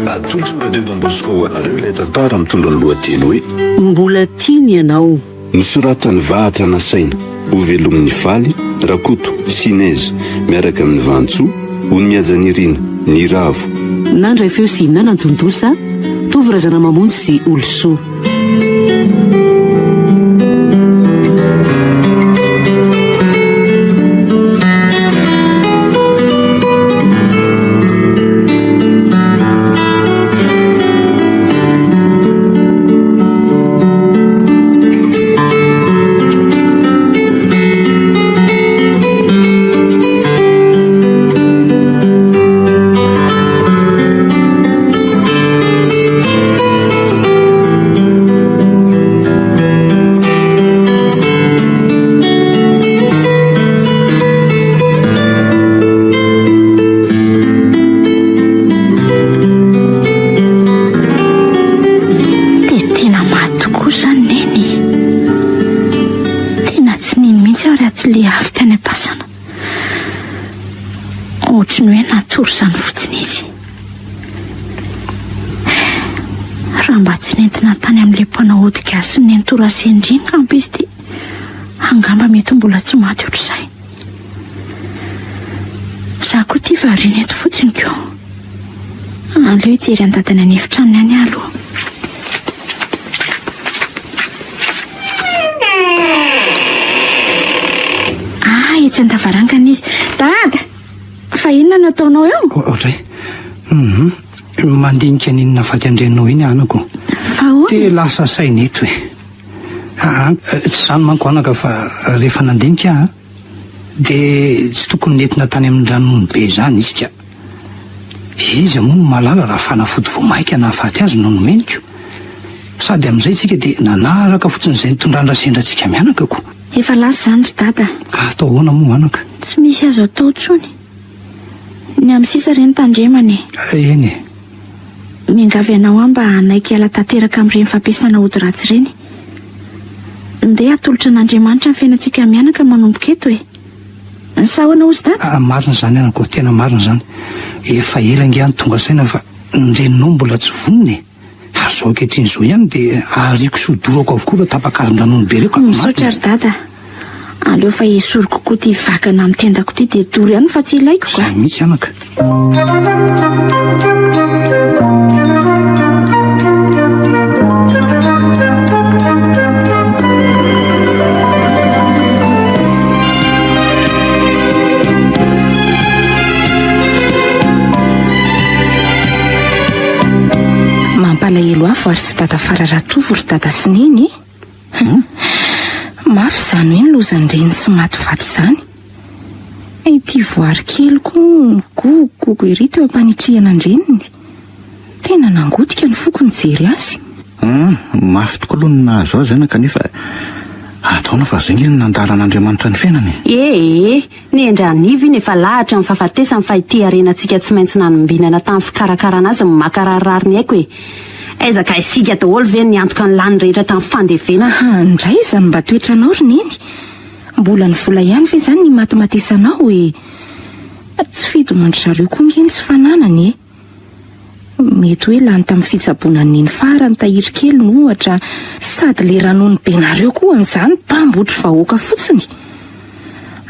Atolotry ny Radio Don Bosco ho anareo ilay tantara mitondra ny lohateny hoe. Mbola tiany ianao. Nosoratan'i Vahatra Nasaina, Hovelomin'i Faly, Rakoto, Sinezy, miaraka amin'i Vantsoa, Ony-Mihajanirina, Niravo. Nandray feo sy nanan-tontosa, Tovo Razanamamonjy sy Olosoa. Dia tena maty tokoa izany Neny e. Tena tsy nino mihitsy aho raha tsy le avy tany am-pasana. Ohatry ny hoe natory izany fotsiny izy. Raha mba tsy nentina tany amin'ilay mpanao ody gasy nentorasendry iny angamba izy dia angamba mety mbola tsy maty ohatr'izay. Za koa ity variana eto fotsiny ko. Aleo hijery an'i dadany any efitranony any aho aloha. Ah, etsy an-davarangana izy. Dada! Fa inona no ataonao eo? Ohatray. Hum. Mandinika an'iny nafaty an-dreninao iny anako. Fa ahoana? Dia lasa saina eto e. Aa, tsy izany manko anaka fa rehefa nandinika aho dia tsy tokony nentina tany amin'ny ranonono be izany izy ka. Iza moa no mahalala raha fanafody vao maika nahafaty azy no nomeniko? Sady amin'izay isika dia nanaraka fotsiny izay nitondran-dRasendra antsika mianaka ko. Efa lasa izany ry dada. Ka atao ahoana moa anaka? Tsy misy azo atao intsony. Ny amin'ny sisa re no tandremana e. Eny e. Miangavy anao aho mba hanaiky hiala tanteraka amin'ireny fampiasana ody ratsy ireny. Ndeha hatolotra an'Andriamanitra ny fiainantsika mianaka manomboka eto e. Sa ahoana hozy dada? Marina izany anaka ô, tena marina izany. Efa ela ange aho no tonga saina fa ny reninao mbola tsy vonona e. Ary izao ankehitriny izao ihany dia ariako sy hodorako avokoa ireo tapa-kazon-dranono be ireo ka. Misaotra ry dada. Aleo fa esoriko koa ity vakana amin'ny tendako ity dia doro ihany fa tsy ilaiko ka. Izay mihitsy anaka. Mampalahelo ahy voary sy dada fara Ratovo ry dada sy neny e! Hum. Mafy izany hoe ny lozan-dreny sy maty vaty izany. Ity voary kely koa migogogogo ery teo am-panitrihana an-dreniny. Tena nangotika ny foko nijery azy. Hum, mafy tokoa aloha ny nahazo azy ana kanefa ataona fa izay nge no nandaharan'Andriamanitra ny fiainana e. Ee, Nendranivo iny efa lahatra ny fahafatesany fa ity harenantsika tsy maintsy nanombinana tamin'ny fikarakarana azy no mankararary ny aiko e! Aiza ka isika daholo ve niantoka ny lany rehetra tamin'ny fandevenana? Ndray izany mba toetranao ry Neny! Mbola ny vola ihany ve izany no imatimatesanao e! Tsy fidiny an-dry zareo koa nge ny tsy fananana e! Mety hoe lany tamin'ny fitsaboana an'i Neny Fara ny tahiry keliny ohatra, sady le ranono be nareo koa an'izany mpambotry vahoaka fotsiny.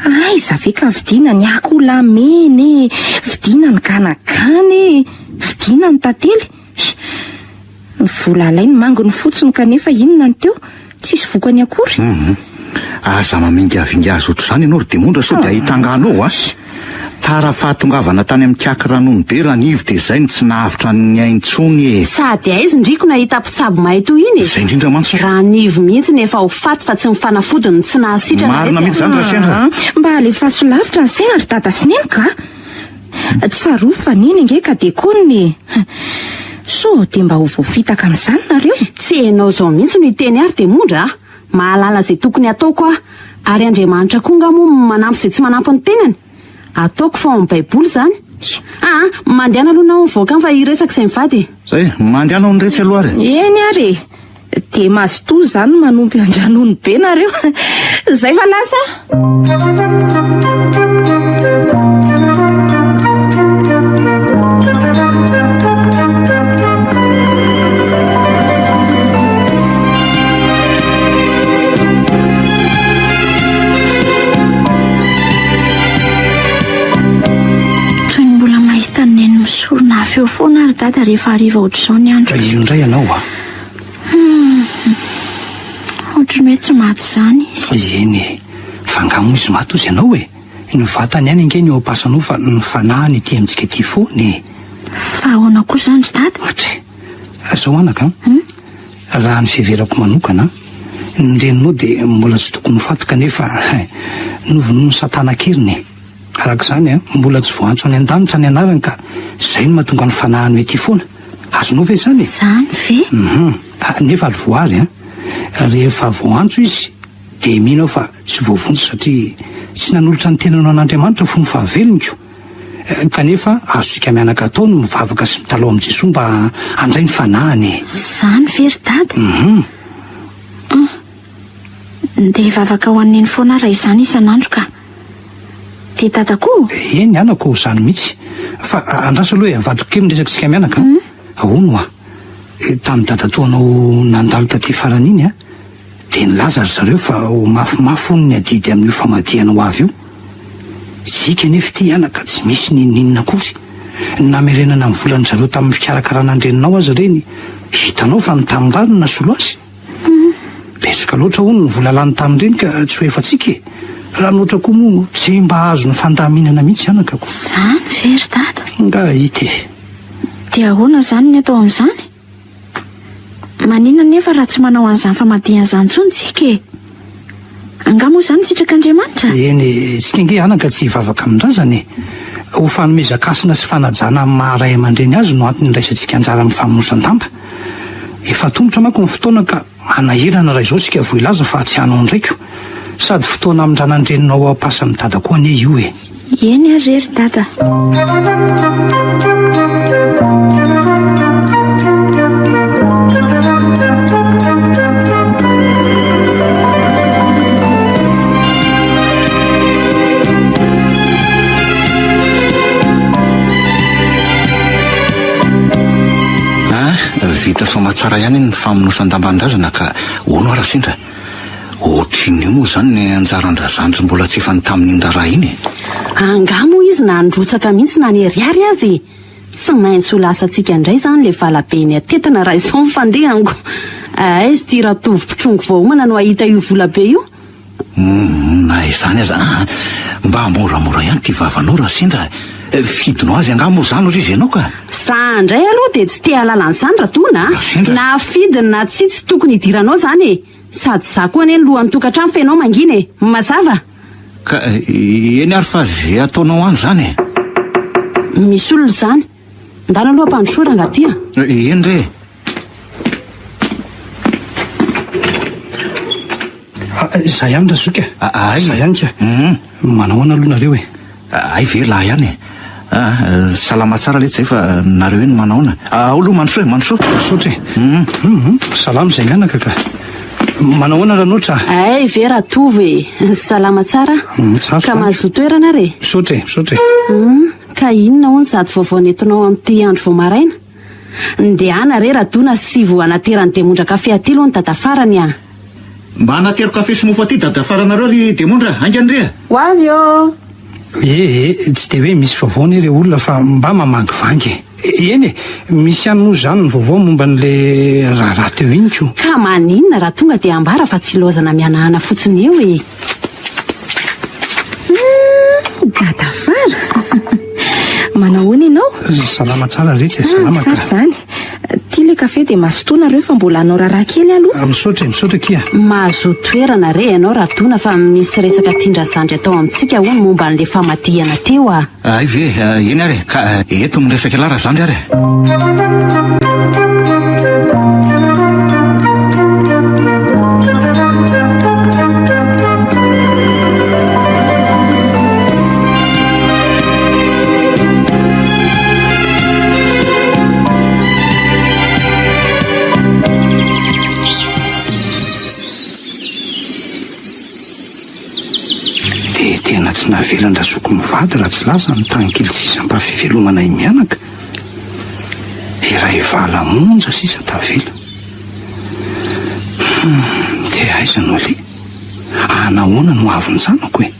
Aiza ve ka vidiana ny akoholahy mena e, vidiana ny ganagana e, vidiana ny tantely. Ny vola alainy manginy fotsiny kanefa inona ny teo? Tsisy vokany akory. Hum. Aza mamingavinga azy ohatr'izany ianao ry Demondra sao dia hahita angano ao a! Tara fahatongavana tany amin'ny kiaky ranono be Ranivo dia izay no tsy nahavitra ny ainy intsony e! Sady aiza ndriko nahita mpitsabo mahay toy iny e! Izay indrindra mantsy ko! Ranivo mihitsy no efa ho faty fa tsy ny fanafodiny no tsy nahasitrana Marina reto mihitsy izany Rasendra! Mba alefaso lavitra ny saina ry dada sy neny ka! Tsarovy fa neny ange ka dekonina e! Sao dia mba ho voafitaka amin'izany nareo? Tsy enao izao mihitsy no hiteny ahy ry Demondra a! Mahalala izay tokony hataoko aho, ary Andriamanitra koa angaha moa manampy izay tsy manampy ny tenany? Ataoko fa ao amin'ny baiboly izany. Aa, mandehana aloha nareo mivoaka any fa hiresaka izay mivady e! Zay, mandehana ao niretsy aloha ary e! Eny ary e! Dia mazotoa izany manompy an-dRanono be nareo. Zay fa lasa aho. Misorona afo eo foana ary dada rehefa hariva ohatr'izao ny andro. Io indray ianao a! Hum, ohatry ny hoe tsy maty izany izy. Eny e, fa angaha moa izy maty hozy ianao e? Ny vatany ihany ange ny eo am-pasana ao fa ny fanahiny ety amintsika ety foana e! Fa ahoana koa izany ry dada? Atre! Zao anaka an, raha ny fiheverako manokana, ny reninao dia mbola tsy tokony ho faty kanefa novonoin'i Satana an-keriny e! Araka izany, mbola tsy voaantso any an-danitra ny anarany ka izay no mahatonga ny fanahiny ho ety foana. Azonao ve izany e? Izany ve? Hum. Nefa ry voary an, rehefa voaantso izy dia mino aho fa tsy voavonjy satria tsy nanolotra ny tenany ho an'Andriamanitra fony fahavelony ko. Kanefa azontsika mianaka atao ny mivavaka sy mitalaho amin'i Jesoa mba handray ny fanahiny e. Izany ve ry dada? Hum. Hum. Dia hivavaka ho an'i Neny foana aho raha izany isan'andro ka. Dia dada koa? Eny anako, izany mihitsy. Fa andraso aloha e, avadiko kely ny resak'tsika mianaka an. Hono hoa, tamin'ny dadatoanao nandalo taty farany iny an, dia nilaza ry zareo fa ho mafimafy hono ny adidy amin'io famadihana ho avy io. Isika anefa ity anaka tsy misy n'inon'inona akory. Ny namerenana ny volan-dry zareo tamin'ny fikarakarana an-dreninao aza ireny, hitanao fa ny tanimbary no nasolo azy. Betsaka loatra hono ny vola lany tamin'ireny ka tsy ho efantsika e! Raha ny ohatra koa moa tsy mba azo ny fandaminana mihitsy anaka ko. Izany ve ry dada? Angaha hita e! Dia ahoana izany ny atao amin'izany? Maninona anefa raha tsy manao an'izany famadihana izany intsony tsika e? Angaha moa izany sitrak'Andriamanitra? Eny e, tsika ange anaka tsy hivavaka amin-drazana e! Ho fanomezan-kasina sy fanajana amin'ny maha ray aman-dreny azy no antony andraisantsika anjara amin'ny famonosan-damba. Efa atomotra manko ny fotoana ka hanahirana raha izao isika vao hilaza fa tsy hanao indray ko. Sady fotoana hamindrana ny reninao ao am-pasan'i dada koa anie io e. Eny ary re ry dada. Ah, vita soamatsara ihany ny famonosan-damban-drazana ka hono aho Rasendra. Ohatrin'ny io moa izany ny anjaran-dRazandry mbola tsy efany tamin'iny raharaha iny e? Angaha moa izy nandrotsaka mihitsy na niharihary aza e? Tsy maintsy ho lasantsika indray izany ilay valabe niatetana raha izao ny fandehango. Aiza ity Ratovo mpitrongy vao homana no hahita io volabe io? Humm, na izany aza an, mba moramora ihany ity vavanao Rasendra e. Fidinao azy angaha moa izany hozy izy ianao ka? Za indray aloha dia tsy te hahalala an'izany Radona a! Rasendra. Na fidiny na tsia tsy tokony hidiranao izany e! Sady za koa anie ny lohan'ny tokantrano fa ianao mangina e! Mazava? Ka eny ary fa ze ataonao any izany e! Misy olona izany. Ndana aloha ampandrosoa rangaha ty a! Eny re e! Izaho ihany Razoky a! Ay! Izaho ihany ka! Manao ahoana aloha nareo e? Ay ve lahy ihany e! Ah, salama tsara letsy zay fa nareo iny manaona? Ao aloha mandrosoa e, mandrosoa! Misaotra e! Hum, salama izay mianaka ka! Manao ahoana Ranotra? Ay ve Ratovo e! Salama tsara? Tsara. Ka mahazoa toerana ary e! Misaotra e, misaotra e! Hum, ka inona hono izato vaovao nentinao amin'ity andro vao maraina? Ndehana re Radona sy vo anateran'i Demondra kafe aty aloha ny dadafarany a! Mba anatero kafe sy mofo aty dadafaranareo ry Demondra, haingana re a! Ho avy ô! Ee, tsy dia hoe misy vaovao anie re olona fa mba mamangivangy e! Eny e, misy ihany moa izany ny vaovao momba an'ilay raharaha teo iny ko! Ka maninona raha tonga dia ambara fa tsy ilaozana mihanahana fotsiny eo e! Hum, Dadafara! Manao ahoana ianao? Salama tsara retsy e, salama ka. Tsara izany. Ty ilay kafe dia mazotoa nareo fa mbola hanao raharaha kely aloha. Misaotra e, misaotra akia. Mahazoa toerana re ianao Radona fa misy resaka tian-dRazandry atao amintsika hono momba an'ilay famadihana teo a. Hay ve, eny ary e, ka eto miresaka ialahy Razandry ary e. Dia tena tsy navelan-dRazoky mivady raha tsy lasa ny tany kely sisa mba fivelomanay mianaka. Iray vala monja sisa tavela. Hum, dia aiza no aleha? Anahoana no avin'ny zanako e?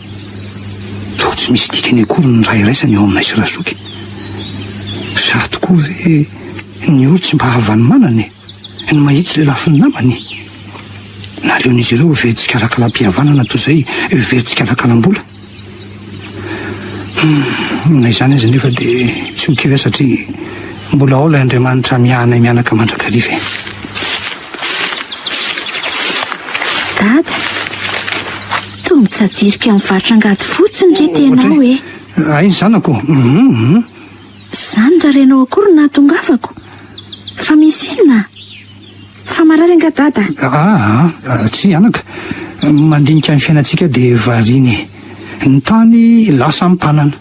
Toa tsy misy dikany akory ny ray iraisana eo aminay sy Razoky. tokoa ve ny ory tsy mba havan'ny manana e? Ny mahitsy lelafin'ny namany e? Naleon'izy ireo ho very tsikalakalam-pihavanana toy izay ho very tsikalakalam-bola. Hum, na izany aza anefa dia tsy ho kivy aho satria mbola ao ilay Andriamanitra miahy anay mianaka mandrakariva e. Dada, toa mitsajirika mivarotra angady fotsiny re tena e. Hay zanako, hum, hum. Izany raha renao akory no nahatongavako. Fa misy inona? Fa marary angaha dada? Aa, tsia anaka. Mandinika ny fiainantsika dia variana e. Ny tany lasa ampanana.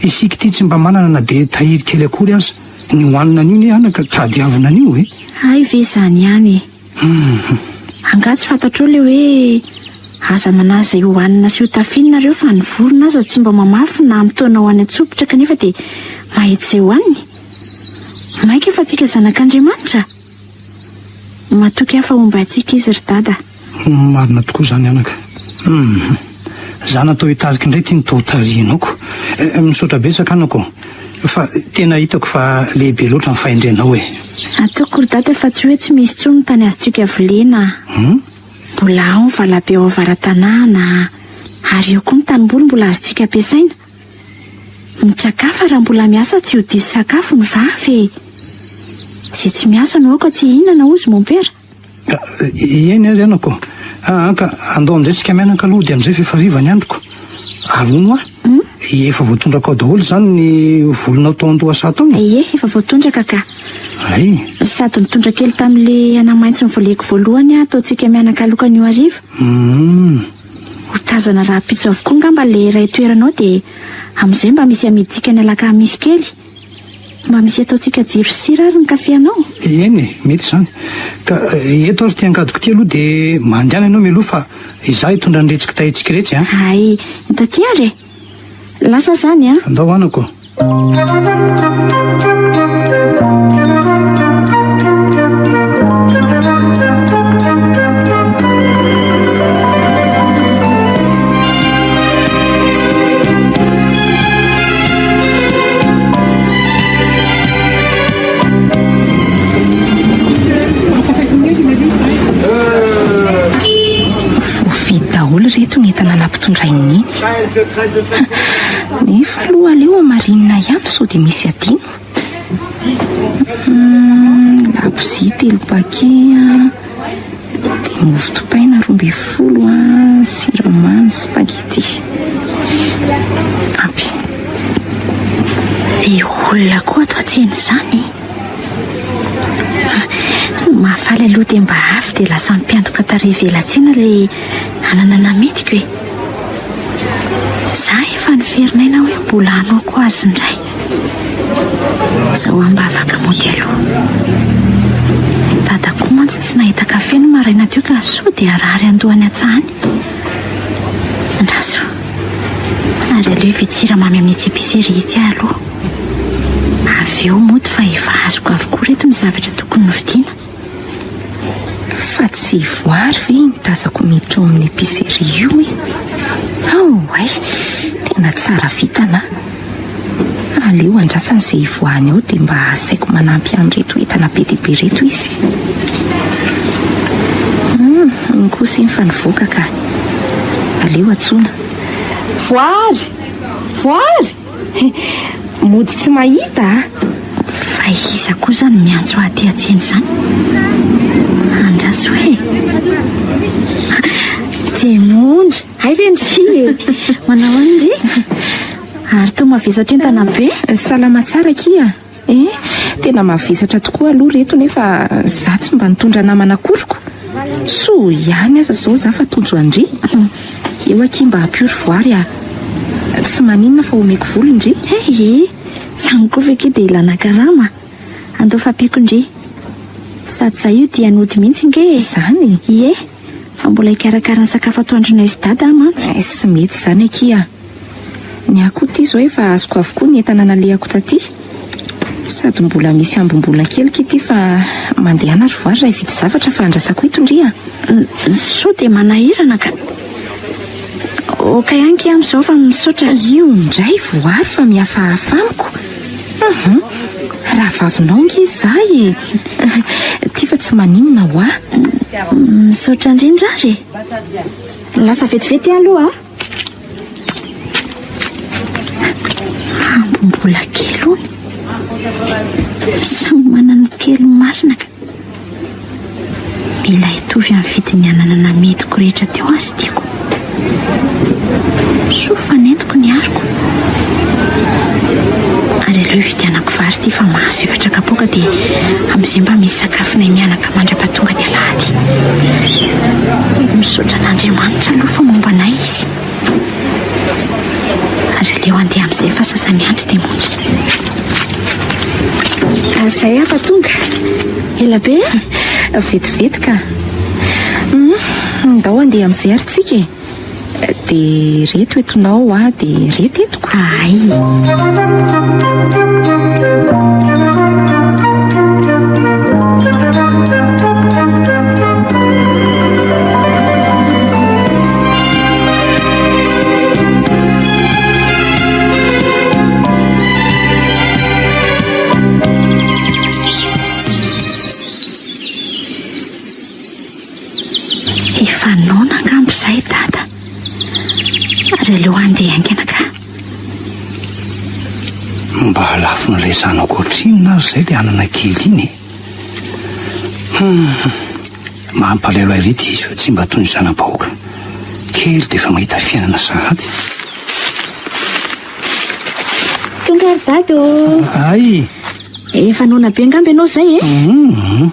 Isika ity tsy mba manana na dia tahiry kely akory aza. Ny hohanina anio anie anaka tadiavina anio e. Hay ve izany ihany e. Angaha tsy fantatrao ilay hoe aza manahy izay hohanina sy hotafiana nareo fa ny vorona aza tsy mba mamafy na mitaona ho any an-tsopitra kanefa dia mahita izay hohaniny? Mainka fa tsika zanak'Andriamanitra? Matoky aho fa homba antsika izy ry dada. Marina tokoa izany anaka. Hum. Za natao hitarika indray ity no toa tarihinao ko. Misaotra betsaka anako ô. Fa tena hitako fa lehibe loatra ny fahendrenao e. Ataoko ry dada fa tsy hoe tsy misy intsony ny tany azontsika volena a. Mbola ao ny valabe ao avara-tanàna ary eo koa ny tanimboly mbola azontsika ampiasaina. Mitsakafa raha mbola miasa tsy ho diso sakafo ny vava e. Izay tsy miasa no aoka tsy hihinana hozy mompera. Eny ary anako. Aa ka andao amin'izay tsika mianaka aloha dia amin'izay f'efa hariva ny androko. Ary hono hoa, efa voatondraka ao daholo izany ny volonao tao an-dohasaha tao? Ie, efa voatondraka ka. Hay. Sady nitondra kely tamin'ilay anamaitso novoleko voalohany aho ataontsika mianaka aloka anio hariva. Ho tazana rahampitso avokoa angamba ilay iray toerana ao dia amin'izay mba misy amidintsika ny alakamisy kely. Mba misy ataontsika jiro sy sira ary ny kafe anao? Eny e, mety izany. Ka eto ary ity angadiko ity aloha dia mandehana ianao mialoha fa izaho hitondra an'iretsy kitaintsika iretsy an. Hay, ny taty ary e! Lasa izany an! Andao anako. Voavidy daholo ireto ny entana nampitondrain'i Neny. Nefa aloha aleo hamarinina ihany sao dia misy adino. Hmm, labozia telo paquet. Dia mofo dipaina 12 an, siramamy, spaghetti. Ampy. Be olona koa ato an-tsena izany e. Ny mahafaly aloha dia mba avy dia lasa mpiantoka tarehy ivelan-tsena ilay anana namidiko e. Za efa niferinaina hoe mbola hanaoko azy indray. Zao aho mba afaka mody aloha. Dada koa mantsy tsy nahita kafe ny maraina teo ka soa dia harary an-dohany an-tsaha any. Andraso. Ary aleo hividy siramamy amin'itsy épicerie itsy aho aloha. Avy eo mody fa efa azoko avokoa ireto ny zavatra tokony novidiana. Fa tsy voary ve iny tazako miditra ao amin'ny épicerie io e? Ao ay, tena tsara vintana a! Aleo andrasana izay hivoahany ao dia mba asaiko manampy amin'ireto entana be dia be ireto izy. Hum, iny kosa iny fa nivoaka ka. Aleo antsoina. Voary! Voary! Mody tsy mahita a! Fa iza koa izany miantso ahy aty an-tsena izany? Andraso e! Diamondra! Hay ve ndry e! Manao ahoana ndry? Ary toa mavesatra entana be? Salama tsara akia e! Tena mavesatra tokoa aloha ireto nefa za tsy mba nitondra namana akoriko. Soa ihany aza izao za fa tojo an-dry. Eo akia mba ampio ry voary a! Tsy maninona fa omeko vola ndry. He! Izany koa ve akia dia ilana karama? Andao fa ampiako ndry. Sady za io dia nody mihitsy nge e! Izany? Ie! Fa mbola hikarakara ny sakafo atoandronay sy dada aho mantsy. Tsy mety izany akia a! Ny ahy koa ity izao efa azoko avokoa ny entana nalehako taty. Sady mbola misy ambim-bola kely ky ity fa mandehana ry voary raha hividy zavatra fa andrasako eto ndry a! Sao dia manahirana ka. Ok ihany ky amin'izao fa misaotra. Io indray voary fa mihafahafa amiko. Hum. Raha. Rahavavinao nge za e! Ty fa tsy maninona hoa. Misaotra indrindra ary e! Lasa vetivety aho aloha a! Ambom-bola kely hono. Samy manana kely marina ka. Mila hitovy amin'ny vidin'ny anana namidiko rehetra teo azy tiako. Soa fa nentiko ny ariko. Ary aleo hividianako vary ity fa mahazo efatra kapoaka dia amin'izay mba misy sakafonay mianaka mandra-pahatonga ny alahady. Misaotra an'Andriamanitra aloha fa momba anay izy. Ary aleo handeha amin'izay fa sasa-miandry dia monja. Izay aho fa tonga. Ela be e? Vetivety ka. Hum, ndao handeha amin'izay ary tsika e. Dia reto entinao a, dia reto entiko. Ay. Efa noana angamba izay dada. Ary aleo handeha haingana ka. Mba lafon'ilay zanako ohatrinona ary izay ilay anana kely iny e. Hum, mampalahelo ahy ry ity izy fa tsy mba toy ny zana-bahoaka. Kely dia efa mahita fiainana sahady. Tonga ary dada ô. Ay. Efa noana be angamba ianao izay e? Hum,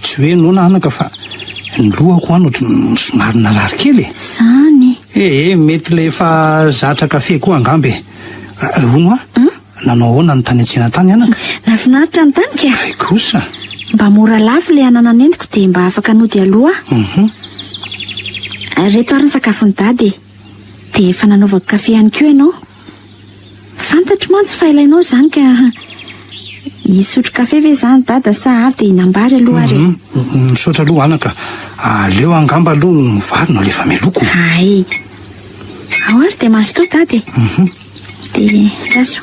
tsy hoe noana anaka fa ny lohako an ohatry somary narary kely e. Zany. Ee, mety ilay efa zatra kafe koa angamba e. Hono a, nanao ahoana ny tany an-tsena tany anaka? Nahafinaritra ny tany ka. Hay kosa. Mba mora lafo ilay anana nentiko dia mba afaka nody aloha aho. Reto ary ny sakafon'i dada e. Dia efa nanaovako kafe ihany koa ianao. Fantatro mantsy fa ilainao izany ka. Hisotro kafe ve izany dada sa avy dia hinam-bary aloha ary e? Misaotra aloha anaka. Aleo angamba aloha ny vary no alefa mialoha ko. Hay. Ao ary dia mazotoa dada e. Dia raso.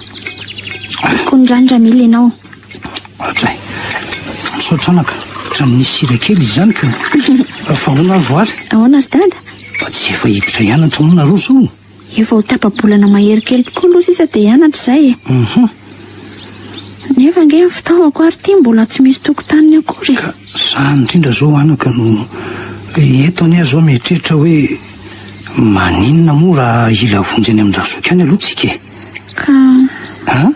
Koa ny rano raha mila ianao. Ohatray. Misaotra anaka. Ohatran'ny misy sira kely izy izany ko. Fa ahoana ary voary? Ahoana ry dada? Mba tsy efa hiditra hianatra moa nareo izao? Efa ho tapa-bolana mahery kely tokoa aloha sisa dia hianatra izay e. Nefa ange ny fitaovako ary ity mbola tsy misy tokotaniny akory e. Ka izany indrindra izao anaka no eto anie aho izao mieritreritra hoe maninona moa raha hila vonjy any amin-dRazoky any aloha tsika e. Ka An?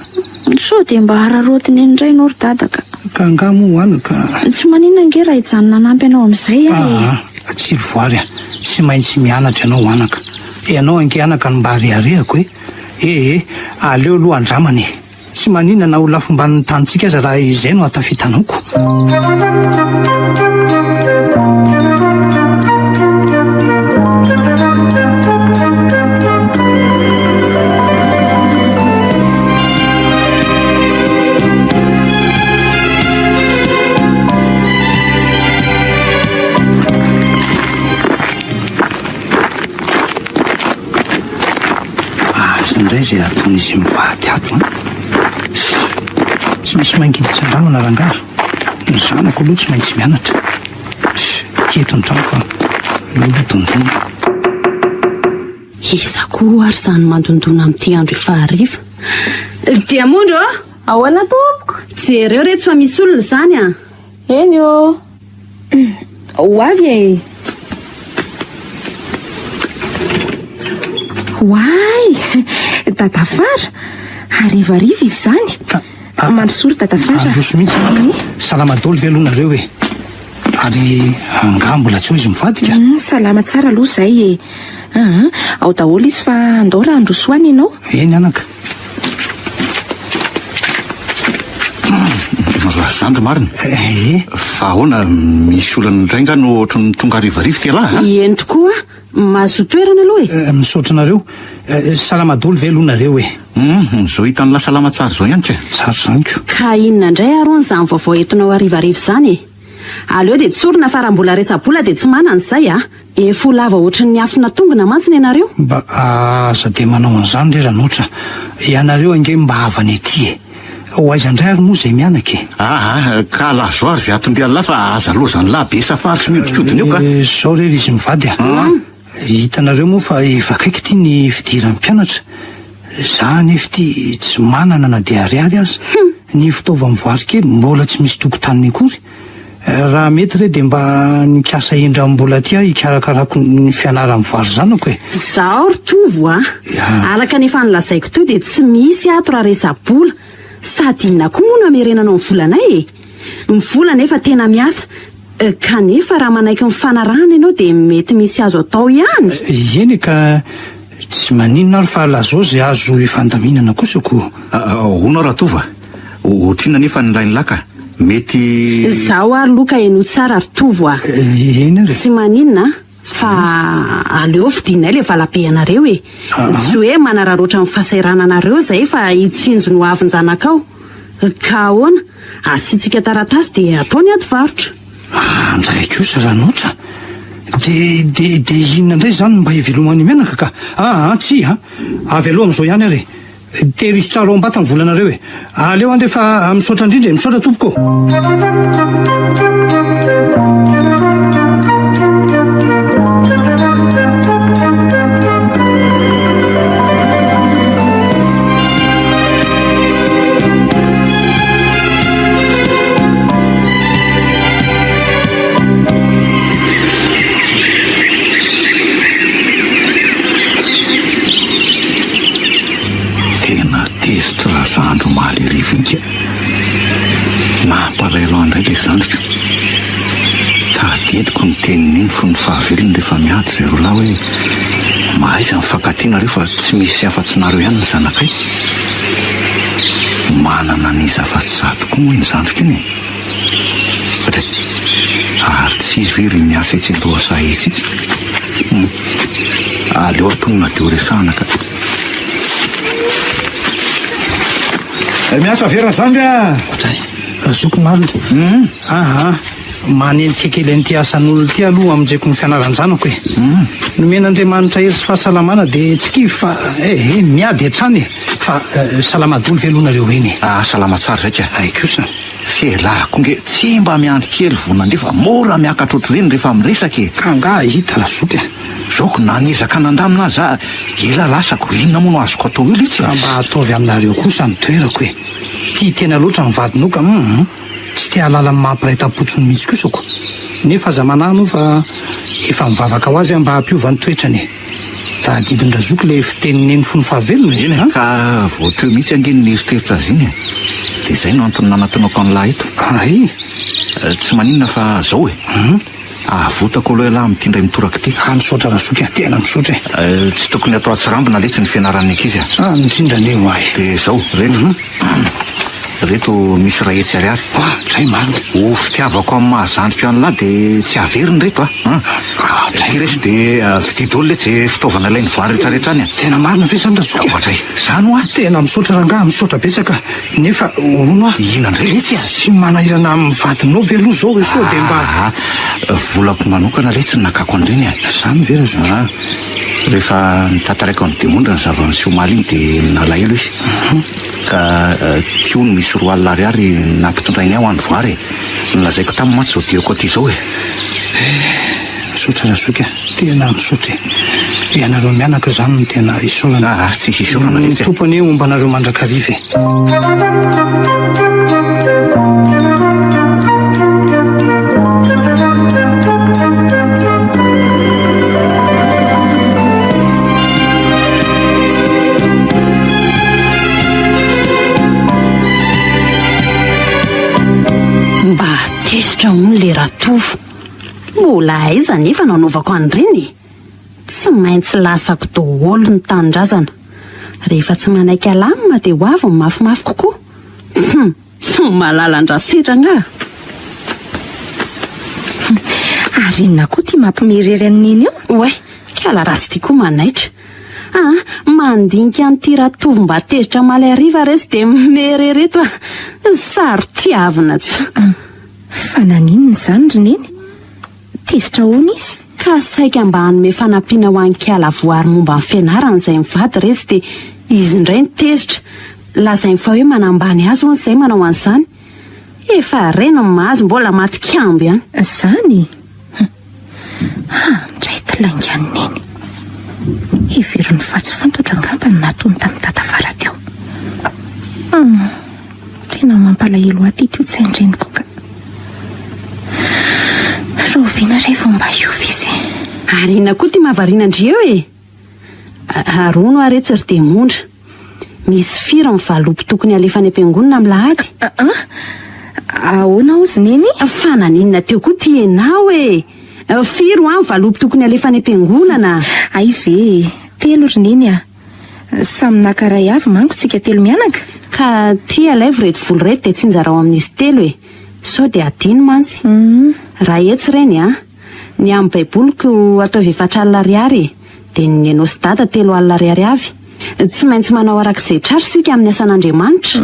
sao dia mba araraotiny eny indray ianao ry dada ka. Ka angaha moa anaka. Tsy maninona ange raha hijanona hanampy anao amin'izay aho e. Aa, tsy voary a. Tsy maintsy mianatra ianao anaka. Ianao ange anaka no mba reharehako e. Ee, aleo aloha andramana e. Tsy maninona na ho lafo mbanin'ny tanintsika aza raha izay no hahatafita ko. Asa indray izay ataon'izy mivady ato an! Tsy misy mangidy tsy andramana rangaha. Ny zanako aloha tsy maintsy mianatra. Ity eto ny trano fa aleo aloha dondona. Iza koa ary izany mandondona amin'ity andro efa hariva? Diamondra ô! Ahoana tompoko? Jereo re tsy fa misy olona izany an! Eny ô! Ho avy e! Oay! Dadafara! Harivariva izy izany! Mandrosoa ry Dadafara! Handroso mihitsy anaka. Salama daholo ve aloha nareo e? Ary angaha mbola tsy ao izy mivadika? Salama tsara aloha izay e! Ao daholo izy fa andao raha handroso any ianao. Eny anaka. Raha zandry marina. Eh. Fa ahoana, misy olana indray nga no ohatran'ny tonga harivariva ity ialahy a? Eny tokoa, mahazoa toerana aloha e. Eh, misaotra anareo. Eh, salama daholo ve aloha nareo e? Hum, izao hitan'lah salama tsara izao ihany ka. Tsara izany ko. Ka inona indray ary hono izany vaovao entinao harivariva izany e? Aleo dia tsorina fa raha mbola resa-bola dia tsy manana izay a! Efa ho lava ohatran'ny afo natongona mantsy ny anareo. Mba aza dia manao an'izany re Ranotra. Ianareo ange mba havana ety e. Ho aiza indray ary moa izay mianaka e? Aa, ka lazao ary izay aton-dian'lah fa aza lozan'lah be safary sy mihodinkodina eo ka. Izao re ry izy mivady a. Hitanareo moa fa efa akaiky ity ny fidiran'ny mpianatra. Za anefa ity tsy manana na dia ariary aza. Ny fitaovam-voary kely mbola tsy misy tokotaniny akory. Raha mety re dia mba nikasa hindram-bola aty aho hikarakarako ny fianaran'ny voary zanako e. Izaho ry Tovo a! Araka ny efa nolazaiko teo dia tsy misy ato raha resa-bola. Sady inona koa moa no hamerenanao ny volanay e? Ny vola anefa tena miasa. Kanefa raha manaiky ny fanarahana ianao dia mety misy azo atao ihany. Eny e ka tsy maninona ary fa lazao izay azo hifandaminana kosa ko. Hono aho Ratovo a! Ohatrinona anefa ny rain'lah ka? Mety. Izaho ary loka henoy tsara ry Tovo a! Eny ary e! Tsy maninona an! Fa aleo vidianay ilay valabe anareo e! Tsy hoe manararaotra ny fahasahirananareo izay fa hitsinjo ny hoavin-janakao. Ka ahoana? Asiantsika taratasy dia atao ny ady varotra. Andray kosa Ranotra! Dia, dia, dia inona indray izany no mba hiveloman'ny mianaka ka? Aa, tsia an! Avy aloha amin'izao ihany ary e! Tehirizo tsara ao am-bata ny volanareo e! Aleo andeha fa misaotra indrindra e! Misaotra tompoko ô! Tena tezitra razandry omaly hariva iny ka. Nampalahelo ahy indray ilay zandriko. Tadidiko ny teniny iny fony fahavelony rehefa miady izay roa lahy hoe mahaiza mifankatia nareo fa tsy misy afa-tsy nareo ihany ny zanakay. Manana an'iza afa-tsy izaho tokoa moa iny zandriko iny e. Dray. Ary tsy izy ve ry miasa etsy an-dohasaha etsy itsy? Hum. Aleo atonina dia ho resahana ka. Eh, miasa ve Razandry a? Dray. Zoky marina. Hum. Aha. Manenjika kely an'ity asan'olona ity aloha hamonjeko ny fianaran-janako e. Hum. Nomen'Andriamanitra hery sy fahasalamana dia tsy kivy fa eh, eh, miady hatrany e. Fa eh, salama daholo ve aloha nareo eny e? Ah, salama tsara izay ka. Hay kosa. F'elah ko nge tsy mba miandry kely vao nandeha fa mora miakatra otr'ireny rehefa miresaka e! Ka angaha hita Razoky a! Zoko na niezaka nandamina aza ela lasako, inona moa no azoko atao eo letsy e! Ka mba ataovy aminareo kosa ny toerako e! Tia tena loatra ny vadinao ka hum! Tsy te hahalala ny maha mpiray tampo-tsony mihitsy kosa ko! Nefa aza manahy anao fa efa mivavaka ho azy aho mba hampiova ny toetrany e! Tadidin-dRazoky ilay fitenin'i Neny fony fahavelony e! Eny e, ka vao teo mihitsy ange no nieritreritra azy iny e! Dia izay no antony nanatonako an'lah eto. Hay! Tsy maninona fa zao e! Avotako aloha ialahy amin'ity indray mitoraka ity. Ah, misaotra Razoky a! Tena misaotra e! Tsy tokony atao atsirambina letsy ny fianaran'ny ankizy a! Ah, indrindra anie ho ahy. Dia izao, reto. Reto misy 100 ariary. Oa, dray marina. Ho fitiavako amin'ny maha zandriko an'lah dia tsy averina ireto a! An! Ity reto dia vidio daholo letsy ze fitaovana ilain'ny voary rehetra rehetra any a! Tena marina ve zany Razoky a? Oa dray, zany hoa! Tena misaotra rangahy, misaotra betsaka. Nefa hono a! Inona indray letsy a? Tsy manahirana amin'ny vadinao ve aloha zao e sao dia mba. Aa, volako manokana letsy no nakako an'ireny a! Zany ve Razoky? An! Rehefa notantaraiko an'i Demondra ny zava-niseho omaly iny dia nalahelo izy. Ka teo no misy 20 ariary nampitondrainy ahy ho any Voara e. Nolazaiko taminy mantsy izao diako aty izao e. Eh, misaotra Razoky a, tena misaotra e. Ianareo mianaka izany no tena isaorana. Ah, tsisy isaorana letsy e. Ny Tompo anie homba anareo mandrakariva e. Mba tezitra hono le Ratovo. Mbola aiza anefa no anaovako an'ireny e? Tsy maintsy lasako daholo ny tanindrazana. Rehefa tsy manaiky alamina dia ho avy ny mafimafy kokoa. Hum! Tsy mahalala an-dRasetra angaha? Ary inona koa ity mampimerery an'i Neny io? Oay, kala ratsy ity koa manaitra. Ah, mandinika an'ity Ratovo mba tezitra omaly hariva re tsy dia mimerery eto ah. Saro-tiavina tsy. Fa naninona izany ry Neny? Tezitra ahoana izy? Ka saika mba hanome fanampiana ho an'i Kiala Voary momba ny fianarany izay mivady re tsy dia izy indray no tezitra. Lazainy fa hoe manambany azy hono izay manao an'izany. Efa reny ny mahazo mbola maty kambo ihany. Izany? Handray ty laingan'i Neny. Heveriny fa tsy fantatro angamba ny nataony tamin'i Dada Fara teo. Hum, tena mampalahelo ahy ty toe-tsain-dreniko ka. Rahoviana re vao mba hiova izy e? Ary inona koa ty mahavariana an-dry eo e? Ary hono hoa re tsy ry Demondra. Misy firy ny valopy tokony halefa any am-piangonana amin'ny lahady? An? Ahoana hozy Neny? Fa naninona teo koa ty enao e? Firy hoa ny valopy tokony halefa any am-piangonana? Hay ve e! Telo ry Neny a! Samy naka iray avy manko tsika telo mianaka. Ka ty alaivo ireto vola ireto dia tsinjarao amin'izy telo e! Sao dia hadino mantsy. Raha etsy ireny an! Ny amin'ny baiboliko ataovy efatr'alina ariary e! Dia ny anao sy dada 30 ariary avy. Tsy maintsy manao araka izay tratra isika amin'ny asan'Andriamanitra.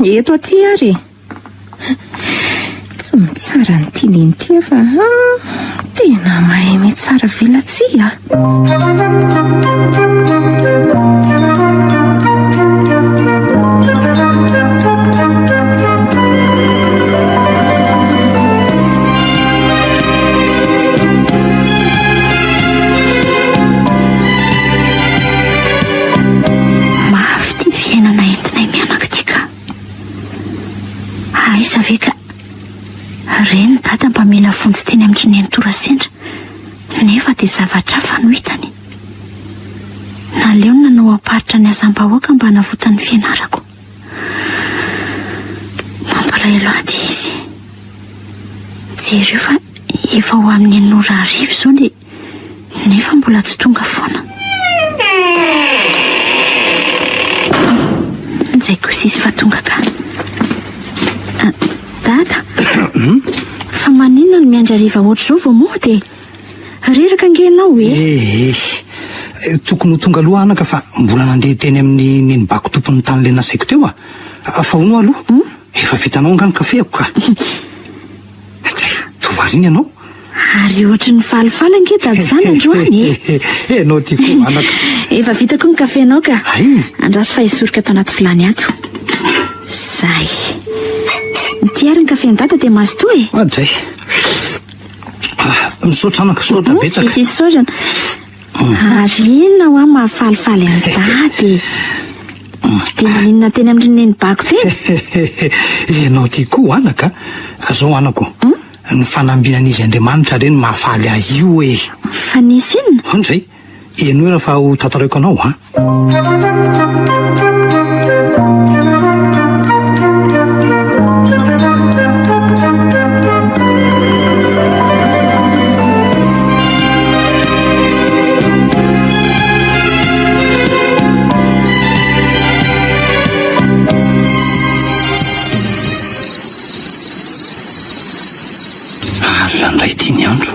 Eto aty ary e! Tsy mitsara an'ity neny ity aho fa tena mahay mitsara velatsihy a! Mafy ity fiainana entinay mianaka ity ka. Aiza ve ka reny dada mba mila vonjy teny amin-dry neny Torasendra nefa dia zavatra hafa no hitany. Naleony nanao am-paritra ny asam-bahoaka mba hanavotany ny fianarako. Mampalahelo ahy ity izy. Jereo fa efa ho amin'ny enina ora hariva izao dia nefa mbola tsy tonga foana. Izay kosa izy fa tonga ka. Ah, Dada, fa maninona no miandry hariva ohatr'izao vao mody e? Reraka ange ianao e! Eh, eh, tokony ho tonga aloha anaka fa mbola nandeha teny amin'ny nenibako tompon'ny tany le nasaiko teo ah. Fa hono aloha, efa vitanao angaha ny kafeako ka. Tsia, toa variana ianao. Ary ohatry ny falifaly ange dada izany androany e! Ianao ty koa anaka. Efa vitako ny kafenao ka. Hay! Andraso fa hisoroka ato anaty vilany ato. Zay. Ity ary ny kafen'i dada dia mazotoa e! Adray. Misaotra anaka, misaotra betsaka. Tsisy isaorana. Ary inona hoa mahafalifaly an'i dada e? Dia maninona teny amin-dry neny bako teny? Ianao ty koa anaka, zao anako, ny fanambinan'izy Andriamanitra re no mahafaly ahy io e. Fa nisy inona? Andray, henoy raha fa ho tantaraiko anao an. Alina indray ity ny andro.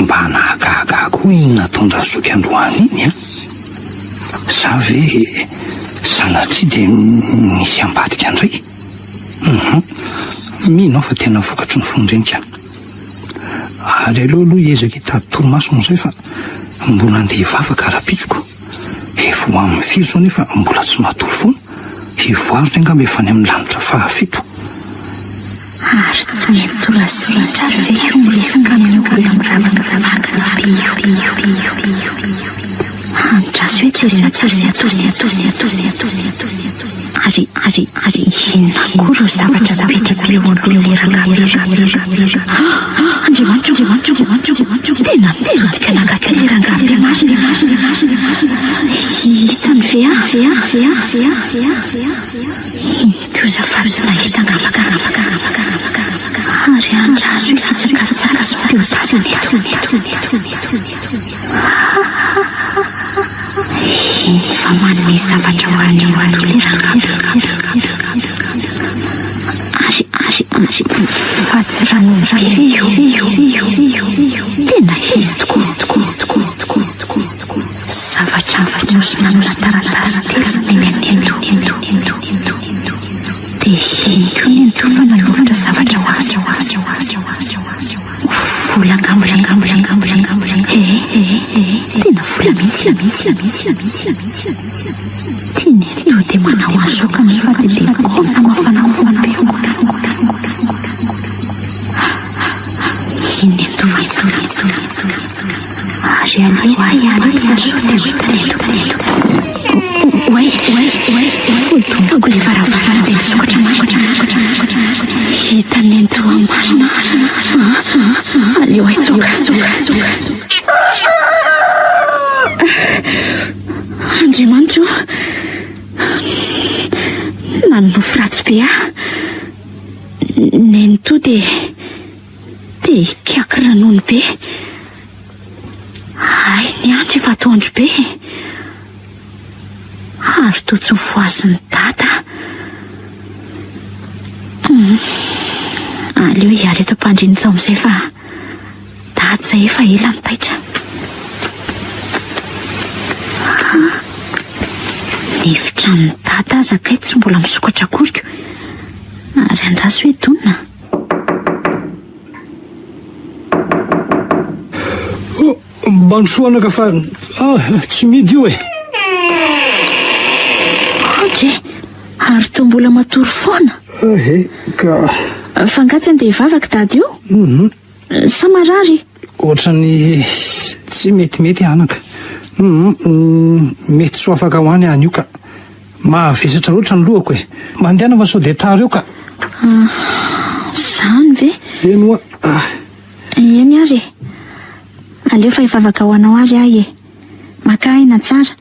Mba nahagaga ahy koa iny nataon-dRazoky androany iny an! Sa ve sanatria dia nisy ambadika indray? Hum, mino aho fa tena vokatry ny fon-dreniko. Ary aleo aloha hiezaka hitady torimaso amin'izay fa mbola andeha hivavaka rahampitsoko. Efa ho amin'ny firy izao nefa mbola tsy matory foana. Hivoaritra angamba efa any amin'ny lanitra fahafito. Ary tsy maintsy ho lazaina ary ve io miresaka amin'io olona miravaka vakana be io? Andraso hoe jerena tsara sy atao sy atao sy atao sy atao sy atao sy atao sy atao. Ary ary ary inona koa ireo zavatra be dia be eo alohan'ilay rangahy be ireo? Andriamanitra ô, Andriamanitra ô, Andriamanitra ô, Andriamanitra ô, tena mitodika nankaty ilay rangahy be marina. Hitany ve aho? Ve aho? Ve aho? Ve aho? Ve aho? Ve aho? Iny kosa fa tsy nahita angamba ka. Ary andraso hifitsakatsaka sao dia ho tazany eto. Iny fa manome zavatra ho an'i Aloha ilay rangahy. Ary, ary, ary, fa tsy ranobe ve io? Tena izy tokoa, izy tokoa, izy tokoa, izy tokoa, izy tokoa, izy tokoa. Zavatra fonosina amina taratasy telo no eto. Dia iny koa ny koa fa nanolotra zavatra ho azy. Vola angamba ireny, angamba ireny, angamba ireny, angamba ireny. Eh, eh, eh, tena vola mihitsy, mihitsy, mihitsy, mihitsy, mihitsy, mihitsy. Ty neny toa dia. manao an'izao kanefa dia lekôna mafana fo be Inona eto fantsaka? Ary aleo aho hiala eto fa sao dia ho hitan'ny eto. Oay, oay, oay, voadonako ilay varavarana dia nisokatra marina. Hitan'ny ento marina. Aleo aho hitsoaka. Andriamanitra ô, nanonofy ratsy be aho. Nenitoa dia te hikiaky ronono be. Hay ny andro efa atoandro be e. Ary toa tsy nofohazin'i Dada. Hum, aleo hiala eto am-pandriana eto amin'izay fa Dada izay efa ela no taitra. Ah, ny efitranon'i Dada aza kay tsy mbola misokatra akory ko. Ary andraso hoe donona. Oh, mandrosoa anaka fa ah, tsy mihidy io e. Ok, ary toa mbola matory foana. Ehe, ka. Fa angaha tsy andeha hivavaka dada io? Mhm. Sa marary? Ohatran'ny tsy metimety anaka. Mhm, mety tsy ho afaka ho any aho anio ka. Mahavesatra loatra ny lohako e. Mandehana fa sao dia tara eo ka. Ah, izany ve? Eny ho'a. Ah. Eny ary e. Aleo fa hivavaka ho anao ary aho e. Maka aina tsara.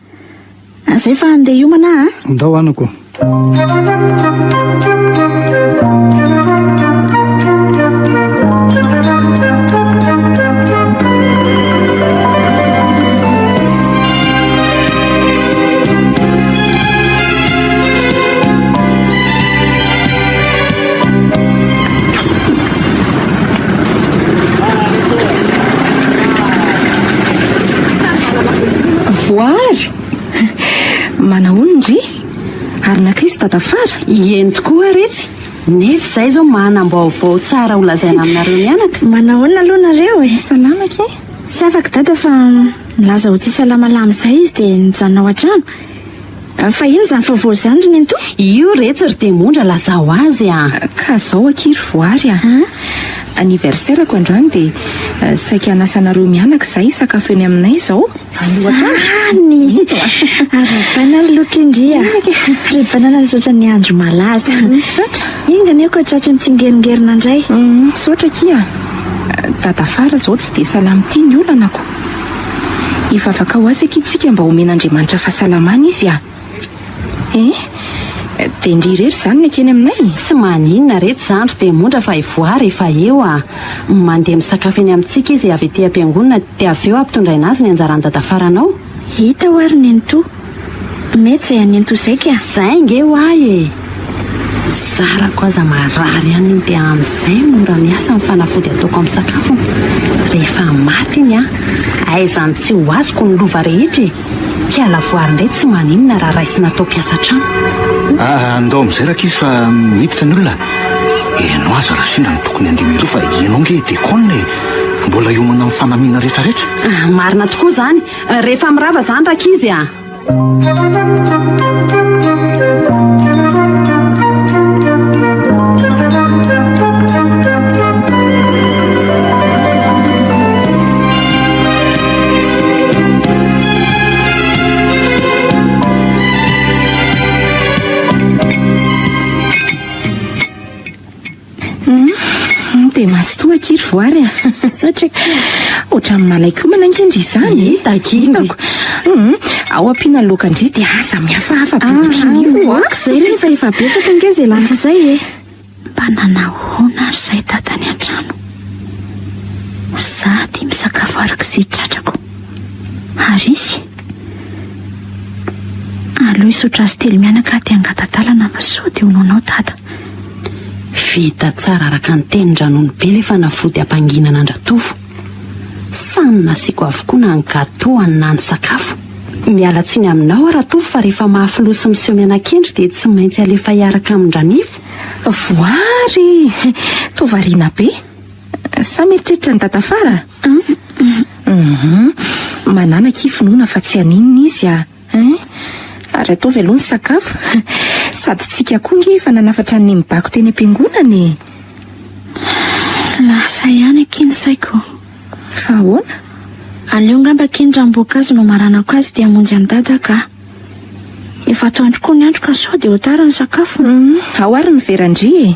Zay fa andeha hiomana aho a. Ndao anako. Voary! Manahoana ndry? Ary nankaiza Dadafara? Eny tokoa retsy, nefa izay izao manam-baovao tsara ho lazaina aminareo mianaka. Manahoana aloha nareo e? Salama akia. Tsy afaka Dada fa milaza ho tsy salamalama izay izy dia nijanona ao an-trano. Fa inona izany vaovao izany ry Nenitoa? Io retsy ry Demondra lazao azy a! Ka zao akia ry Voary a! Anniversaire-ko androany dia saika hanasa anareo mianaka izahay hisakafo eny aminay izao anio atoandro. Zany! Arahabaina ny loky ndry a! Arahabaina nahatratra ny andro malaza. Misaotra. Enga anie koa tratry ny tsingeringerina indray. Misaotra akia a! Dadafara izao tsy dia salama ity ny olana ko! Hivavaka ho azy akia tsika mba homen'Andriamanitra fahasalamana izy a! Eh! Dia ndry irery izany ny akeny aminay? Tsy maninona retsy izany ry Demondra fa i Voary efa eo a! Mandeha misakafo eny amintsika izy avy ety am-piangonana dia avy eo ampitondraina azy ny anjaran'i Dadafaranao. Hita hoa ry Nenitoa. Mety izay an'Entoa izay ka. Zay nge hoa e! Zarako aza marary ihany iny dia amin'izay mora miasa ny fanafody ataoko amin'ny sakafony. Rehefa maty iny an, aiza no tsy ho azoko ny lova rehetra e! Kiala voary indray tsy maninona raha raisina atao mpiasa trano. Ah, andao amin'izay rankizy fa miditra ny olona. Ianao aza Rasindra no tokony handeha mialoha fa ianao nge dekona e! Mbola hiomana amin'ny fanamiana rehetrarehetra. Ah, marina tokoa izany. Rehefa mirava izany rankizy a! Hum, dia mazotoa akia ry voary a. Misaotra akia. Ohatran'ny malaiko-homana ange ndry izany e. Hitako, Hitako. Hum, ao ampiana loaka ndry dia aza mihafahafa be ohatran'io a. Aoka izay re fa efa betsaka ange izay laniko izay e. Mba nanahoana ary izahay dada any an-trano? Za dia misakafo araka izay tratrako. Ary izy? Aleo hisaotra azy telo mianaka aho dia hangata-dalana fa sao dia ho noana ao dada. Vita tsara araka ny tenin-dRanono be ilay fanafody hampanginana an-dRatovo. Samy nasiako avokoa na ny gâteau na ny sakafo. Miala tsiny aminao aho Ratovo fa rehefa mafy loha sy miseho miana-kendry dia tsy maintsy alefa hiaraka amin-dRanivo. Voary! Toa variana be. Sa mieritreritra an'i Dadafara? Hum. Manana akia finoana fa tsy haninona izy a. Hein? Ary ataovy aloha ny sakafo. Sady tsika koa nge efa nanafatra an'i Nenibako teny am-piangonana e. Lasa ihany akia ny saiko. Fa ahoana? Aleo ngamba akia ny ranom-boankazo no hamaranako azy dia hamonjy an'i Dada ka. Efa atoandro koa ny andro ka sao dia ho tara ny sakafony. Ao ary ny veran-dry e.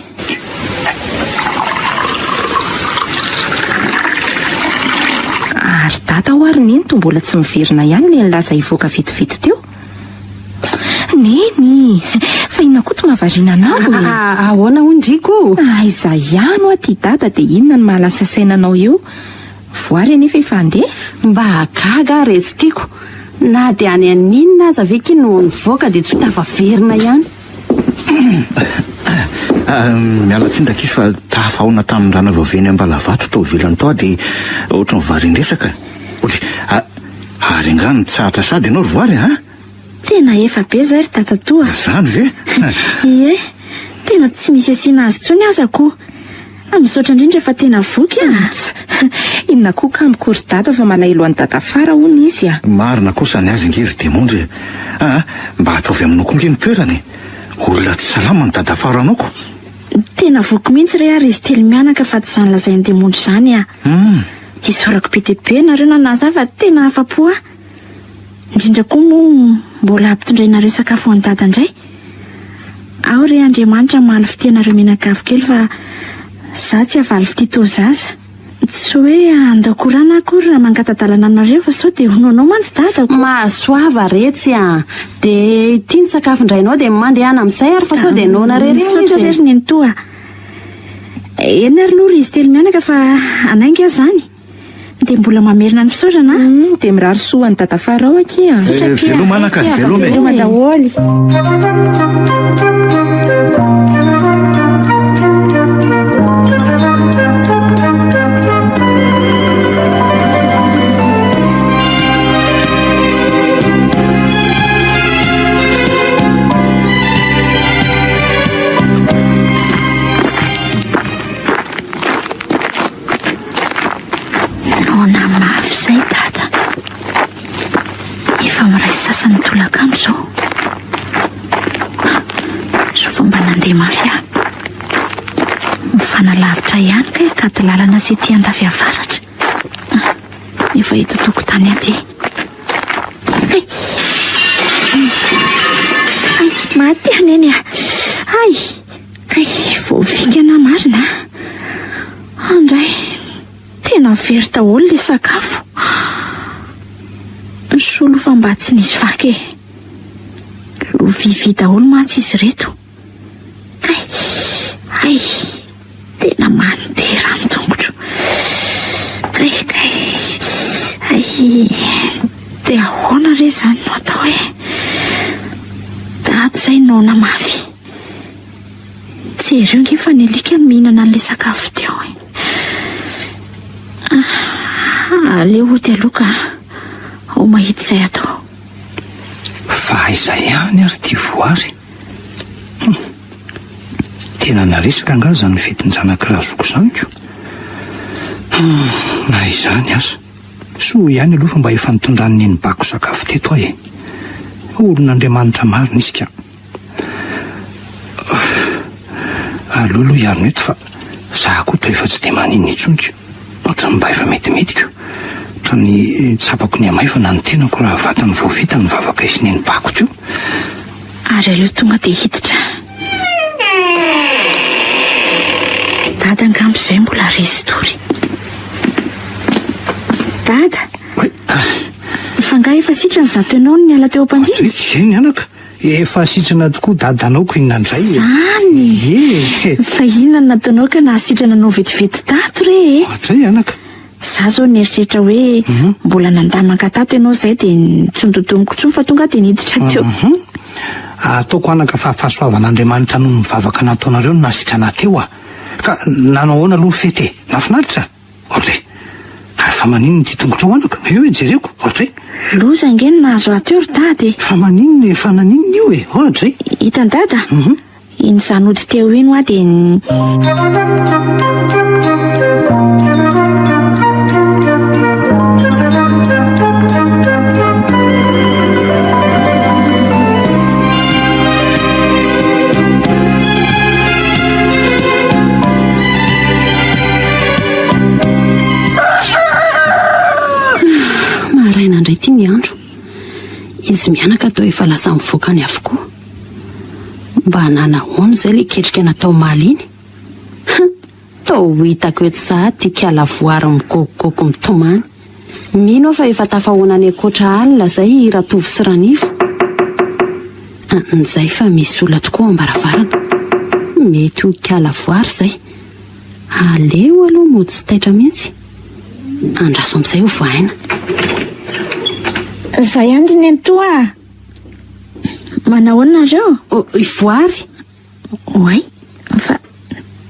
Ary Dada ho'a ry Neny toa mbola tsy miverina ihany ilay nilaza hivoaka vetivety teo. Neny! Fa inona koa ty mahavariana anao e? Ahoana hono ndry ko? Aiza ihany ho'a ty Dada dia inona no mahalasa saina anao eo? Voary anefa efa handeha. Mba gaga aho retsy tiako. Na dia any aninona aza ve ki no nivoaka dia tsy ho tafaverina ihany. Miala tsiny rankizy fa tafahaona tamin'ny ranavavy eny Ambalavato tao ivelany tao aho dia ohatran'ny varian-dresaka. Ohatry, ary angaha nitsahatra sady ianao ry Voary a? Tena efa be zay ry dadatoa a! Zany ve? Ie, tena tsy misy asiana azy intsony aza ko! Misaotra indrindra fa tena voky a! Tsa! Inona koa ka amiko ry dada fa malahelo an'i dadafara hono izy a! Marina kosa ny azy ange ry Demondry e! Aa, mba ataovy aminao koa ange ny toerana e! Olona tsy salama ny dadafara anao ko! Tena voky mihitsy re ary izy telo mianaka fa tsy izany lazain'i Demondry izany a! Isaorako be dia be nareo nanaza ahy fa tena afa-po aho! Indrindra koa moa mbola ampitondrainareo sakafo ho an'i Dada indray. Ao re Andriamanitra hamaly fitia anareo mianakavy kely fa za tsy havaly fitia toa zaza. Tsy hoe handao korana akory raha mangata-dalana aminareo fa sao dia hono anao mantsy Dada ko. Mahasoava retsy a! Dia ity ny sakafon-drainao dia mandehana amin'izay ary fa sao dia noana re reo izy e. Misaotra re ry Nenitoa a! Eny ary aloha ry izy telo mianaka fa hanainga aho izany. Dia mbola mamerina ny fisaorana a. Hum, dia mirary soa an'i Dadafara ao akia. Misaotra akia. Veloma anaka, veloma e. Veloma daholo. Noana mafy izay dada. Efa miray sasany tolakandro izao. Soa fa mba nandeha mafy aho. Mifanalavitra ihany kay akaty lalana sy ety andafy avaratra. Efa eto tokotany aty. Ay. Ay, maty aho neny a. Ay, kay voavinkana marina. Andray, tena very daholo ilay sakafo. Soa aloha fa mba tsy nisy vaky e. Lovia vy daholo mantsy izy ireto. Kay, hay, tena manintera ny tongotro. Kay, kay, hay, dia ahoana re izany no atao e? Dada izay noana mafy. Jereo nge fa ny alika no mihinana an'ilay sakafo teo e. Ah, aleo hody aloha ka. Ho mahita izay atao. Fa aiza ihany ary ity voary? Hum. Tena naresaka angaha izany fetin-janak'i Razoky izany ko? Hum, na izany aza. Soa ihany aloha fa mba efa nitondran'i Nenibako sakafo teto aho e. Olon'Andriamanitra marina izy ka. Aleo aloha hiarina eto fa za koa toa efa tsy dia maninona intsony ko. Ohatran'ny mba efa metimety ko. Ohatran'ny tsapako nihamaivana ny tenako raha vatany vao vita ny vavaka i sy neny bako teo. Ary aleo tonga dia hiditra. Dada angamba izay mbola resy tory. Dada! Fa angaha efa sitrana izato ianao no niala teo am-pandriana? Eny anaka, efa sitrana tokoa dadanao ko inona indray e? Izany! Ie! Fa inona no nataonao ka nahasitrana anao vetivety tato re e? Ohatray anaka. Za zao nieritreritra hoe mbola nandamaka tato ianao izay dia tsy nododomiko intsony fa tonga dia niditra teo. Ataoko anaka fa fahasoavan'Andriamanitra noho ny vavaka nataonareo no nahasitrana ahy teo a! Ka nanao ahoana aloha ny fety e? Nahafinaritra? Ohatray. Ary fa maninona ity tongotrao anaka? Eo e, jereko. Ohatray. Loza ange no nahazo ahy teo ry dada e. Fa maninona e? Fa naninona io e? Ohatray. Hitan'i dada? Iny izaho nody teo iny hoa dia. Izy mianaka toa efa lasa mivoaka any avokoa. Mba nanahoana izay ilay ketrika natao omaly iny? Hum! Toa ho hitako eto sahady ity kala voary migogogogo mitomany. Mino aho fa efa tafahoana any ankoatra alina izay i Ratovo sy Ranivo. Njay fa misy olona tokoa ao am-baravarana. Mety ho ikala voary izay. Aleo aloha mody tsy taitra mihitsy. Andraso amin'izay ho voahaina. Izay ihany ry nenitoa a! Manahoana nareo? I Voary? Oay, fa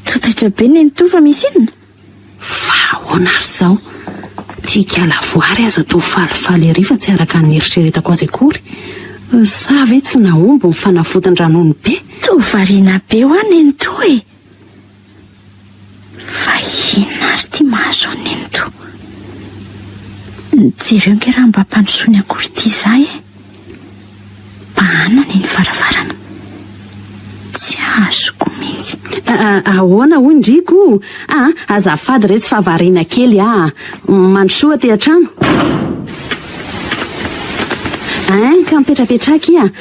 toa taitra be nenitoa fa misy inona? Fa ahoana ary izao? Ty ikala Voary aza toa falifaly ery fa tsy araka ny nieritreretako azy akory. Sa ve tsy nahomby ny fanafodin-dRanono be? Toa variana be hoa nenitoa e! Fa inona ary ity mahazo an'i Nenitoa? Jereo ange raha mba ampandrosoiny akory ity izaho e! Bahanana iny varavarana. Tsy azoko mihitsy. Ahoana hoy ndry ko? Ah, azafady re tsy fa variana kely ah. Mandrosoa aty an-trano. Hein, ka mipetrapetraha akia.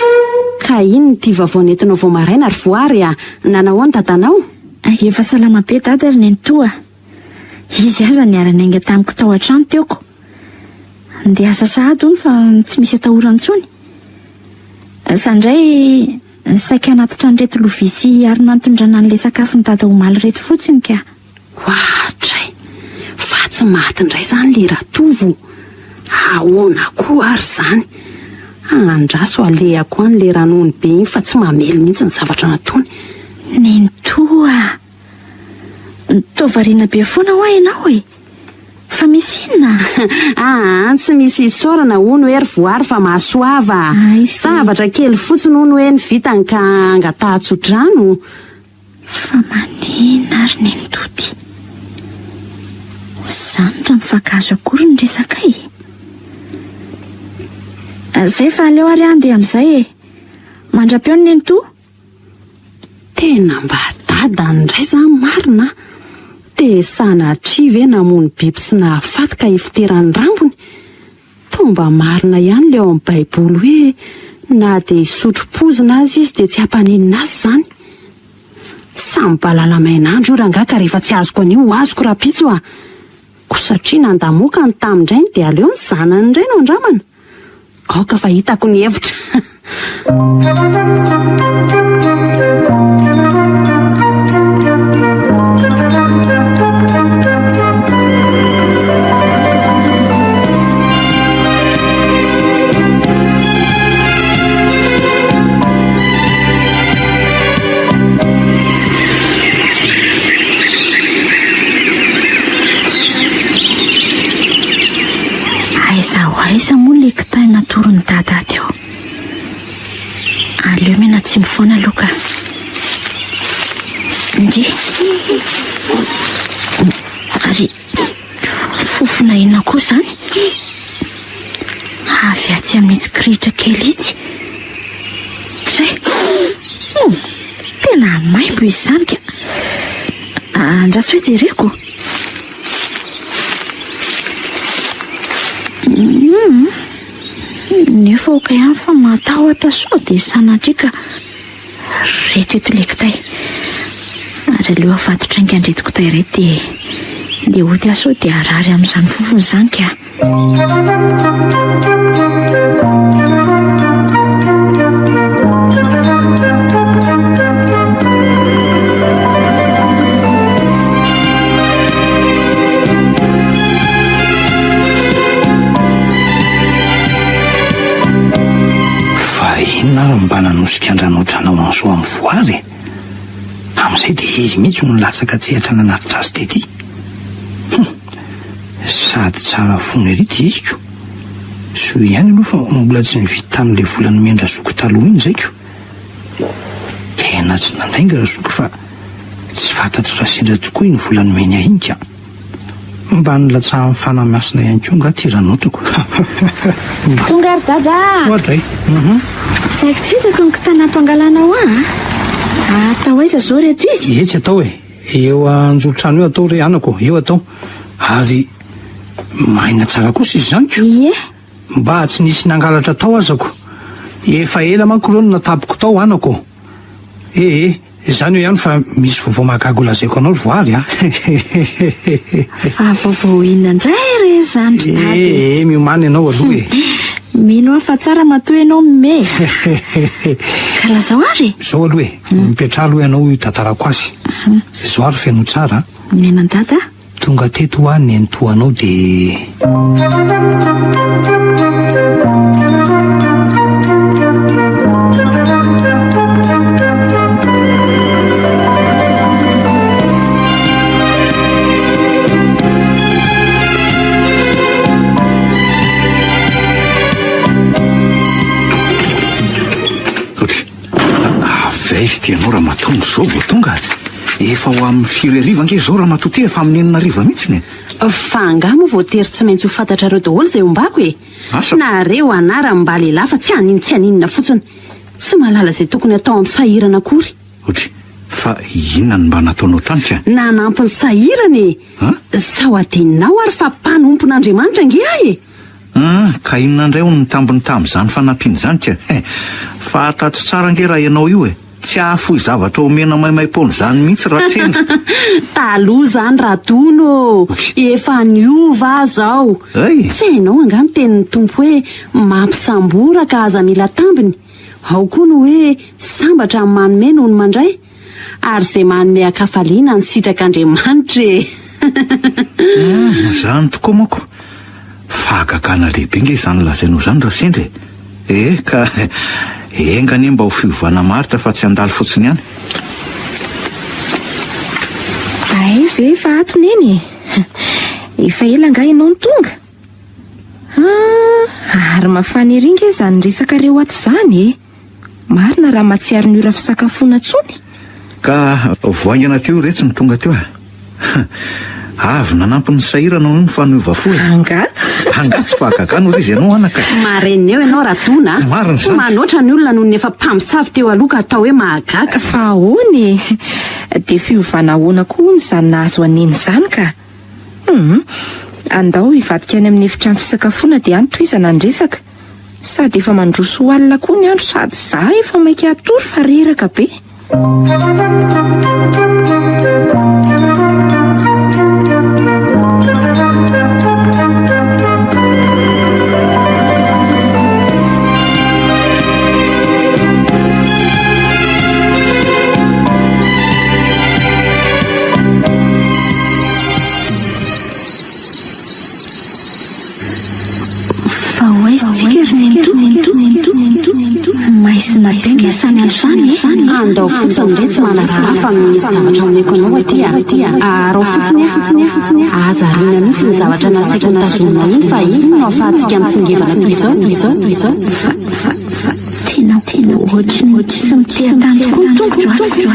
Ka inona ity vaovao nentinao vao maraina ry Voary ah? Nanahoana dadanao? Efa salama be dada ry nenitoa a! Izy aza niara-niainga tamiko tao an-trano teo ko! Ndeha asa sahady hono fa tsy misy atahorana intsony. Za indray saika hanatitra an'ireto lovia sy harona nitondrana an'ilay sakafon'i dada omaly ireto fotsiny ka! Oadray! Fa tsy maty indray izany le Ratovo? Ahoana koa ary izany? Andraso alehako any le ranono be iny fa tsy mamely mihitsy ny zavatra nataony. Nenitoa a! Toa variana be foana hoa ianao e! Fa misy inona? Aa, tsy misy isaorana hono hoe ry Voary fa mahasoava a! Zavatra kely fotsiny hono hoe ny vitany ka angatahan-tsodrano. Fa manina ary nenitoa ty? Zany raha mifankahazo akory ny resakay e! Zay fa aleo ary aho andeha amin'izay e! Mandra-peo ny nenitoa! Tena mba dadany indray zany marina a! Dia sanatria ve namono biby sy nahafaty ka hifoteran'ny rambony? Toa mba marina ihany ilay ao amin'ny baiboly hoe na dia hisotro pozina aza izy dia tsy hampaninona azy izany. Samy balala main'andro io rangahy ka rehefa tsy azoko anio ho azoko rahampitso a! Koa satria nandamoaka ny tamin-drainy dia aleo ny zanany indray no andramana. Aoka fa hitako ny hevitra. Aiza ho aiza moa ilay kitay natoron'i Dada teo? Aleo mianatsimo foana aloha ka. Ndry. Ary fofona inona koa izany? Avy atsy amin'itsy kirihitra kely itsy. Tray. Tena maimbo izy izany ka. Andraso hoe jereko. Nefa aoka ihany fa matahotra sao dia sanatria ka reto eto ilay kitay. Ary aleo avatotra haingana ireto kitay ireto dia dia hody aho sao dia harary amin'izany fofona izany ka. Fa inona ary no mba nanosika an-dRanotra hanao an'izao amin'ny voary e? Amin'izay dia izy mihitsy no nilatsaka an-tsehatra nanatitra azy tety. Hum! Sady tsara fona ery ity izy ko! Soa ihany aloha fa mbola tsy nividy tamin'ilay vola nomen-dRazoky taloha iny izay ko! Tena tsy nandainga Razoky fa tsy fantatro raha sendra tokoa iny vola nomeny ahy iny ka! Mba nilatsahan'ny Fanahy Masina ihany koa angaha ity ranotrako? Tonga ary Dada a! Oadray! Uhum! Saiky tsy hitako ny kitay nampangalanao ahy a! Atao aiza izao ireto izy? Etsy atao e! Eo anjoron-trano eo atao re anako, eo atao. Ary maina tsara kosa izy izany ko! Ie! Mba tsy nisy nangalatra tao aza ko! Efa ela manko ireo no natabiko tao anako ô. Ee, izany eo ihany fa misy vaovao mahagaga ho lazaiko anao ry Voary a! Fa vaovao inona indray re izany ry Dada e? Ee, miomàna ianao aloha e! Mino aho fa tsara matoa ianao mime e! Ka lazao ary e! Izao aloha e, mipetraha aloha ianao hitantarako azy. Izao ary fenoy tsara a! Mihaino an'i Dada aho. Tonga teto hoa ny nenitoanao dia. Avy aiza ity ianao ramatoa no izao vao tonga? Efa ho amin'ny firy hariva ange izao ramatoa ty, efa amin'ny enina hariva mihitsiny e! Fa angaha moa voatery tsy maintsy ho fantatrareo daholo izay ombako e? Asa. Nareo anarany mba lehilahy fa tsy haninontsy haninona fotsiny. Tsy mahalala izay tokony hatao amin'ny sahirana akory. Otry, fa inona no mba nataonao tany ka? Nanampy ny sahirana e! An? Sao adinonao ary fa mpanompon'Andriamanitra ange aho e! An, ka inona indray hono ny tambiny tamin'izany fanampiana izany ka? He, fantatro tsara ange raha ianao io e! Tsy hahafoy zavatra omena maimaim-poana izany mihitsy Ratsendra. Taloha izany Radono ô! Efa niova aho izao. Hay! Tsy hainao angaha ny tenin'ny Tompo hoe mampisambora ka aza mila tambiny? Ao koa ny hoe sambatra ny manome noho ny mandray? Ary izay manome an-kafaliana ny sitrak'Andriamanitra e! Hum, izany tokoa manko. Fahagagana lehibe nge izany lazainao izany Rasendra e! Eh, ka enga anie mba ho fiovana maharitra fa tsy handalo fotsiny ihany. Hay ve efa ato Neny e? Efa ela angaha ianao no tonga? Ah, ary mafana ery nge izany resakareo ato izany e! Marina raha mahatsiaro ny ora fisakafoana intsony. Ka vao haingana teo iretsy no tonga teo e. Avy nanampy ny sahirana hono fa niova fo e. Angaha? Angaha tsy fahagagana hoy izy ianao anaka. Marenina eo ianao Radona a. Marina izany. Manoatra ny olona noho ny efa mpamosavy teo aloha ka atao hoe mahagaga. Fa ahoana e? Dia fiovana ahoana koa hono izany nahazo an'iny izany ka? Hum. Andao hivadika any amin'ny efitrano fisakafoana dia any tohizana ny resaka. Sady efa mandroso ho alina koa ny andro sady za efa maika hatory fa reraka be. Fa ho aiza tsika ry nenitoa? Maizina be nge izany andro izany e! Andao fotsiny re tsy manaraha fa misy zavatra omeko anao aty a! Araho fotsiny a! Aza ariana mihitsy ny zavatra nasaiko notazominao iny fa iny no ahafahantsika mitsingevana toy izao, toy izao, toy izao. Fa, fa, fa, tena, tena ohatry ny tsy miteha-tany tokoa ny tongotro a!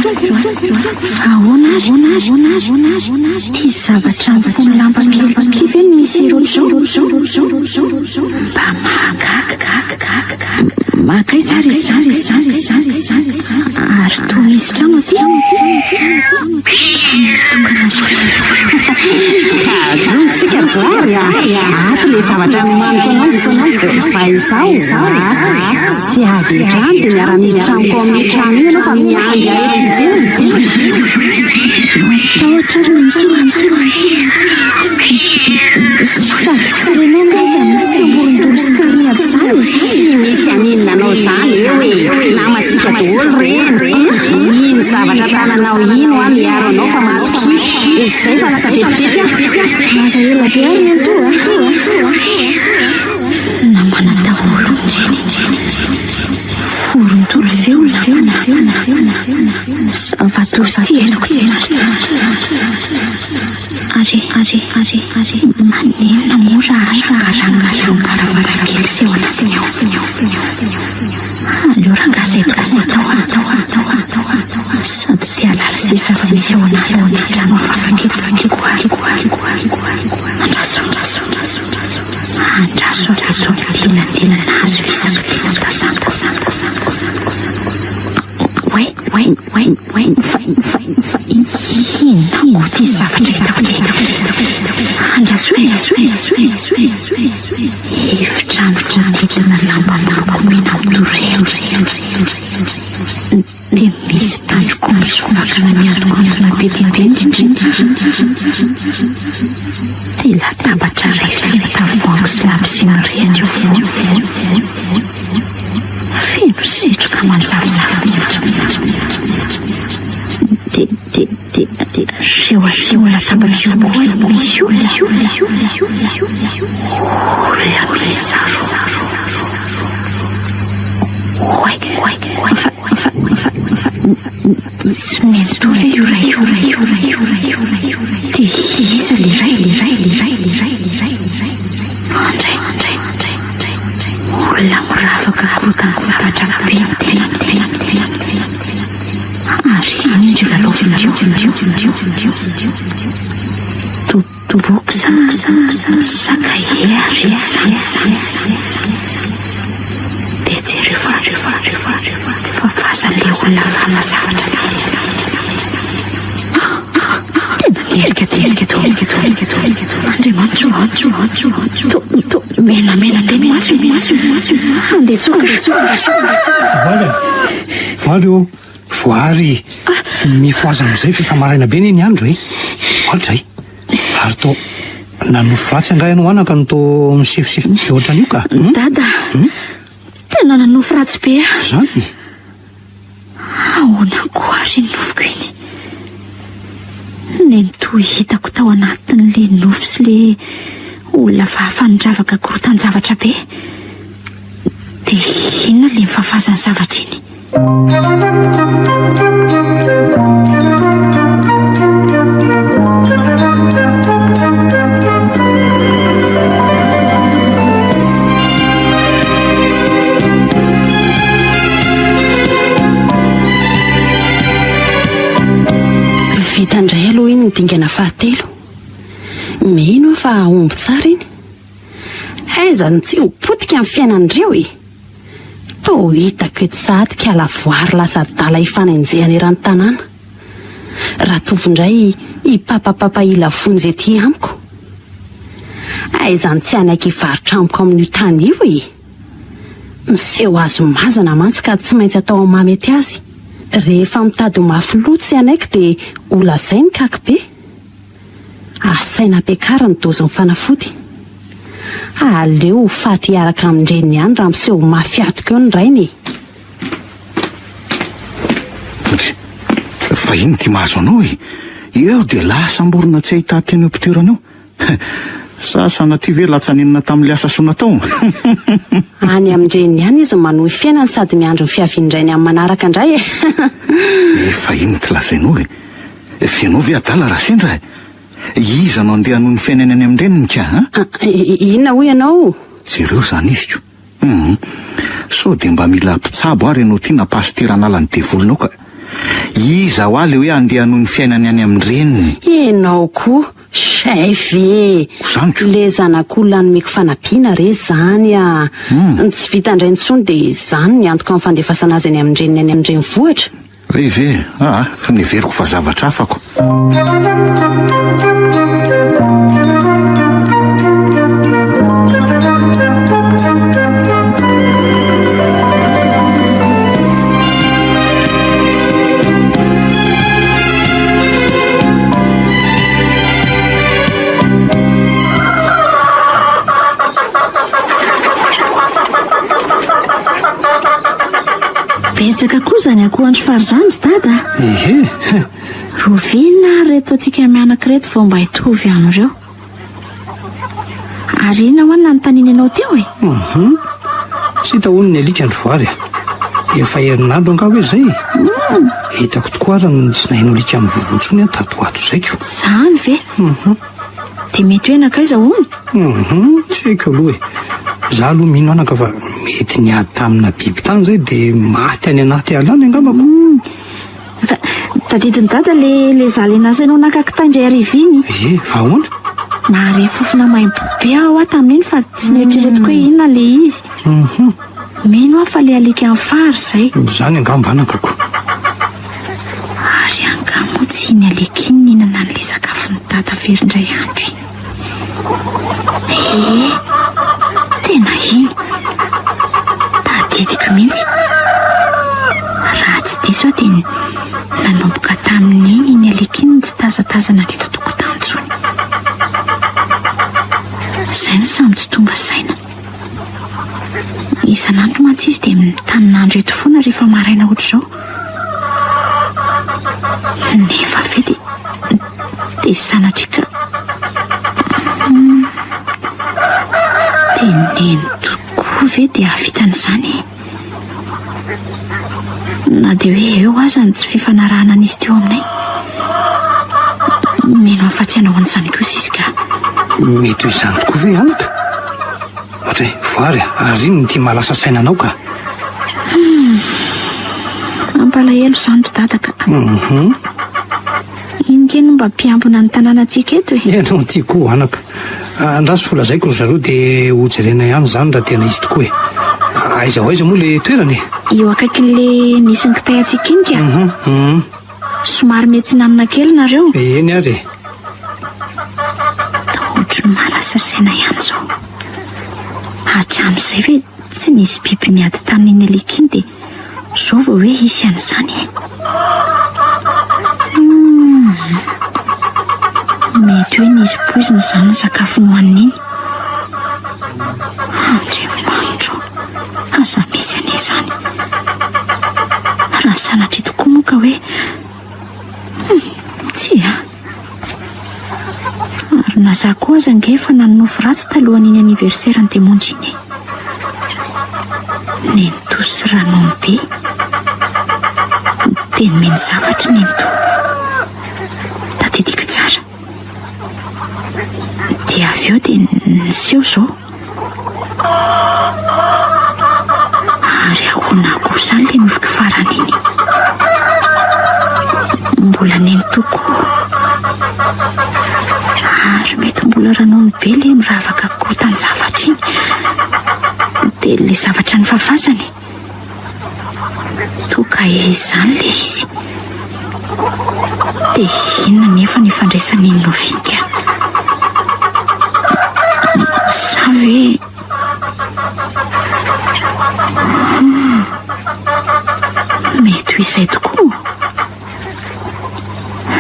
Fa ahoana ary? Ity zavatra mifono lamba kely ity ve no misy ery ohatr'izao? Mba mahagaga. Mankaiza ary izany? Ary toa misy trano aty? Trano mitokana be. Ka donko isika ry Voary a! Ato ilay zavatra nomaniko anao. Fa izao a! Tsy avy hatrany dia miara-miditra amiko ao amin'io trano io ianao fa miandry ahy eto ivelany. Matahotra ary nenitoa. Sady tsy renao angaha izany feom-borondolo sy kariniady izany e? Tsy misy haninona anao izany eo e! Namantsika daholo ireny. Iny zavatra tananao iny hoa miaro anao fa matokia. Izay fa lasa vetivety aho. Aza ela be ary nenitoa a! Namana daholo ndreny Forondolo ve o namana Zava-doza ity henoko ity Ary ary ary ary maninona moa raha arangaranga feom-baravarankely sy ao anatiny ao Aleo rangahy izay tokoa no atao atao atao atao Sady tsy hahalala izay zava-misy ao anatin'ity trano hafahafa kely koa Andraso andraso andraso Andraso andraso dilandilana hazo fisaka fisaka saka saka saka saka Oay oay oay oay fa fa fa inona koa ity zavatra hitako ity Andraso e andraso e andraso e andraso e andraso e Efitrano voahodidina lamba miloko mena midorehitra. Dia latabatra iray feno tavoahangy sy labozia mirehitra eo afovoany. Feno setroka manjavozavo. Dia, dia, dia, dia, ireo aty eo latabatra eo koa misy olona. Olona miisa roa. Oay, oay, fa, fa, fa, fa, tsy mitovy io ray io ray io ray io ray io ray io ray. Dia iza le ray le ray le ray le ray le ray le ray. Andray, andray, andray, andray, andray. Olona miravaka korotan-javatra be tena tena tena tena. Ary indry lalaovin-dreo, dreo, dreo, dreo, dreo. Boky sa sa kahie ary izany. Dia jereo fa fa vazan'ilay olona vava zavatra mihitsy. Tena miherika dia herika toa toa Andriamanitra o Andriamanitra o To to menamena be ny masony masony masony Andeha tsoka Voary a! Voary ô! Voary! Mifohaza amin'izay f'efa maraina be anie ny andro e! Ohatry izay. Ary toa nanofy ratsy angaha ianao anaka no toa misefosefo be ohatran'io ka? Dada, tena nanofy ratsy be aho. Izany? Ahoana koa ary iny nofiko iny? Nenitoa hitako tao anatin'ilay nofy sy ilay olona hafahafa nidravaka korotan-javatra be. Dia inona ilay nifafazan'ny zavatra iny? Vita indray aloha iny ny dingana fahatelo. Mino aho fa hahomby tsara iny. Aiza no tsy ho potika ny fiainan'ireo e! Toa hitako eto sahady kala voary lasa adala hifanenjehana eran'ny tanàna. Ratovo indray hipapapapa hila vonjy ety amiko. Aiza no tsy hanaiky hivarotra amiko amin'io tany io e! Miseho azy mazana mantsy ka tsy maintsy atao amin'ny mahamety azy. Rehefa mitady ho mafy loha tsy hanaiky dia holazainy kaky be. Asaina ampiakariny dozin'ny fanafody. Aleo ho faty hiaraka amin-dreniny ihany raha miseho ho mafy hatoka eo ny rainy e! Ndry, fa inona ity mahazo anao e? Eo dia lasa amborona tsy ahità-tena eo am-pitoerana eo. Sa sanatria ve latsa-nenina tamin'ilay asa soa natao? Any amin-dreniny any izy manohy fiainany sady miandry ny fiavian-drainy amin'ny manaraka indray e! Efa inona ity lazainao e? F'ianao ve adala raha sendra e? Iza no andeha hanohy ny fiainany any amin-dreniny ka a? Inona hoy ianao? Jereo izany izy ko. Hum. Sao dia mba mila mpitsabo ary ianao ity na pasitera hanala ny devolinao ka. Iza hoa le hoe andeha hanohy ny fiainany any amin-dreniny? Ianao koa, chef e! Izany ko. Le zanak'olona nomeko fanampiana re izany a! Ny tsy vita indray intsony dia izany ny antoka amin'ny fandefasana azy any amin-dreniny any an-drenivohitra. Ry ve? Aa, fa neveriko fa zavatra hafa ko. Betsaka koa izany akohandry fary izany ry dada a! Ehe! Roviana ary ireto antsika mianaka ireto vao mba hitovy amin'ireo. Ary inona hoa no nanontaniany anao teo e? Hum. Tsy hita hono ny alika andry voary a! Efa herinandro angaha hoe izay? Hum. Hitako tokoa ary ny tsy naheno alika mivovoa intsony aho tato ho ato izay ko. Izany ve? Hum. Dia mety hoe nankaiza hono? Hum, tsy haiko aloha e. Za aloha mino anaka fa mety niady tamina biby tany zay dia maty any anaty ala any angamba ko. Hum, fa tadidin'i dada le le za le nasainao naka kitay indray hariva iny. Ie, fa ahoana? Nahare fofona maimbo be aho hoa tamin'iny fa tsy noeritreretiko hoe inona le izy. Hum. Mino aho fa le alika amin'ny fary izay. Izany angamba anaka ko. Ary angaha moa tsy iny alika iny nihinana an'ilay sakafon'i dada very indray andro iny? Ee, tena iny. Tadidiko mihitsy. Raha tsy diso aho dia nanomboka tamin'iny iny alika iny no tsy tazatazana. intsony. Izay no samy tsy tonga saina. Isan'andro mantsy izy dia mitanin'andro eto foana rehefa maraina ohatr'izao. Nefa ve dia dia sanatria ka dia neny tokoa ve dia hahavita an'izany e? Na dia hoe eo aza ny tsy fifanarahana nisy teo aminay. Mino aho fa tsy hanao an'izany kosa izy ka. Mety ho izany tokoa ve anaka? Ohatra hoe, voary a, ary inona ity mahalasa saina anao ka? Hmm. Mampalahelo izany ry dada ka. Mhm. Iny nge no mba mpiambina ny tanànantsika eto e. Ianao ity koa anaka. Andraso fa lazaiko ry zareo dia hojerena ihany izany raha tena izy tokoa e. Aiza ho aiza moa ilay toerana e? Eo akaikin'ilay nisy ny kitay antsika iny ka. Mhm. Somary miatsinanana kely nareo. Eny ary e. Toa ohatry ny mahalasa saina ihany izao. Hatramin'izay ve tsy nisy biby niady tamin'iny alika iny dia izao vao hoe hisy an'izany e? Hmm. Mety hoe nisy poizina izany ny sakafo nohaniny iny. Andriamanitra ô, aza misy anie izany. Raha sanatria tokoa moa ka hoe... Hmm, tsia. Ary na za koa aza ange efa nanonofy ratsy talohan'iny anniversaire-n'i Demondry iny e. Nenitoa sy Ranono be. Dia nomeny zavatra i Nenitoa. Tadidiko tsara. Dia avy eo dia niseho izao. Ary ahoana koa izany ilay nofiko farany iny? Mbola nenitoa koa. Ary mety mbola ranono be ilay miravaka korotan-javatra iny. Dia ilay zavatra nifafazany. Toa ka izany ilay izy. Dia inona nefa ny ifandraisan'iny nofinka? Sa ve... Hmm. Mety ho izay tokoa.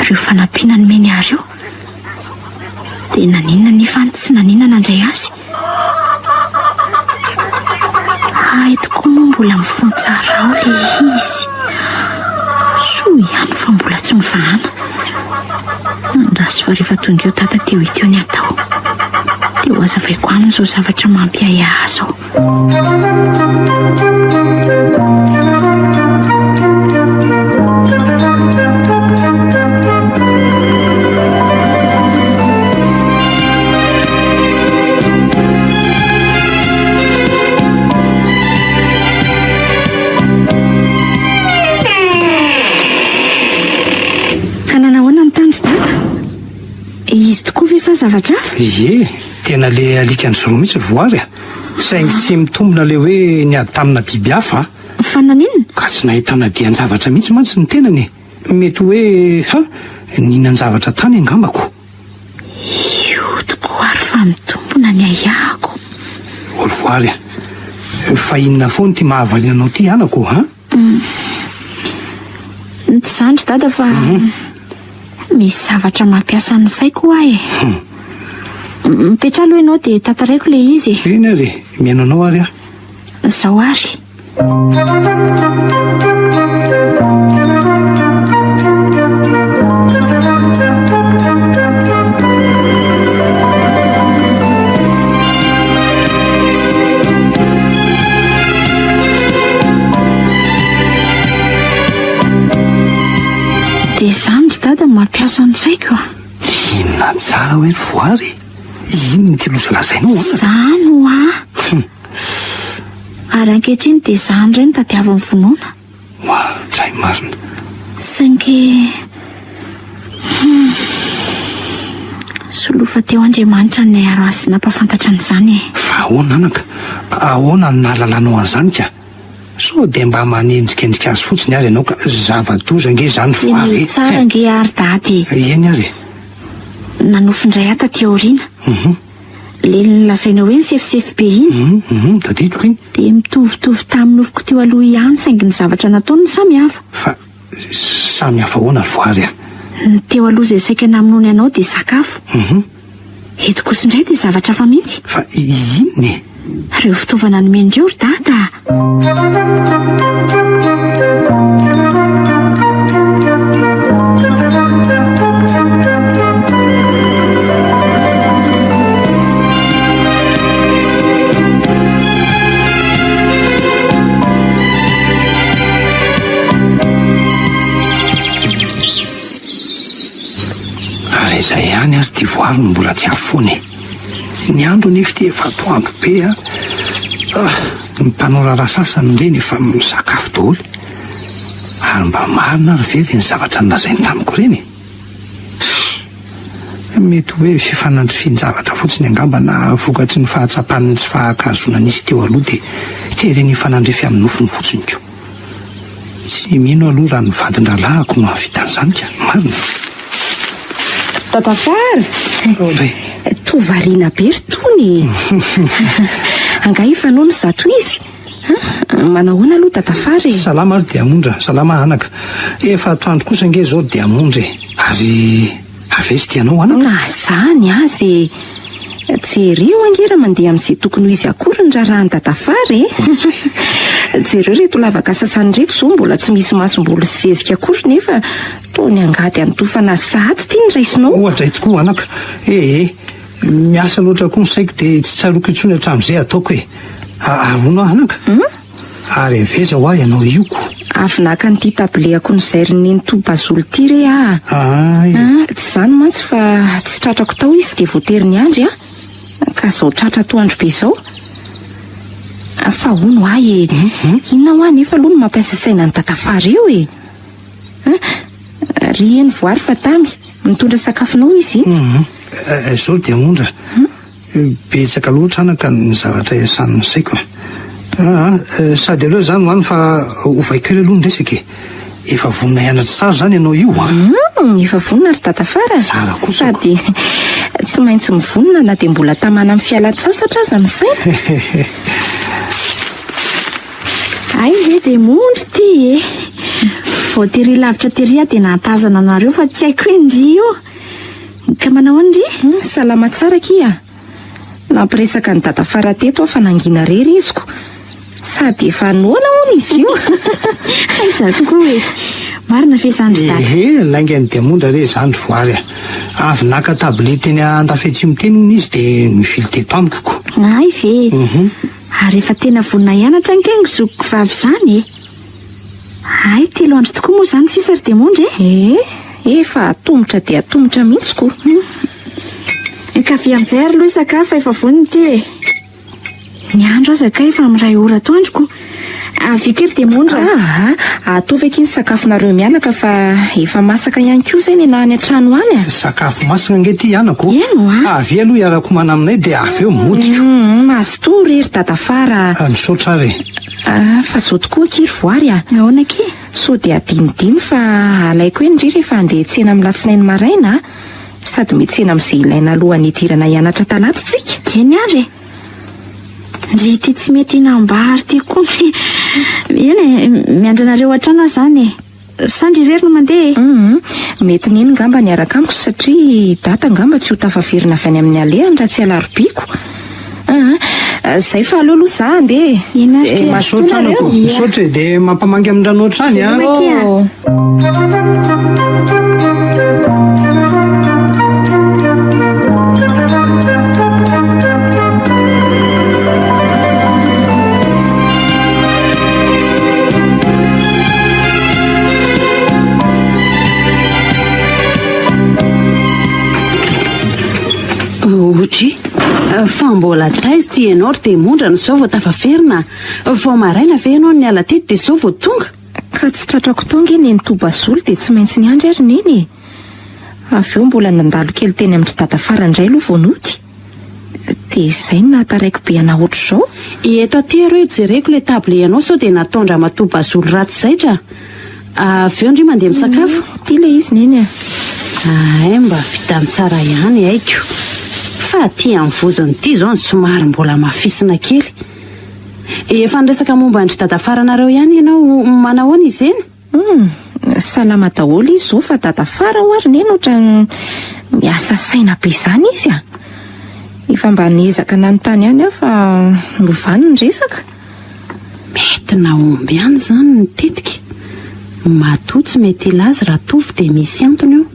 Ireo fanampiana nomeny ahy ireo. Dia naninona nefa any tsy naninona nandray azy? Hay tokoa moa mbola mifono tsara ao ilay izy. Soa ihany fa mbola tsy mivahana. Andraso fa rehefa tonga eo dada dia ho hita eo ny atao. Dia ho hazavaiko aminy izao zavatra mampiahiahy ahy izao. Ka nanahoana ny tany ry dada? Izy tokoa ve sa zavatra hafa? Ie, tena le alikan'i Zoro mihitsy ry voary a! Saingy tsy mitombina ilay hoe niady tamina biby hafa an! Fa naninona? Ka tsy nahitana dian-javatra mihitsy mantsy ny tenany e! Mety hoe ha, nihinan-javatra tany angamba ko! Io tokoa ary fa mitombina ny ahiahiko. Au revoir a! Fa inona foana ity mahavariana anao ity anako an? Tsy izany ry dada fa misy zavatra mampiasa ny saiko hoa e. Mipetraha aloha ianao dia tantaraiko ilay izy e. Eny ary e, mihaino anao ary aho. Izao ary. Dia izany ry dada no mampiasa ny saiko a. Inona tsara hoe ry voary? Inona ity loza lazainao an? Izany hoa. Ary ankehitriny dia izany indray no tadiavin'ny vonoana. Oadray marina. Saingy hum. Solofa teo Andriamanitra no niaro azy sy nampahafantatra an'izany e. Fa ahoana anaka? Ahoana no nahalalanao an'izany ka? Sao dia mba manendrikendrika azy fotsiny ary ianao ka? Zava-doza ange izany voary e. Tsara ange ary dada e. Eny ary e. Nanofy indray aho taty aoriana. Hum. Ilay nolazaina hoe nisefosefo be iny. Hum, hum, tadidiko iny. Dia mitovitovy tamin'ny nofiko teo aloha ihany saingy ny zavatra nataony no samy hafa. Fa samy hafa ahoana ry voary a? Ny teo aloha izay saika namonoany anao dia sakafo. Eto kosa indray dia zavatra hafa mihitsy. Fa inona e? Ireo fitaovana nomen'ireo ry dada a! Ary izay ihany ary ity voary no mbola tsy afoana e. Ny andro anefa ity efa atoandro be a. Ah, ny mpanao raharaha sasany ireny efa misakafo daholo. Ary mba marina ary ve ireny zavatra nolazainy tamiko ireny e? Mety hoe fifanandrifian-javatra fotsiny angamba na vokatry ny fahatsapany ny tsy fahankahazoana nisy teo aloha dia tereny hifanandrify amin'ny nofony fotsiny koa. Tsy mino aloha raha ny vadin-drahalahiko no hahavita an'izany ka! Marina? Dadafara! Toa variana be ry Tony e! Angaha efa noana izato izy? Manahoana aloha Dadafara e? Salama ry Diamondra, salama anaka. Efa atoandro kosa ange izao ry Diamondra e! Ary avy aiza ity anao anaka? Na izany aza e! Jereo ange raha mandeha amin'izay tokony ho izy akory ny raharahan'i Dadafara e! Jereo ireto lavaka sasany ireto izao mbola tsy misy masomboly sy zezika akory nefa toa ny angady anotofana azy sahady ity ny raisinao. Ohatra tokoa anaka! Ee, miasa loatra koa ny saiko dia tsy tsaroako intsony hatramin'izay ataoko e! Ary hono aho anaka? Ary avy aiza hoa ianao io ko? Avy naka an'ity tablehako nozairin'i Nenitoa Bazolo ity re aho. Ay. Ah, tsy izany mantsy fa tsy tratrako tao izy dia voatery niandry aho. Ka izao tratra atoandro be izao. Fa hono ahy e, inona hoa nefa aloha no mampiasa saina an'i Dadafara eo e? Ah, ry eny voary fa tamy, mitondra sakafonao izy iny. Izao ry Diamondra, Betsaka loatra anaka ny zavatra iasan'ny saiko a! Aa, sady aleo izany ho any fa ovaiko kely aloha ny resaka e! Efa vonona hianatra tsara izany ianao io a! Humm, efa vonona ry dadafara a! Tsara kosa ko! Sady tsy maintsy mivonona na dia mbola tamana amin'ny fialan-tsasatra aza ny saina. Hay ve dia mondry ity e! Vao tery lavitra tery aho dia nahatazana anareo fa tsy haiko hoe ndry io. Ka manao ahoana ndry? Hum, salama tsara akia a! Nampiresaka an'i Dadafara teto aho fa nangina irery izy ko. Sady efa noana hono izy io. Aiza koa e! Marina ve izany ry Dada? Ehe, laingan'i Diamondra re izany ry Voary a! Avy naka tablette teny Andafiatsimo teny hono izy dia nivily teto amiko ko. Hay ve? Ary efa tena vonona hianatra ange ny zokiko vavy izany e! Hay, telo andro tokoa moa izany sisa ry Diamondra e! Eh, efa atomotra dia atomotra mihitsy ko. Ka avia amin'izay ary aloha hisakafo fa efa vonona ity e! Ny andro aza kay efa amin'ny iray ora atoandro ko. Avia kely Diamondra a! Aa, ataovy akia ny sakafonareo mianaka fa efa masaka ihany koa izay ny anah any an-trano any a! Sakafo masaka ange ity anako o! Eny oa! Avia aloha hiara-komana aminay dia avy eo mody ko. Mazotoa re ry Dadafara a! Misaotra ary e! Ah, fa zao tokoa akia ry Voary a! Ahoana akia? Sao dia adinodino fa alaiko eny ndry rehefa handeha hiantsena amin'ny latsinainy maraina a! Sady miantsena amin'izay ilaina alohan'ny hidirana hianatra talata tsika. Eny ary e! Ndry ity tsy mety hinam-bary ity koa Eny e, miandry anareo hatrany aho izany e! Sa ndry irery no mandeha e? Hum, mety neny ngamba niaraka amiko satria i Dada ngamba tsy ho tafaverina avy any amin'ny alehany raha tsy alarobiako. Aa, zay fa aleo aloha za handeha e. Eny ary Eh, ke. mazotoa Misaotra nareo. anako, misaotra e, dia mampamangy amin-drano hatrany a. Veloma akia. Oh. Ohatry, fa mbola taiza ity ianao ry Demondra no izao vao tafaverina? Vao maraina ve ianao no niala teto dia izao vao tonga? Ka tsy tratrako tao ange Nenitoa Bazolo dia tsy maintsy niandry ary Neny e! Avy eo mbola nandalo kely teny amin-dry Dadafara indray aloha vao nody. Dia izay no nahataraiky be anah ohatr'izao. Eto aty areo jereko ilay tablier anao sao dia nataon-dramatoa Bazolo ratsy zaitra a! Avy eo ndry mandeha misakafo. Ity ilay izy Neny a! Hay mba vitany tsara ihany haiko. Fa aty amin'ny vozony ity izao no somary mbola hamafisina kely. Efa niresaka momba an-dry dadafaranareo ihany ianao, manahoana izy iny? Hum! Salama daholo izy izao fa dadafara ho'a ry neny ohatran'ny miasa saina be izany izy a! Efa mba niezaka nanontany ihany aho fa novany ny resaka. Mety nahomby ihany izany ny tetika. Matoa tsy mety hilaza Ratovo dia misy antony io.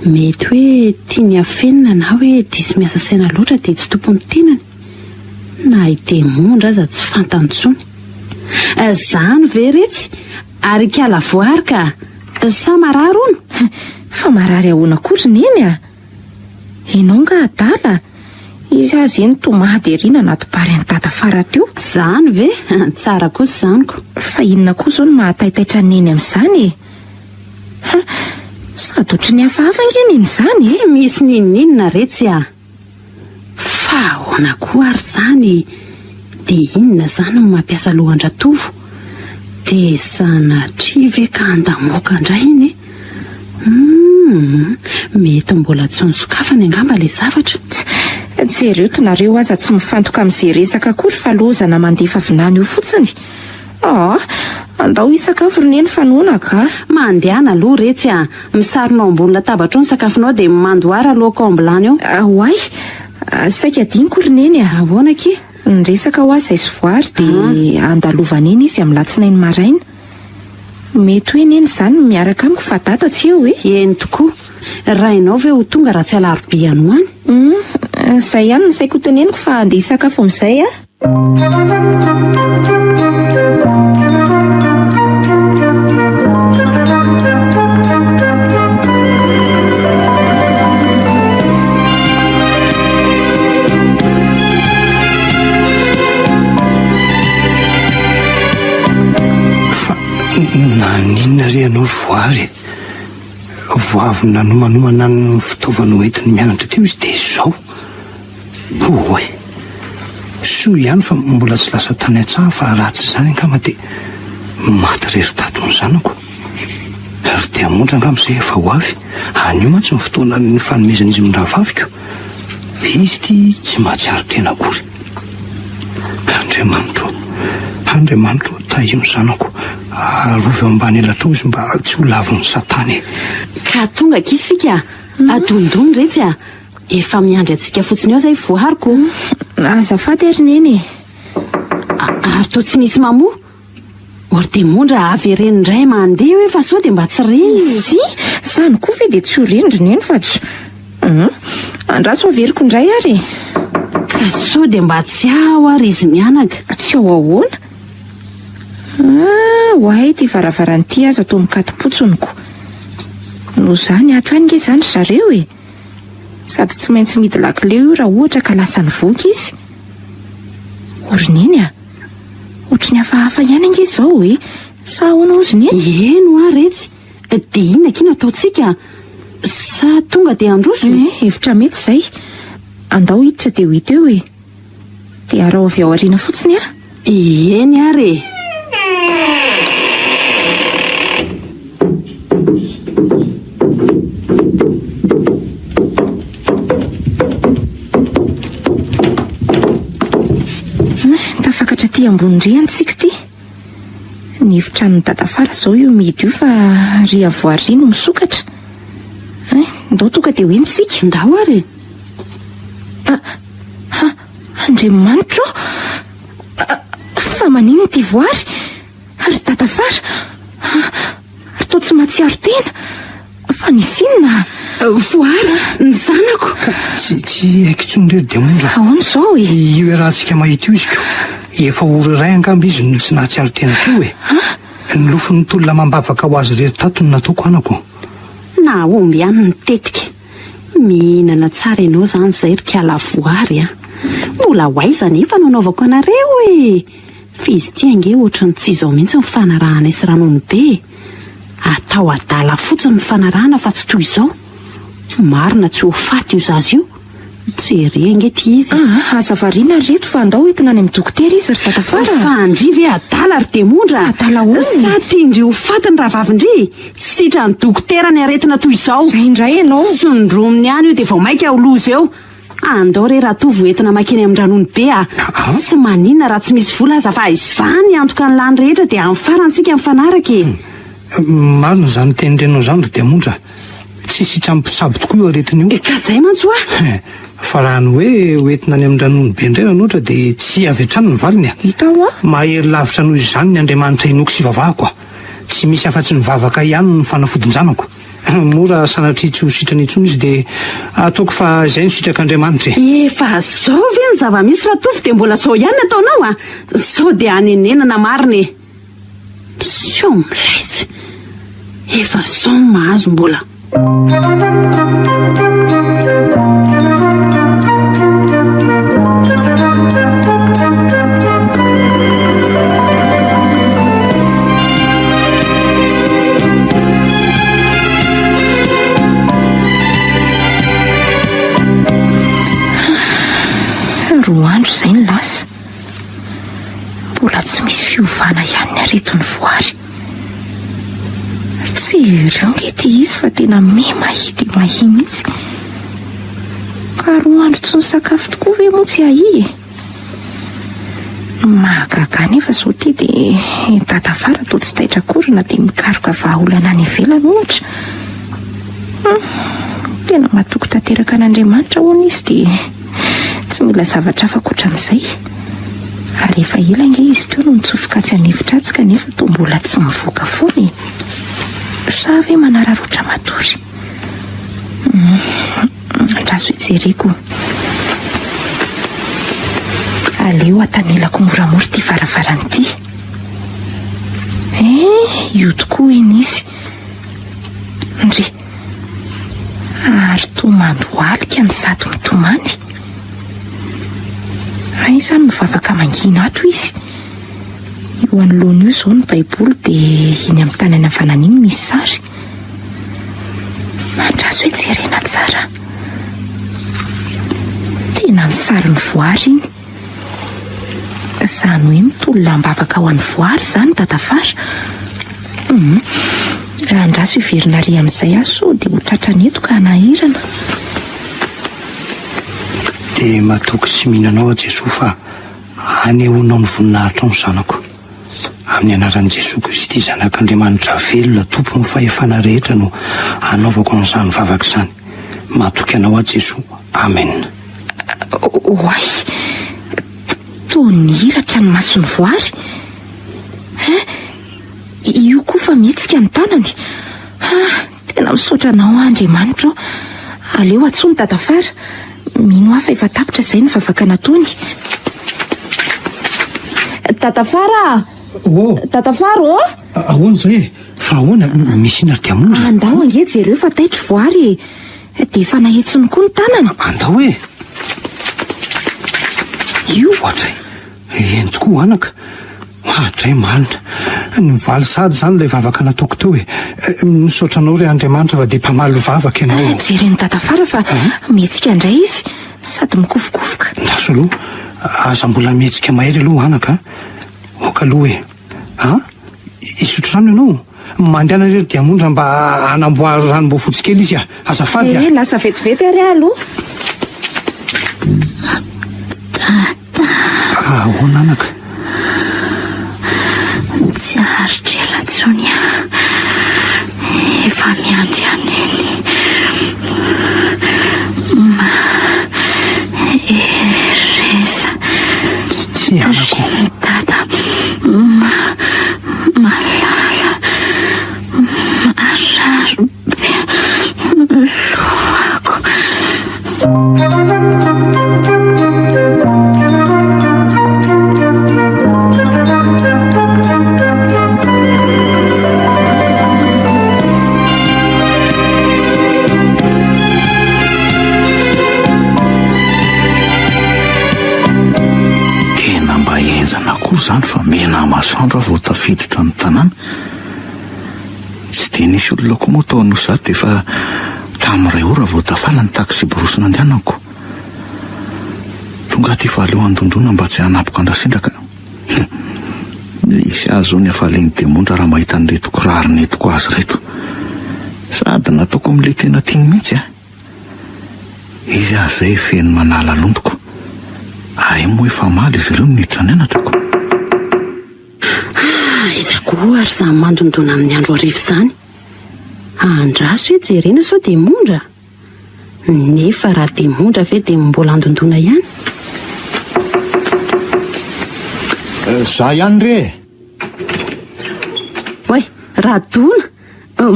Mety hoe tiany hafenina na hoe diso miasa saina loatra dia tsy tompon'ny tenany. Na i Demondra aza tsy fantany intsony. Izany ve retsy ary ikala voary ka! Sa marary hono? Fa marary ahoana koa ry Neny a! Enao nga adala? Izy aza eny tomady ery nanaty bary an'i dada fara teo. Zany ve? Tsara kosa izany ko. Fa inona koa izao no mahataitaitra an'i Neny amin'izany e? Ha! Sady ohatry ny hafahafa ange Neny izany e! Tsy misy n'inon'inona retsy a! Fa ahoana koa ary izany e? Dia inona izany no mampiasa loha an-dRatovo? Dia sanatria ve ka handamoaka indray iny e? Humm, mety mbola tsy nosokafany angamba ilay zavatra. Jereo to nareo aza tsy mifantoka amin'izay resaka akory fa lozana mandefa vinany eo fotsiny. Ah, andao hisakafo ry neny fa noana ka. Mandehana aloha retsy a! Misarona ao ambony latabatra ao ny sakafonao dia mandoara aloaka ao am-bilany ao. Oay, saika adinoko ry neny a! Ahoana akia? Niresaka hoa izay sy voary dia andalovana eny izy amin'ny latsinainy maraina. Mety hoe neny izany no miaraka amiko fa dada tsy eo e! Eny tokoa. Rainao ve ho tonga raha tsy alarobia any ho any? Hum, izay ihany no saiko hoteneniko fa andeha hisakafo amin'izay aho. Fa naninona re ianao ry Voary e? Vao avy nanomanomana ny fitaovana hoentiny mianatra teo izy dia izao. Oay! Soa ihany fa mbola tsy lasa tany an-tsaha fa raha tsy izany angamba dia maty irery tato ny zanako. Ry diamondra angamba izay efa ho avy. Anio mantsy ny fotoana nifanomezan'izy mirahavaviko. Izy ity tsy mahatsiaro tena akory. Andriamanitro ô! Andriamanitro ô, tahio ny zanako. Arovy ao ambany elatrao izy mba tsy ho lavon'i Satana e! Ka tonga akia isika. Adonidony retsy a! Efa miandry antsika fotsiny eo izay voariko o! Azafady ary Neny e! Ary toa tsy misy mamoha? Or demondra avereno indray mandeha hoe fa sao dia mba tsy reny e! Tsia, izany koa ve dia tsy ho reny ry Neny fa tsy. Hum, andraso averiko indray ary e! Ka sao dia mba tsy ao ary izy mianaka? Tsy ao ahoana? Ah, oay ity varavarana ity aza toa mikato-potsiny ko. Noho izany ato ihany nge izany ry zareo e! Sady tsy maintsy mihidy lakile io raha ohatra ka lasa nivoaka izy. O ry Neny a! Ohatry ny hafahafa ihany ange izao e! Sa ahoana hozy Neny? Eny hoa retsy! Dia inona akia no ataontsika? Sa tonga dia handroso? Eh, hevitra mety izay. Andao hiditra dia ho hita eo e! Dia araho avy ao aoriana fotsiny aho. Eny ary e! Tafakatra aty ambony rihana isika ity. Ny efitranon'i Dadafara izao io mihidy io fa ry avoary ry no misokatra. Hein, ndao tonga dia ho eny isika. Ndao ary e! Ah, ah, Andriamanitra ô! Ah, fa maninona ity voary? Ry Dadafara! Ah, ary toa tsy mahatsiaro tena. Fa nisy inona? Voara, ny zanako. Ka tsy tsy haiko intsony re ry Diamondra. Ahoana izao e? Io iarahantsika mahita io izy ko. Efa ora iray angamba izy no tsy nahatsiaro tena teo e. Ny lofon'ny tolona amam-bavaka ho azy irery tato no nataoko anako. Nahomby ihany ny tetika. Mihinana tsara ianao izany izay ry kala Voary a. Mbola ho aiza anefa no hanaovako anareo e? Fa izy ity ange ohatran'ny tsy izao mihitsy ny fanarahanay sy Ranonobe e! Atao adala fotsiny ny fanarahana fa tsy toy izao. Marina tsy ho faty io zaza io. Jere ange ity izy e. Aa, aza variana ry reto fa andao entina any amin'ny dokotera izy ry dadafara a. Fa ndry ve adala ry demondra? Adala ahoana e? Sa tian-dry ho faty ny rahavavin-dry? Sitran'ny dokotera ny aretina toy izao. Izay indray ianao. Tsindrominy ihany io dia vao mainka ho loza eo. Andao re Ratovo entina makeny amin-dRanono be a! Tsy maninona raha tsy misy vola aza fa izany antoka ny lany rehetra dia amin'ny farany isika mifanaraka e! Marina izany tenin-dreninao izany ry Diamondra. Tsy sitran'ny mpitsabo tokoa io aretina io. Ka izay mantsy hoa. Fa raha ny hoe hoentina any amin-dRanonobe indray Ranoatra dia tsia avy hatrany ny valiny a. Hita hoa. Mahery lavitra noho izany ny Andriamanitra inoako sy ivavahako a. Tsy misy afa-tsy ny vavaka ihany no fanafodin-janako. Moa raha sanatria tsy ho sitrana intsony izy dia ataoko fa izay no sitrak'Andriamanitra e. Efa zao ve ny zava-misy Ratovo dia mbola zao ihany ny ataonao a! Sao dia hanenenana marina e! Miseho milaitsy. Efa zao ny mahazo mbola. Roa andro izay ny lasa. Mbola tsy misy fiovana ihany ny aretin'ny voary. Tsy ireo ange ity izy fa tena miha mahia dia mahia mihitsy. Ka roa andro tsy nisakafo tokoa ve moa tsy hahia e? Ny mahagaga ahy nefa izao ity dia i Dadafara toa tsy taitra akory na dia mikaroka vahaolana any ivelany ohatra. Hum, tena matoky tanteraka an'Andriamanitra hono izy dia tsy mila zavatra hafa ankoatran'izay. Ary efa ela ange izy teo no nitsofoka atsy an'efitra atsy kanefa toa mbola tsy mivoaka foana e. Sa ve manararaotra matory? Hum, andraso hijereko. Aleo atanilako moramora ity varavarana ity. Eh, io tokoa iny izy. Ndry. Ary toa mandohalika no sady mitomany. Aiza no mivavaka mangina ato izy? Io anoloana io izao ny Baiboly dia iny amin'ny tanany havanana iny misy sary. Andraso hoe jerena tsara. Tena ny sarin'ny voary iny. Izany hoe mitolona am-bavaka ho an'ny voary izany Dadafara. Hum. Andraso hiverina ary amin'izay aho sao dia ho tratrany eto ka hanahirana. Dia matoky sy mino anao aho Jesoa fa hanehoanao ny voninahitrao ny zanako. Amin'ny anaran'i Jesoa Kristy Zanak'Andriamanitra velona Tompon'ny fahefana rehetra no anaovako an'izany vavaka izany. Matoky anao aho Jesoa. Amen. Oay! Toa nihiratra ny mason'i Voary. Hein? Io koa fa mihetsika ny tanany. Ah, tena misaotra anao aho Andriamanitra o. Aleo antsoy ny dadafara. Mino aho fa efa tapitra izay ny vavaka nataony. Dadafara a! Oh! Dadafara ô! Ahoana izay e? Fa ahoana? Misy inona ry Diamondra? Andao ange jereo fa taitra Voary e. Dia efa nahetsiny koa ny tanany. Andao e! Io. Ohatray. Eny tokoa anaka. Ohatray marina. Nivaly sahady izany ilay vavaka nataoko teo e. Misaotra anao re Andriamanitra fa dia mpamaly vavaka ianao. Jeren'i Dadafara fa mihetsika indray izy sady mikofokofoka. Andraso aloha. Aza mbola mihetsika mahery aloha anaka a. Aoka aloha e. A? Hisotro rano ianao? Mandehana re ry Diamondra mba hanamboary ranom-boafotsy kely izy a! Azafady a! Ee, lasa vetivety ary aho aloha. Dada. Ahoana anaka? Tsy haharitra ela intsony aho. Efa miandry ahy Neny. Mahereza. Tsy anako. Dada. Malala. Marary be ny lohako. Tena mba henjana koa izany fa mena masoandro aho vao tafiditra ny tanàna. Tsy dia nisy olona koa moa tao Anosizato dia efa tamin'ny iray ora vao tafala ny taksiborosy nandehanako. Tonga aty fa aleo handondona mba tsy hanapoka an-dRasendra ka. Hum! Misy ahy zao ny hafalian'i Demondra raha mahita an'ireto kiraro nentiko azy ireto. Sady nataoko amin'ilay tena tiany mihitsy a! Izy aza izay feno manala lontoko. Hay moa efa omaly izy ireo no niditra nianatra ko. Ah, iza. tokoa ary izany mandondona amin'ny andro hariva izany. Andraso hoe jerena sao dia mondra. Nefa raha dia mondra ve dia mbola andondona ihany? Za ihany re e! Oay, Radona!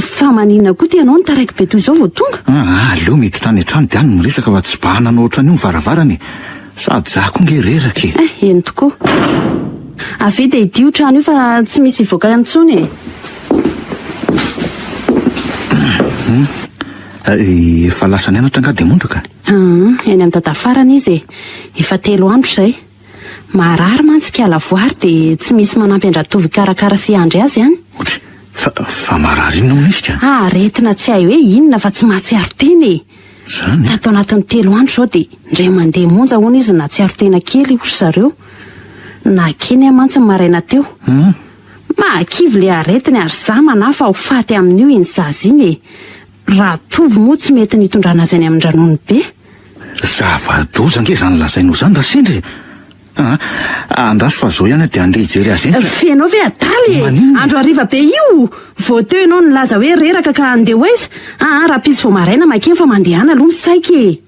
Fa maninona koa ty ianao no taraiky be toy izao vao tonga? Aa, aleo miditra any an-trano dia any miresaka fa tsy bahanana ohatran'io ny varavarana e! Sady za koa nge reraka e! Eh, eny tokoa. Avia dia hidio io trano io fa tsy misy hivoaka intsony e! Efa lasa nianatra angaha Diamondra ka? Aa, eny amin'ny dadafarany izy e! Efa telo andro izay. Marary mantsy ikala voary dia tsy misy manampy an-dRatovo hikarakara sy hiandry azy any. Otry, fa, fa marary inona hono izy ka? Aretina tsy hay hoe inona fa tsy mahatsiaro tena e! Zany? Tato anatin'ny telo andro izao dia indray mandeha monja hono izy nahatsiaro tena kely hoy ry zareo. Nakeny aho mantsy ny maraina teo. Mahakivy ilay aretina ary za manahy fa ho faty amin'io iny zaza iny e! Ratovo moa tsy mety nitondrana azy any amin-dRanonobe. Zava-doza ange izany lazainao izany Rasendra e! Aa, andraso fa zao ihany aho dia handeha hijery azy eny ka. F'ianao ve adala e! Maninona? Andro hariva be io! Vao teo ianao nilaza hoe reraka ka handeha ho aiza? Aa, rahampitso vao maraina makeny fa mandehana aloha misaika e!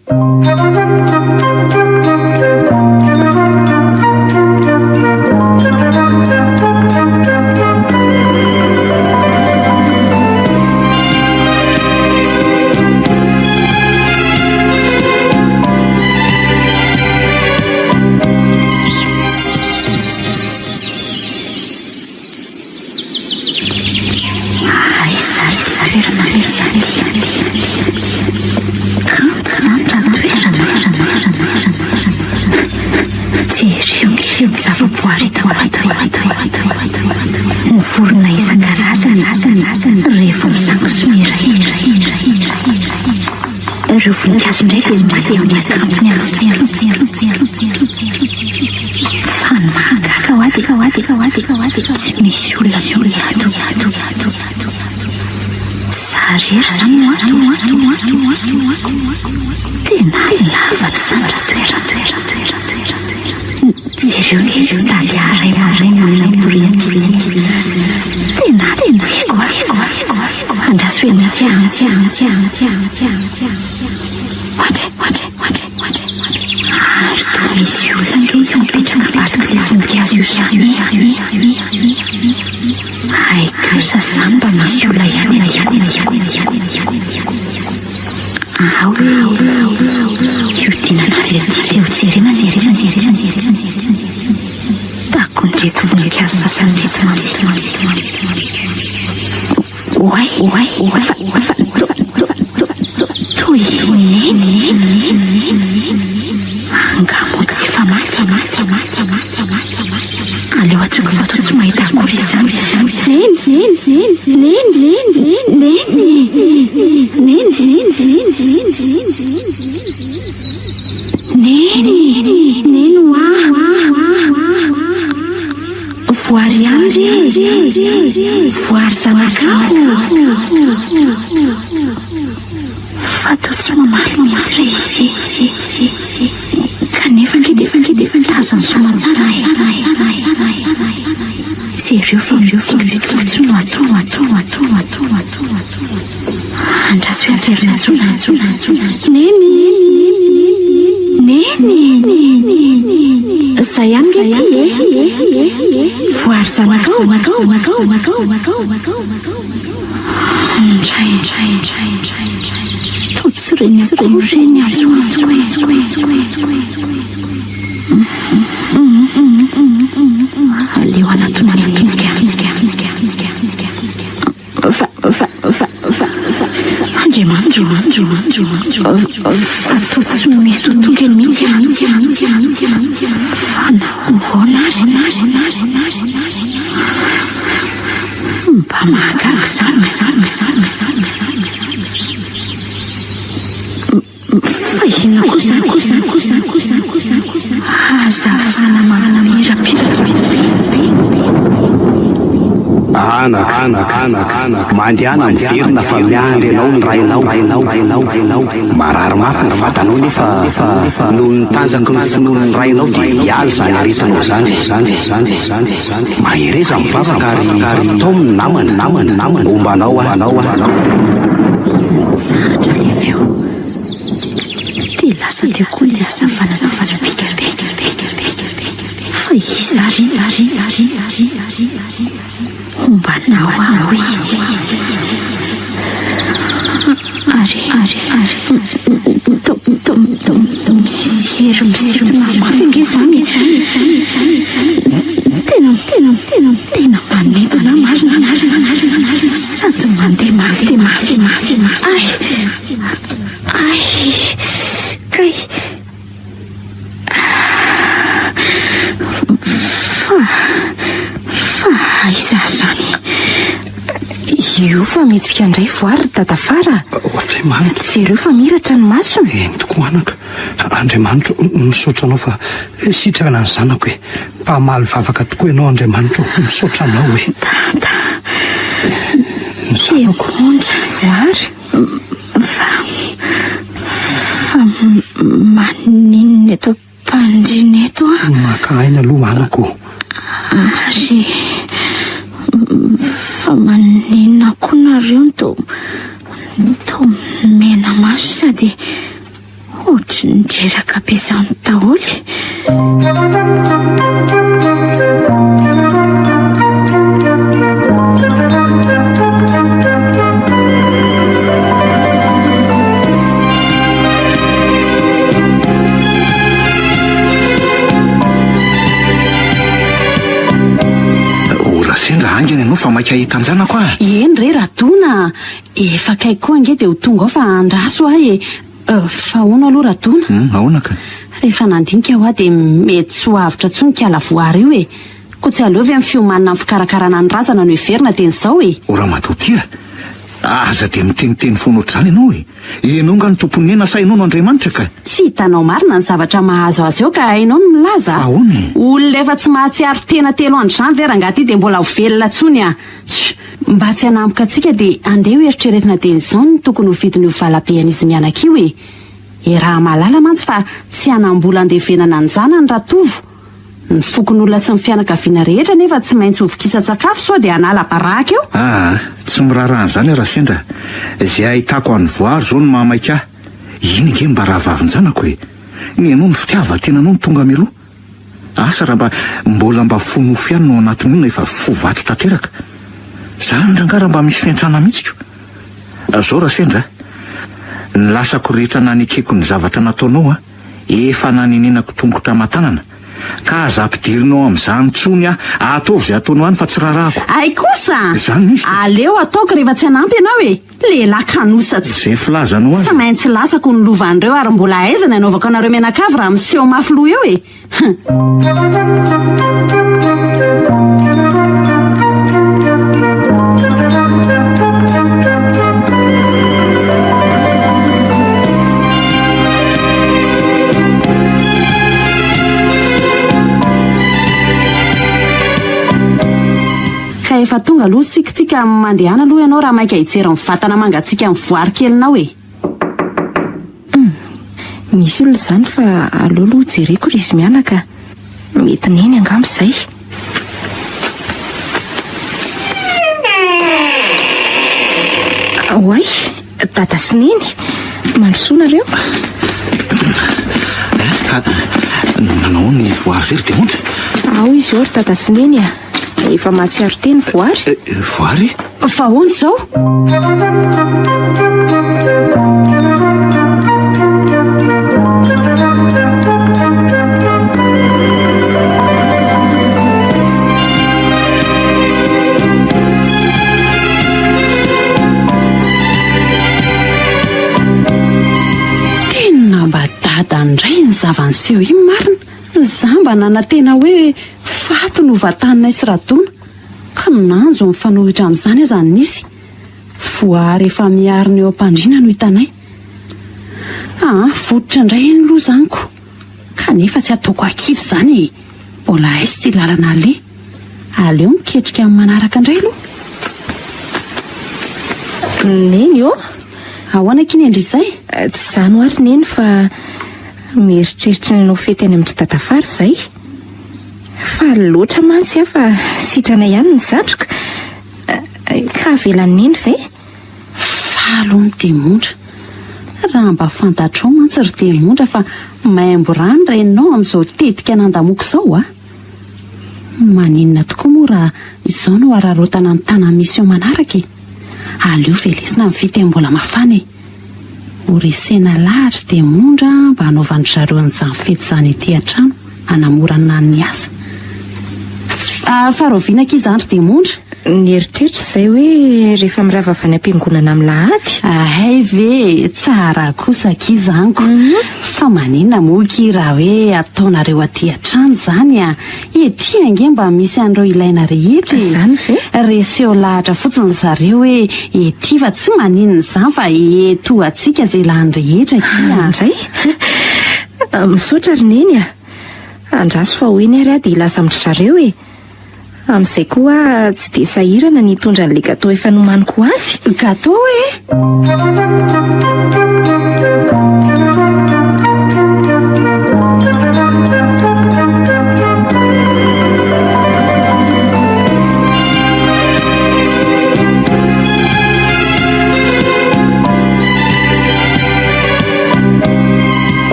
Kanto izany raha toerana. Jereo ny zavaboary hitako ato. Ny vorona isan-karazany rehefa misangy somerisery. Ireo voninkazo indray dia maneho ny hakantony amin'ny fijery. Fa ny mahagaga hoa dia tsy misy olona mihitsy ato. Za irery izany no ato. Tena lava izany toerana. Jereo ange ry Talia ray maraina manamorona antsika. Tena tiako a. Andraso eny tsy tsy tsy tsy tsy tsy. Ohatra ohatra ohatra ohatra. Ary toa misy olona ange io mipetraka ambadik'ilay voninkazo io izany. Hay kosa izany mba misy olona ihany aty ko. Ao e! Hiodinana avy aty dia hojerena jerena jerena jerena. Takon'ireto voninkazo sasany ireto mantsy. Oay! Oay! Fa fa toa toa toa i Neny. Angaha moa tsy efa maty? Aleo antsoiko fa toa tsy mahita akory izany. Neny! Neny! Neny! Neny! Neny! Neny! Neny! Neny! Neny hoa! Voary ihany re! Voary zanakao! Fa toa tsy mamaly mihitsy re izy e. Kanefa ange dia efa tazany soamantsara e. Jereo fa mitsikitsiky fotsiny no atao. Andraso hoe averina antsoina. Neny! Neny! Izay ihany nge ity e. Voary zanakao. Indray, indray, indray, indray, indray. Toa tsy reny akory re ny antsoantso e. Aleo hanatona ny antsika. Fa, fa, fa, fa, fa, Andriamanitra, Andriamanitra, Andriamanitra. Fa toa tsy mety ho tonga eny mihitsy aho. Fa nahoana ary? Mba mahagaga izany, izany, izany, izany, izany, izany, izany. Fa inona koa izany, koa izany, koa izany, koa izany, koa izany, koa izany? Hazavana mamirapiratra. Anaka, anaka, anaka, mandehana miverina fa miandry anao ny rainao, rainao, rainao, rainao. Marary mafy ny vatanao nefa noho ny tanjaky ny finoan'ny rainao dia hiala izany aretinao izany, izany, izany, izany, izany. Mahereza mivavaka ary taomy ny namana, namana, namana, homba anao aho, anao aho, anao. Mitsahatra ilay feo. Dia lasa teo koa ilay hazavana nifandrombika be. Fa iza ary iza ary iza ary iza ary iza ary iza ary iza Homba anao aho izy. Ary ary ary to to to misy hery misintona mafy ange izany e. Tena tena tena tena manintona ahy marina marina marina marina sady mandeha mafy dia mafy mafy mafy. Ay ay kay. Fa, fa aiza izany? Io fa mihetsika indray voary ry dadafara a! Ohatray marina. Jereo fa miratra ny masony. Eny tokoa anaka. Andriamanitro, misaotra anao fa sitrana ny zanako e. Mpamaly vavaka tokoa ianao Andriamanitro, misaotra anao e. Dada. Ny zanako. Diamondra. Voary. Fa, fa maninona eto am-pandriana eto aho? Maka aina aloha anako. Ary fa maninona koa nareo no toa, toa mena maso sady ohatry ny reraka be izany daholo? Ora sendra haingana ianao fa maika hahita an-janako aho. Eny re Radona a! Efa akaiky koa ange dia ho tonga ao fa andraso aho e! Fa ahoana aloha Radona? Hum, ahoana ka? Rehefa nandinika aho dia mety tsy ho avotra intsony kala voary io e! Koa tsy aleo ve ny fiomanana amin'ny fikarakarana ny razana no heverina dia izao e! O ramatoa ty a! Aza dia miteniteny foana ohatr'izany ianao e! Ianao nga no tompon'ny aina sa ianao no Andriamanitra ka? Tsy hitanao marina ny zavatra mahazo azy eo ka hainao ny milaza a! Fa ahoana e? Olona efa tsy mahatsiaro tena telo andro izany ve rangahy ty dia mbola ho velona intsony a! Tch! Mba tsy hanampoka antsika dia andeha ho eritreretina dieny izao ny tokony ho vidin'io valabean'izy mianaka io e! Iaraha-mahalala mantsy fa tsy hanam-bola handevenana an-janany Ratovo. Ny fokonolona sy ny fianakaviana rehetra anefa tsy maintsy ho vokisan-tsakafo sao dia hanala baraka eo. Aa, tsy miraharaha an'izany aho Rasendra. Izay ahitako an'i Voary izao no mahamaika ahy. Iny ange mba rahavavin-janako e! Ny anao ny fitiavan-tenanao no tonga mialoha. Asa raha mba mbola mba fo nofo ihany no ao anatin'io na efa fo vato tanteraka. Zany rangahy raha mba misy fiantrana mihitsy ko. Zao Rasendra a! Ny lasako rehetra nanekeko ny zavatra nataonao a, efa nanenenako tongotra aman-tanana. Ka aza ampidirinao amin'izany intsony aho. Ataovy izay ataonao any fa tsy raharahako. Hay kosa! Izany izy ka. Aleo ataoko rehefa tsy hanampy ianao e! Lehilahy kanosa tsy. Izay filazanao azy. Tsy maintsy lasako ny lovan'ireo ary mbola aiza ny hanaovako anareo mianakavy raha miseho mafy loha eo e! Hum. Ka efa tonga aloha tsika ty ka mandehana aloha ianao raha maika hijery ny vatana mangatsiaka ny voary kelinao e! Hum, misy olona izany fa aleo aloha jereko ry izy mianaka. Mety neny angamba izay. Oay, dada sy neny, mandrosoa nareo. Eh, ka nanao ahoana ny voary izay ry Demondra? Ao izy eo ry dada sy neny a. Efa mahatsiaro teny Voary. Voary? Fa ahoana izao? Tena mba dada indray ny zava-niseho iny marina. Za mba nanantena hoe faty no vatanay sy Radona, kinanjo mifanohitra amin'izany aza ny nisy. Voary efa miarina eo am-pandriana no hitanay. Aa, votitra indray iny loza amiko. Kanefa tsy ataoko hakivy izany e! Mbola aiza ity lalana aleha. Aleo miketrika amin'ny manaraka indray aloha. Neny ô! Ahoana akia Nendry izay? Tsy izany hoa ry Neny fa mieritreritra ny hanao fety any amin-dry Dadafara izay. Faly loatra mantsy aho fa sitrana ihany ny zandriko. Ka avelan'i Neny ve? Faly hono Diamondra. Raha mba fantatrao mantsy ry Diamondra fa maimbo rà ny reninao amin'izao tetika nandamoko izao a! Maninona tokoa moa raha izao no araraotana amin'ny tanan'ny mission manaraka e! Aleo velesina ny fiteny mbola mafana e! Ho resena lahatra Diamondra mba hanaovan-dry zareo an'izany fety izany ety an-trano hanamorana ny asa. Fa rahoviana akia izany ry Diamondra? Nieritreritra izay hoe rehefa mirava avy any am-piangonana amin'ny lahady. Hay ve e! Tsara kosa akia izany ko! Fa maninona moa akia raha hoe ataonareo aty an-trano izany a! Ety ange mba misy an'ireo ilaina rehetra e! Izany ve? Reseo lahatra fotsiny zareo hoe ety fa tsy maninona izany fa eto antsika izay lany rehetra akia a! Indray? Misaotra ry Neny a! Andraso fa ho eny ary aho dia hilaza amin-dry zareo e! Amin'izay koa aho tsy dia sahirana ny hitondra an'ilay gâteau efa nomaniko ho azy. Gâteau e?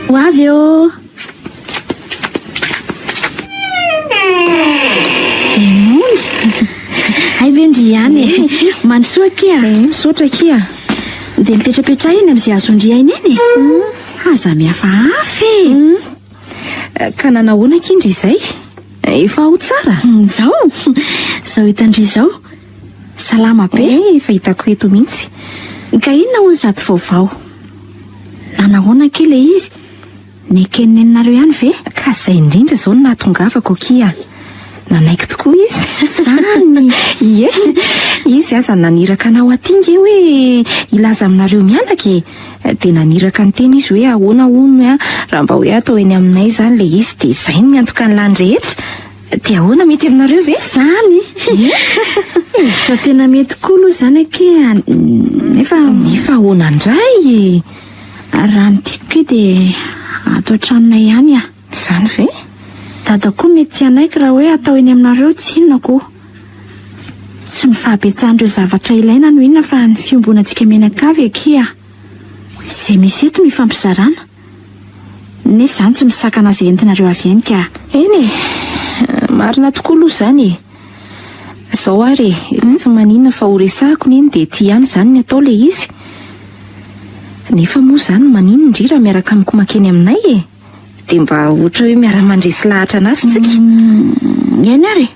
Ho avy eo! Diamondra! Hay ve ndry ihany e! Mandrosoa akia! Eh, misaotra akia! Dia mipetrapetraha eny amin'izay azon-dry aina eny e! Aza mihafahafa e! Ka nanahoana akia ndry izay? Efa ao tsara? Izao! Izao hitan-dry izao! Salama be! Eh, efa hitako eto mihitsy. Ka inona hono izato vaovao? Nanahoana akia ilay izy? Neken'ny neninareo ihany ve? Ka izay indrindra izao no nahatongavako akia. Nanaiky tokoa izy. Zany! Ie, izy aza naniraka anao aty nge hoe hilaza aminareo mianaka e. Dia naniraka niteny izy hoe ahoana hono a, raha mba hoe atao eny aminay izany ilay izy dia izay no miantoka ny lany rehetra. Dia ahoana mety aminareo ve? Zany! Hevitra tena mety koa aloha izany akia, nefa... Nefa ahoana indray e? Raha ny tiako kay dia ato an-tranonay ihany ah. Izany ve? Dada koa mety tsy hanaiky raha hoe atao eny aminareo tsinona ko. Tsy ny fahabetsahan'ireo zavatra ilaina no inona fa ny fiombonantsika mianakavy akia. Izay misy eto no ifampizarana. Nefa izany tsy misakana izay entinareo avy eny ka. Eny e! Marina tokoa aloha izany e! Izao ary e, tsy maninona fa ho resahako neny dia ety ihany izany ny atao ilay izy. Nefa moa izany maninona ndry raha miaraka amiko mankeny aminay e? Dia mba ohatra hoe miara-mandresy lahatra anazy tsika. Eny ary e!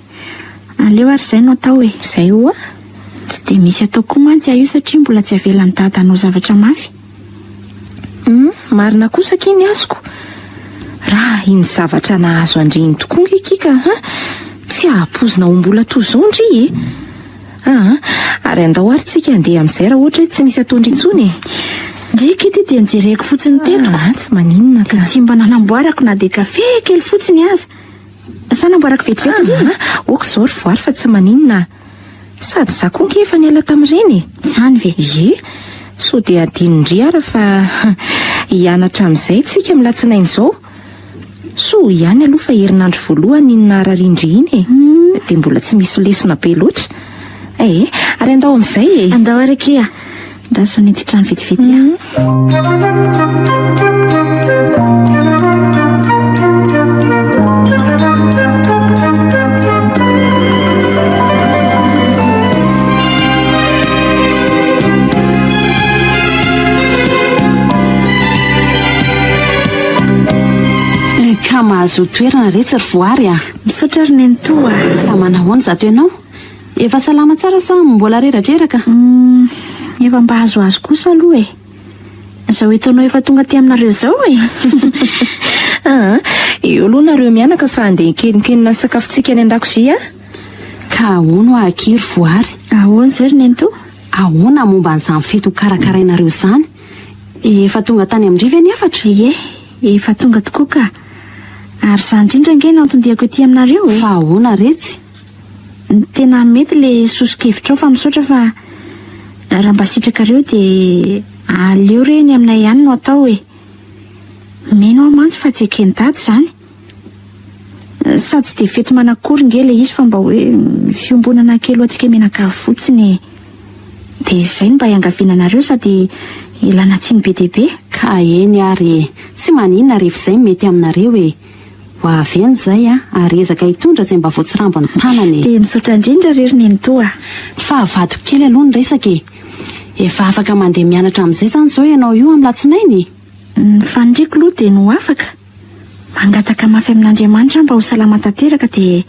Aleo ary izay no atao e! Izay ho'a. Tsy dia misy atao koa mantsy aho io satria mbola tsy avelan'i Dada hanao zavatra mafy. Hum, marina kosa akia ny azoko. Raha iny zavatra nahazo an-dry iny tokoa nge akia ka ha, tsy hahapoizina ho mbola toy izao ndry e! Aa, ary andao ary tsika handeha amin'izay raha ohatra hoe tsy misy ataon-dry intsony e! Ndry akia ity dia nijereko fotsiny teto ko. Aa, tsy maninona ka. Tsy mba nanamboarako na dia kafe kely fotsiny aza. Sa namboarako vetivety ndry? Aa, ok izao ry voary fa tsy maninona. Sady za koa nge efa niala tamin'ireny e! Izany ve? Ie! Sao dia adinondry ara fa hianatra amin'izay tsika amin'ny latsinainy izao. Soa ihany aloha fa herinandro voalohany iny nahararian-dry iny e! Dia mbola tsy misy lesona be loatra. Eh! Ary andao amin'izay e! Andao ary akia! Andraso hanety trano vetivety aho. Ka mahazoa toerana re tsy ry voary a! Misaotra ry nenitoa a! Fa manahoana izato ianao? Efa salama tsara sa mbola reradreraka? Humm, efa mba azoazo kosa aloha e! Izao hitanao efa tonga aty aminareo izao e! Aa, eo aloha nareo mianaka fa andeha hikenonkenona ny sakafontsika any an-dakozia a! Ka ahoana hoa akia ry Voary? Ahoana izay ry Nenitoa? Ahoana momba an'izany fety ho karakarainareo izany? Efa tonga tany amin-dry ve ny hafatra? Ie, efa tonga tokoa ka! Ary izany indrindra ange no anton-diako ety aminareo e. Fa ahoana retsy? Tena mety le soso-kevitrao fa misaotra fa raha mba sitrakareo dia aleo re ny aminay ihany no atao e. Mino aho mantsy fa tsy eken'i dada izany. Sady tsy dia fety manakory nge le izy fa mba hoe fiombonana kely ho antsika mianakavy fotsiny e. Dia izay no mba iangaviana anareo sady ilana tsiny be dia be. Ka eny ary e! Tsy maninona rehefa izay no mety aminareo e! Ho avy eny izay a! Ary ezaka hitondra izay mba voatsirambin'ny tanana e! Dia misaotra indrindra re ry nenitoa a! Fa avadiko kely aloha ny resaka e! Efa afaka mandeha mianatra amin'izay izany izao ianao io amin'ny latsinainy e? Ny faniriako aloha dia ny ho afaka. Mangataka mafy amin'Andriamanitra aho mba ho salama tanteraka dia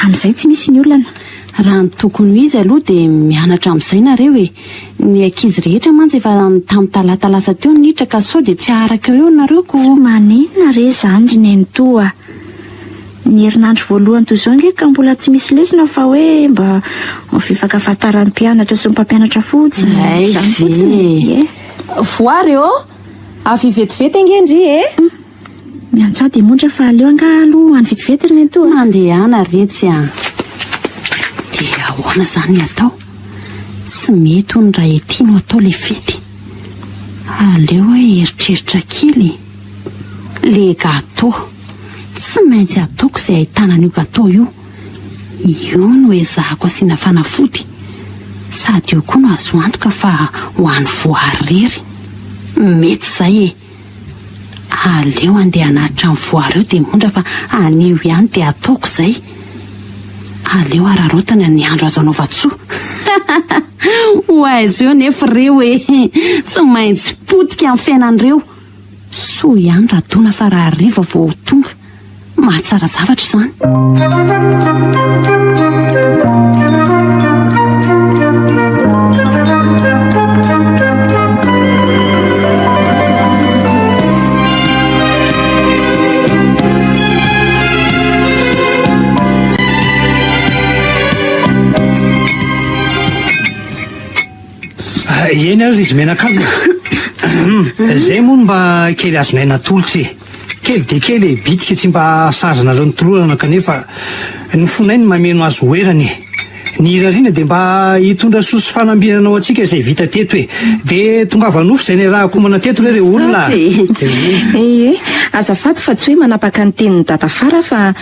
amin'izay tsy misy ny olana. Raha ny tokony ho izy aloha dia mianatra amin'izay nareo e! Ny ankizy rehetra mantsy efa tamin'ny talata lasa teo no niditra ka sao dia tsy haharaka eo nareo ko. Tsy maninona re izany ry nenitoa a! Ny herinandro voalohany toy izao ange ka mbola tsy misy lesona fa hoe mba fifankafantaran'ny mpianatra sy ny mpampianatra fotsiny. Hay Izany fotsiny ve e! e! Ie. Voary ô! Avia vetivety ange ndry e! Miantso ahy Diamondra fa aleo angaha aloha any vetivety ry nenitoa a! Mandehana retsy a! Dia ahoana izany ny atao? Tsy mety hono raha ety no atao ilay fety. Aleo aho hieritreritra kely e! Le gâteau! Tsy maintsy ataoko izay ahitana an'io gâteau io. Io no ezahako asiana fanafody. Sady io koa no azo antoka fa ho an'i Voary irery. Mety izay e! Aleo andeha hanatitra an'i Voary eo Diamondra fa anio ihany dia ataoko izay. Aleo araraotana ny andro azo anaovan-tsoa. Ho aiza eo nefa ireo e! Tsy maintsy potika ny fiainan'ireo. Soa ihany Radona fa rahariva vao ho tonga. Mahatsara zavatra izany. Eny ary ry izy mianakavy e. Izay moa no mba kely azonay natolotra e. Kely dia kely e, bitika tsy mba sahaza anareo nitolorana kanefa ny fonay no mameno azy ho erany e. Ny irariana dia mba hitondra soa sy fanambinana ho antsika izay vita teto e. Dia tongava nofy izay niarahako homana teto re ry olona a. Ee, azafady fa tsy hoe manapaka ny tenin'i Dadafara fa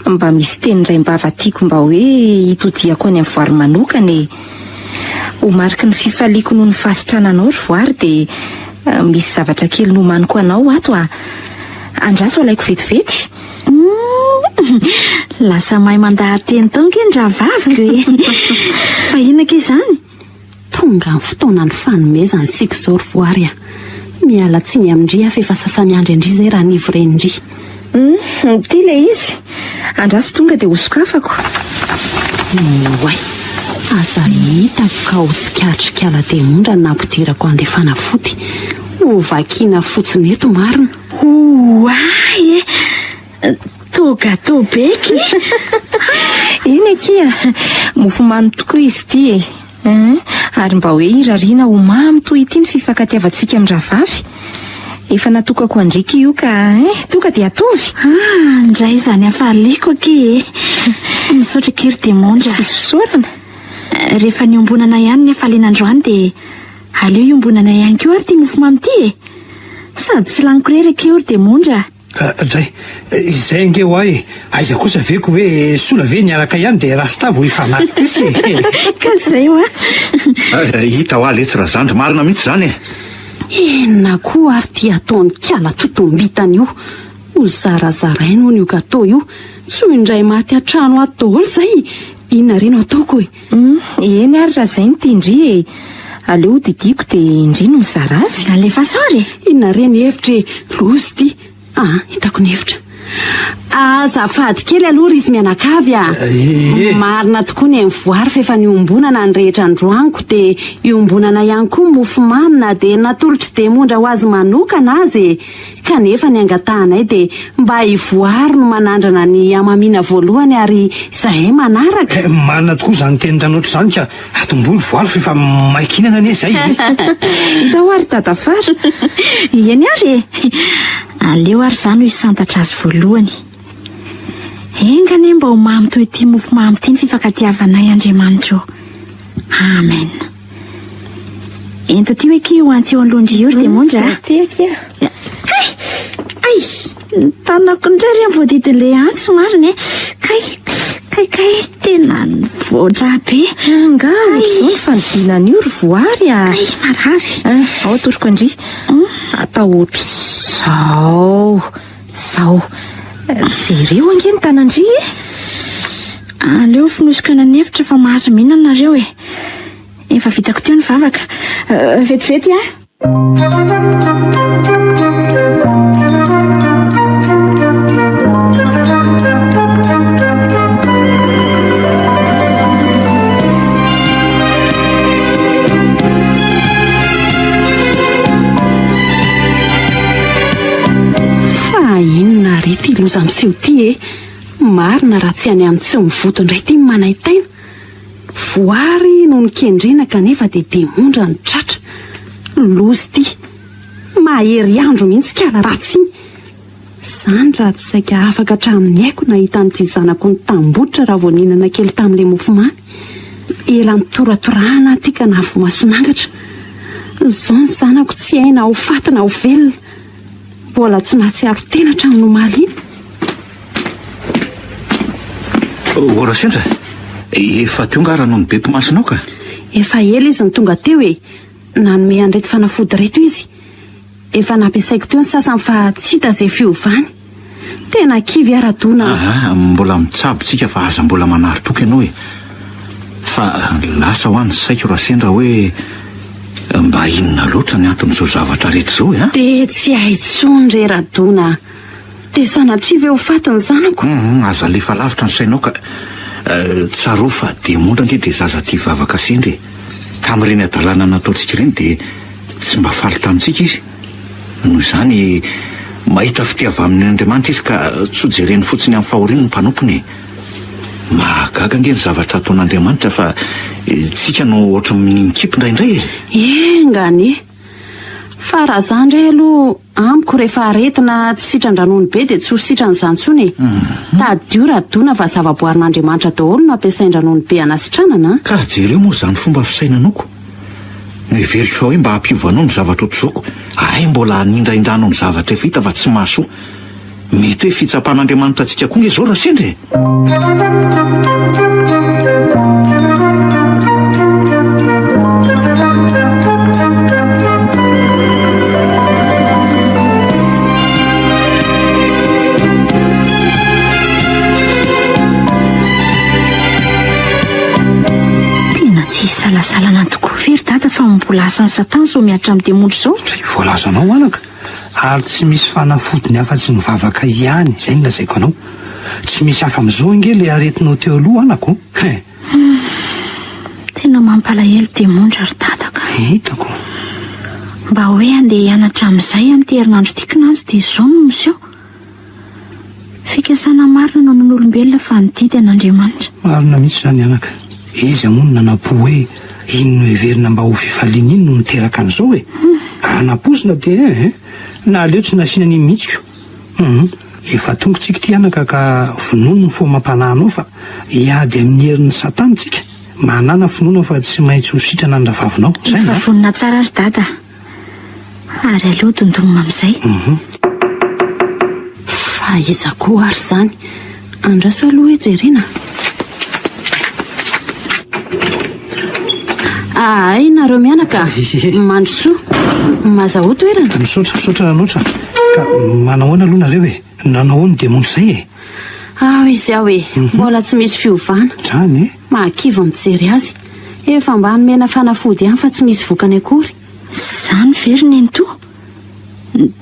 mba misy teny indraim-bava tiako mba hoe hitodihako any amin'ny voary manokana e. Ho mariky ny fifaliako noho ny fahasitrananao ry Voary dia misy zavatra kely nomaniko anao ato a! Andraso alaiko vetivety. Humm! Lasa mahay mandaha-teny tao ange ny rahavaviko e! Fa inona akia izany? Tonga ny fotoanan'ny fanomezana isika izao ry Voary a! Miala tsiny amin-dry aho fa efa sasa-miandry an-dry izay raha nivo renin-dry. Humm, ity ilay izy. Andraso tonga dia hosokafako. Oay, aza hitako ka ho tsikaritr'ikala Diamondra ny nampidirako an'ilay fanafody. Ho vakiana fotsiny eto marina. Oay e! Toa gateau be aky! Eny akia, mofomamy tokoa izy ity e! Hum, ary mba hoe irariana ho mamy toy ity ny fifankatiavantsika mirahavavy. Efa natokako an-driaka io ka eh, tonga dia atovy. Ah, ndray izany hafaliako akia e. Misaotra akia ry Diamondra. Tsisy fisaorana. Rehefa niombonana ihany ny hafaliana androany dia aleo iombonana ihany koa ary ity mofomamy ity e. Sady tsy laniko irery akia io ry Diamondra. Dray, izay ange ho ahy e! Aiza kosa ve ko hoe sola ve niaraka ihany dia rasta vao hifanaty kosa e! Ka izay hoa! Hita hoa letsy razandry, marina mihitsy izany e! Inona koa ary ity ataon'i kala totombitana io? Ho zarazarainy hono io gateau io, tsy ho indray maty an-trano ato daholo izay! Inona re no ataoko e? Hum, eny ary raha izay no tian-dry e! Aleo ho didiako dia ndry no mizara azy. Alefaso ary e! Inona re ny hevitra e! Loza ity! Ah, hitako ny hevitra. Azafady kely aloha ry izy mianakavy a! Ee. Marina tokoa ny ain'i Voary fa efa niombonana ny rehetra androaniko dia iombonana ihany koa ny mofomamy na dia natolotr'i Demondra ho azy manokana aza e! Kanefa ny angatahanay dia mba i Voary no manandrana ny hamamiana voalohany ary izahay manaraka. Marina tokoa izany tenin-dRanoatra izany ka atombohy ry Voary fa efa maika hihinana anie izay e! Hita hoa ry Dadafara. Eny ary e! Aleo ary izaho no hisantatra azy voalohany. Enga anie mba ho mamy toy ity mofo mamy ity ny fifankatiavanay Andriamanitra ô. Amen. Ento aty hoe akia io antsy eo anoloan-dry io ry Demondra a. Aty akia. Kay! Ay! Ny tanako indray re voadidin'ilay antsy marina e. Kay! Kay kay! Tena nivoatra be. Angaha ohatr'izao ny fanidina an'io ry Voary a! Kay marary. Ah, ao atoroko an-dry. Atao ohatr'izao. Zao. Jereo ange ny tanan-dry e! Aleo fonosiko any an'efitra fa mahazo mihinana nareo e. Efa vitako teo ny vavaka. Vetivety a! Fa inona re ity loza miseho ity e? Marina raha tsy any amin'ny tsy mivoto indray ity manaintaina. Voary no nikendrena kanefa dia demondra no tratra. Loza ity. Mahery andro mihitsy kala ratsy iny. Izany raha tsy saika afaka hatramin'ny aiko nahita an'ity zanako nitambotra raha vao nihinana kely tamin'ilay mofomamy. Ela nitoratorahana aho ity ka nahavoamason'angatra. Izao ny zanako tsy hay na ho faty na ho velona. Mbola tsy nahatsiaro tena hatramin'ny omaly iny. Ô Rasendra, efa teo nga raha nony be mpimasonao ka? Efa ela izy no tonga teo e. Nanome an'ireto fanafody ireto izy. Efa nampiasaiko teo ny sasany fa tsy hita izay fiovany. Tena kivy aho Radona a! Aa, mbola mitsabo tsika fa aza mbola manary toky ianao e! Fa lasa hoa ny saiko raha sendra hoe mba inona loatra ny anton'izao zavatra rehetra izao e a! Dia tsy hay intsony re Radona a! Dia sanatria ve ho faty ny zanako? Hum, aza alefa lavitra ny sainao ka. Tsarovy fa demondra ange dia zaza tia vavaka sendra e! Tamin'ireny hadalana nataontsika ireny dia tsy mba faly tamintsika izy. Noho izany, mahita fitiava amin' Andriamanitra izy ka tsy ho jereny fotsiny amin'ny fahoriany ny mpanompony e. Mahagaga ange ny zavatra ataon'Andriamanitra fa tsika no ohatry ny minikipy indraindray e. Enga anie! Fa raha za ndray aloha amiko rehefa aretina tsy sitran-dranono be dia tsy ho sitrana izany intsony e! Tadidio Radona fa zava-boarin'Andriamanitra daholo no ampiasain-dranono be hanasitranana a! Ka jereo moa izany fomba fisainanao ko! Noheveriko fa hoe mba hampiova anao ny zavatra ohatr'izao ko! Hay mbola hanindrahindranao ny zavatra efa hita fa tsy mahasoa! Mety hoe fitsapan'Andriamanitra antsika koa nge izao Rasendra e! Tena tsy isalasalana tokoa ve ry dada fa mbola asan'i Satana izao mihatra amin'ny demony izao? Voalazanao anaka. Ary tsy misy fanafodiny afa-tsy ny vavaka ihany, izay no lazaiko anao. Tsy misy hafa amin'izao ange ilay aretinao teo aloha anako o! Hein! Humm! Tena mampalahelo demondra ry dada ka. Hitako. Mba hoe andeha hianatra amin'izay amin'ity herinandro ity kinanjo dia izao no miseho. Fikasana marina no anan'olombelona fa ny didy an'Andriamanitra. Marina mihitsy izany anaka. Iza moa no nanam-po hoe iny noheverina mba ho fifaliana iny no niteraka an'izao e? Raha nampoizina dia eh eh, na aleo tsy nasiana an'iny mihitsy ko. Hum, efa tonga tsika ity anaka ka vonono ny fo amam-panahinao fa hiady amin'ny herin'ny satana tsika. Manàna finoana fa tsy maintsy ho sitrana ny rahavavinao. Zay Efa an! vonona tsara ry dada a! Ary aleo dondonina amin'izay. Fa iza koa ary izany? Andraso aloha hoe jerena. Ahay nareo mianaka. Mandrosoa. Mazahoa toerana. Misaotra, misaotra Ranotra. Ka manahoana aloha nareo e? Nanao ahoana dia monja izay e? Ao izy ao e. Mbola tsy misy fiovana. Zany e? Mahakivy mijery azy. Efa mba nomena fanafody ihany fa tsy misy vokany akory. Izany ve ry nenitoa?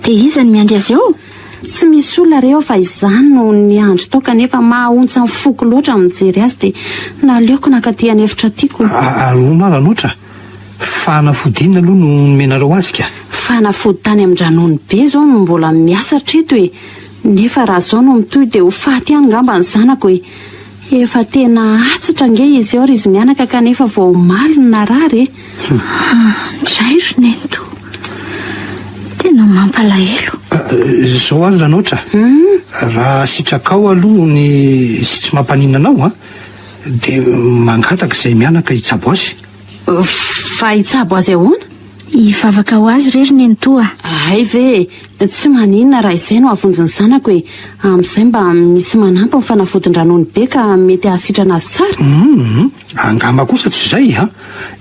Dia iza no miandry azy ao? Tsy misy olona re ao fa izany no niandry tao kanefa mahaontsa ny foko loatra ny mijery azy dia naleoko nankaty an'efitra tiako. Ary hono aho Ranotra, fanafody inona aloha no nomenareo azy ka? Fanafody tany amin-dRanono be izao no mbola miasa hatreto e! Nefa raha izao no mitohy dia ho faty ihany ngamba ny zanako e! Efa tena atsitra ange izy ao ry izy mianaka kanefa vao omaly no narary e! Ndray ry nenitoa! Tena mampalahelo. Izao ary Ranaotra, raha sitrakao aloha ny sy tsy mampaninona anao an, dia mangataka izay mianaka hitsabo azy. Fa hitsabo azy ahoana? Hivavaka ho azy re ry nenitoa a! Hay ve e! Tsy maninona raha izay no hahavonjy ny zanako e! Amin'izay mba misy manampy ny fanafodin-dranony be ka mety hahasitrana azy tsara. Hum! Angamba kosa tsy izay an!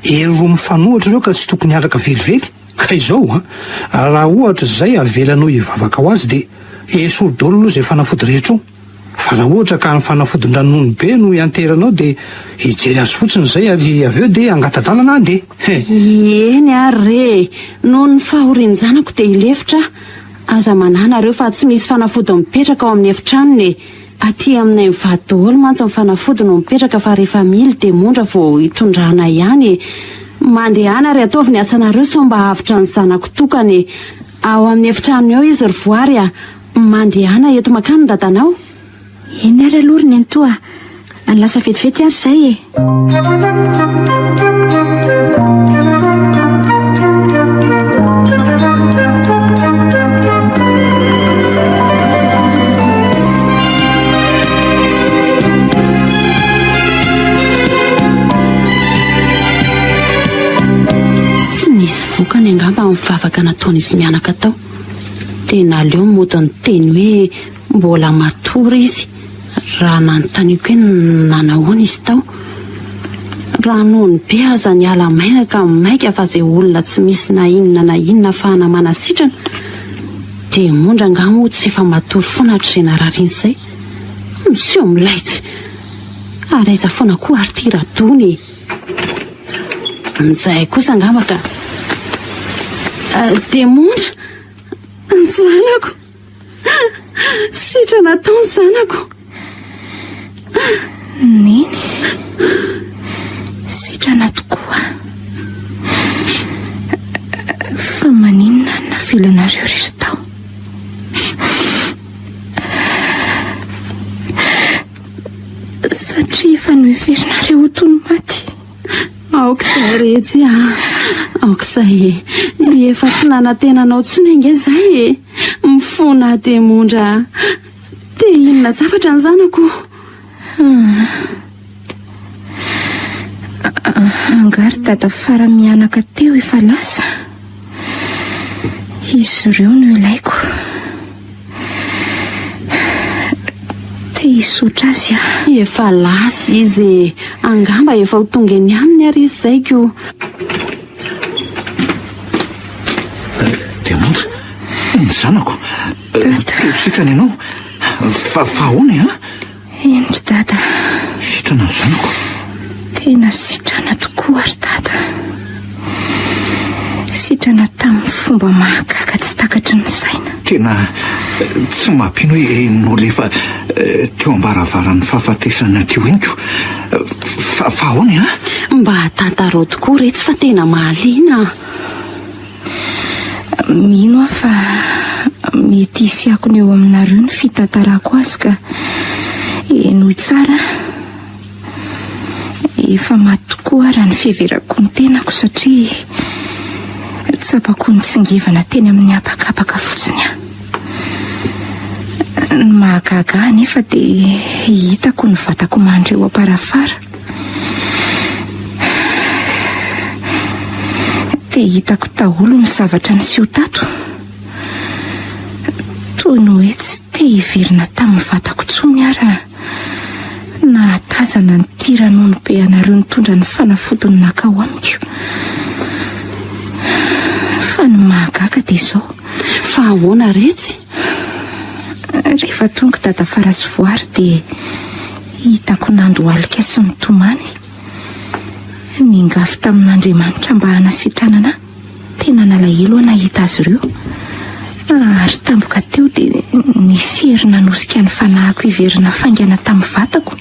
Hery roa mifanohitra ireo ka tsy tokony hiaraka velively. Ka izao an! Raha ohatra izay avelanao hivavaka ho azy dia esory daholo aloha izay fanafody rehetra ao. Fa raha ohatra ka ny fanafodin-dranonono be no ianteranao dia hijery azy fotsiny izay ary avy eo dia hangata-dalana handeha. He! Eny ary re e! Noho ny fahorian-janako dia hilefitra aho. Aza manahy nareo fa tsy misy fanafody mipetraka ao amin'ny efitranony e! Aty aminay mivady daholo mantsy ny fanafody no mipetraka fa rehefa mily dia mondra vao hitondrana ihany e! Mandehana ary ataovy ny asanareo sao mba avotra ny zanako tokana e! Ao amin'ny efitranony ao izy ry Voary a! Mandehana eto makany ny dadanao. Eny ary aloha ry nenitoa a! Lasa vetivety ary izay e! Tsy nisy vokany angamba ny vavaka nataon'izy mianaka tao. Dia naleo mody niteny hoe mbola matory izy raha nanontaniako hoe nanahoana izy tao. Raha noho ny be aza niala maina ka maika fa izay olona tsy misy na inona na inona ahafahana manasitrana dia mondra angaha moa tsy efa matory foana hatrizay narary iny izay. Miseho milay tsy. Ary aiza foana koa ary ity Radony e. Njay kosa angamba ka. Demondra, ny zanako. Sitrana tao ny zanako. Neny, sitrana tokoa. Fa maninona no navelanareo irery tao? Satria efa noheverinareo ho toy ny maty. Aoka izay retsy a! Aoka izay e! Efa tsy nanantena anao intsony ange izahay e! Mifona aho Demondra a! Te hihinana zavatra ny zanako. Angaha ry dada fara mianaka teo efa lasa? Izy ireo no ilaiko. Te hisaotra azy aho. Efa lasa izy e! Angamba efa ho tonga eny aminy ary izy izay ko. Diamondra, ny zanako. Dada. Te ho sitrana ianao. Fa, fa ahoana e, an? Eny ry dada. Sitrana ny zanako. Tena sitrana tokoa ry dada. Sitrana tamin'ny fomba mahagaga tsy takatry ny saina. Tena tsy mampino hoe nolefa teo am-baravaran'ny fahafatesana teo iny ko. Fa, fa ahoana e, an? Mba tantarao tokoa retsy fa tena mahaliana. Mino aho fa mety hisy akony eo aminareo ny fitantarako azy ka henoy tsara. Efa maty tokoa aho raha ny fiheverako ny tenako satria tsapako nitsingevana teny amin'ny habakabaka fotsiny aho. Ny mahagaga ahy anefa dia hitako ny vatako mandry eo am-parafara. Dia hitako daholo ny zavatra niseho tato. Toy ny hoe tsy te hiverina tamin'ny vatako intsony aho raha nahatazana an'ity ranono be anareo nitondra ny fanafodiny nankao amiko. Fa ny mahagaga dia izao. Fa ahoana retsy? Rehefa tonga Dada Fara sy Voary dia Hitako nandohalika sy nitomany. Niangavy tamin'Andriamanitra mba hanasitranana ahy. Tena nalahelo aho nahita azy ireo. Ary tampoka teo dia nisy hery nanosika ny fanahiko hiverina faingana tamin'ny vatako.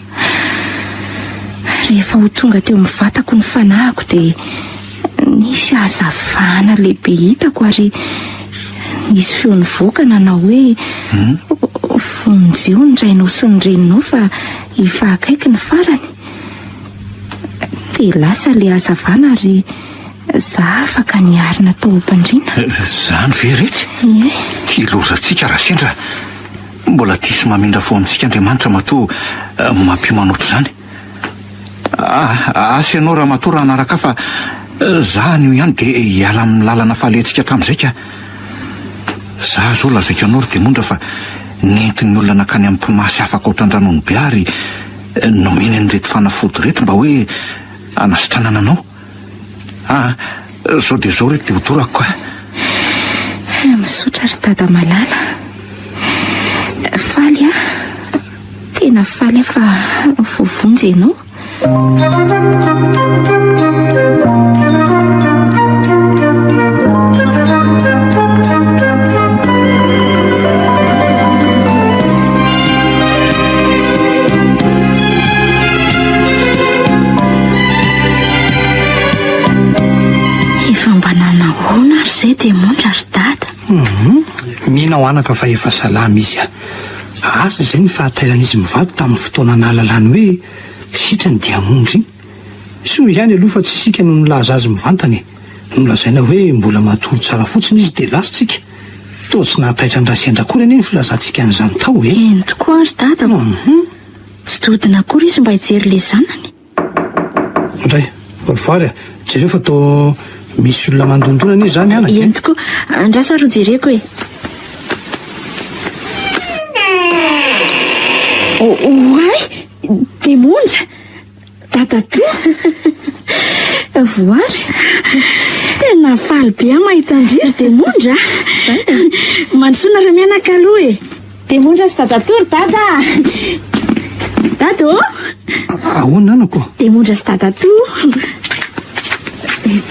Rehefa ho tonga teo amin'ny vatako ny fanahiko dia nisy hazavana lehibe hitako ary Nisy feo nivoaka nanao hoe, Vonjeo ny rainao sy ny reninao fa efa akaiky ny farany. Dia lasa ilay hazavana ary Za afaka niarina tao am-pandriana. Zany ve retsy? Ie. Ty lozantsika raha sendra mbola tia sy mamindra fo amintsika Andriamanitra matoa mampiomana ohatr'izany. Ah, asa ianao ramatoa raha hanaraka ahy fa za anio ihany dia hiala amin'ny lalana falehantsika hatramin'izay ka. Za zao lazaiko anao ry Demondra fa nentin'ny olona nankany amin'ny mpimasy afaka ao Trandranonobe ary nomeny an'ireto fanafody ireto mba hoe hanasitranana anao. Ah, zao dia zao reto dia hodorako ka. Misaotra ry dada malala. Faly aho. Tena faly aho fa voavonjy ianao. Efa mba nanahoana ary izay dia montra ry dada? Hum, mino aho anaka fa efa salama izy a. Asa izay ny fahatairan'izy mivady tamin'ny fotoana nahalalany hoe sitrany dia hamonjy iny. Soa ihany aloha fa tsy isika no nilaza azy mivantana e. Nolazaina hoe mbola matory tsara fotsiny izy dia lasa tsika. Toa tsy nahataitra an-dRasendra akory anie ny filazantsika an'izany tao e. Eny tokoa ry dadako. Tsy dodona akory izy mba hijery ilay zanany. Ndray, Voary a, jereo fa toa misy olona mandondona anie izany anaka e. Eny tokoa, andraso ary ho jereko e. Oay, Demondra! Dadatoa! Voary! Tena faly be aho mahita an-dry ry Demondra a! Mandrosoa nareo mianaka aloha e! Demondra sy dadatoa ry dada a! Dada ô! Ahoana anako? Demondra sy dadatoa!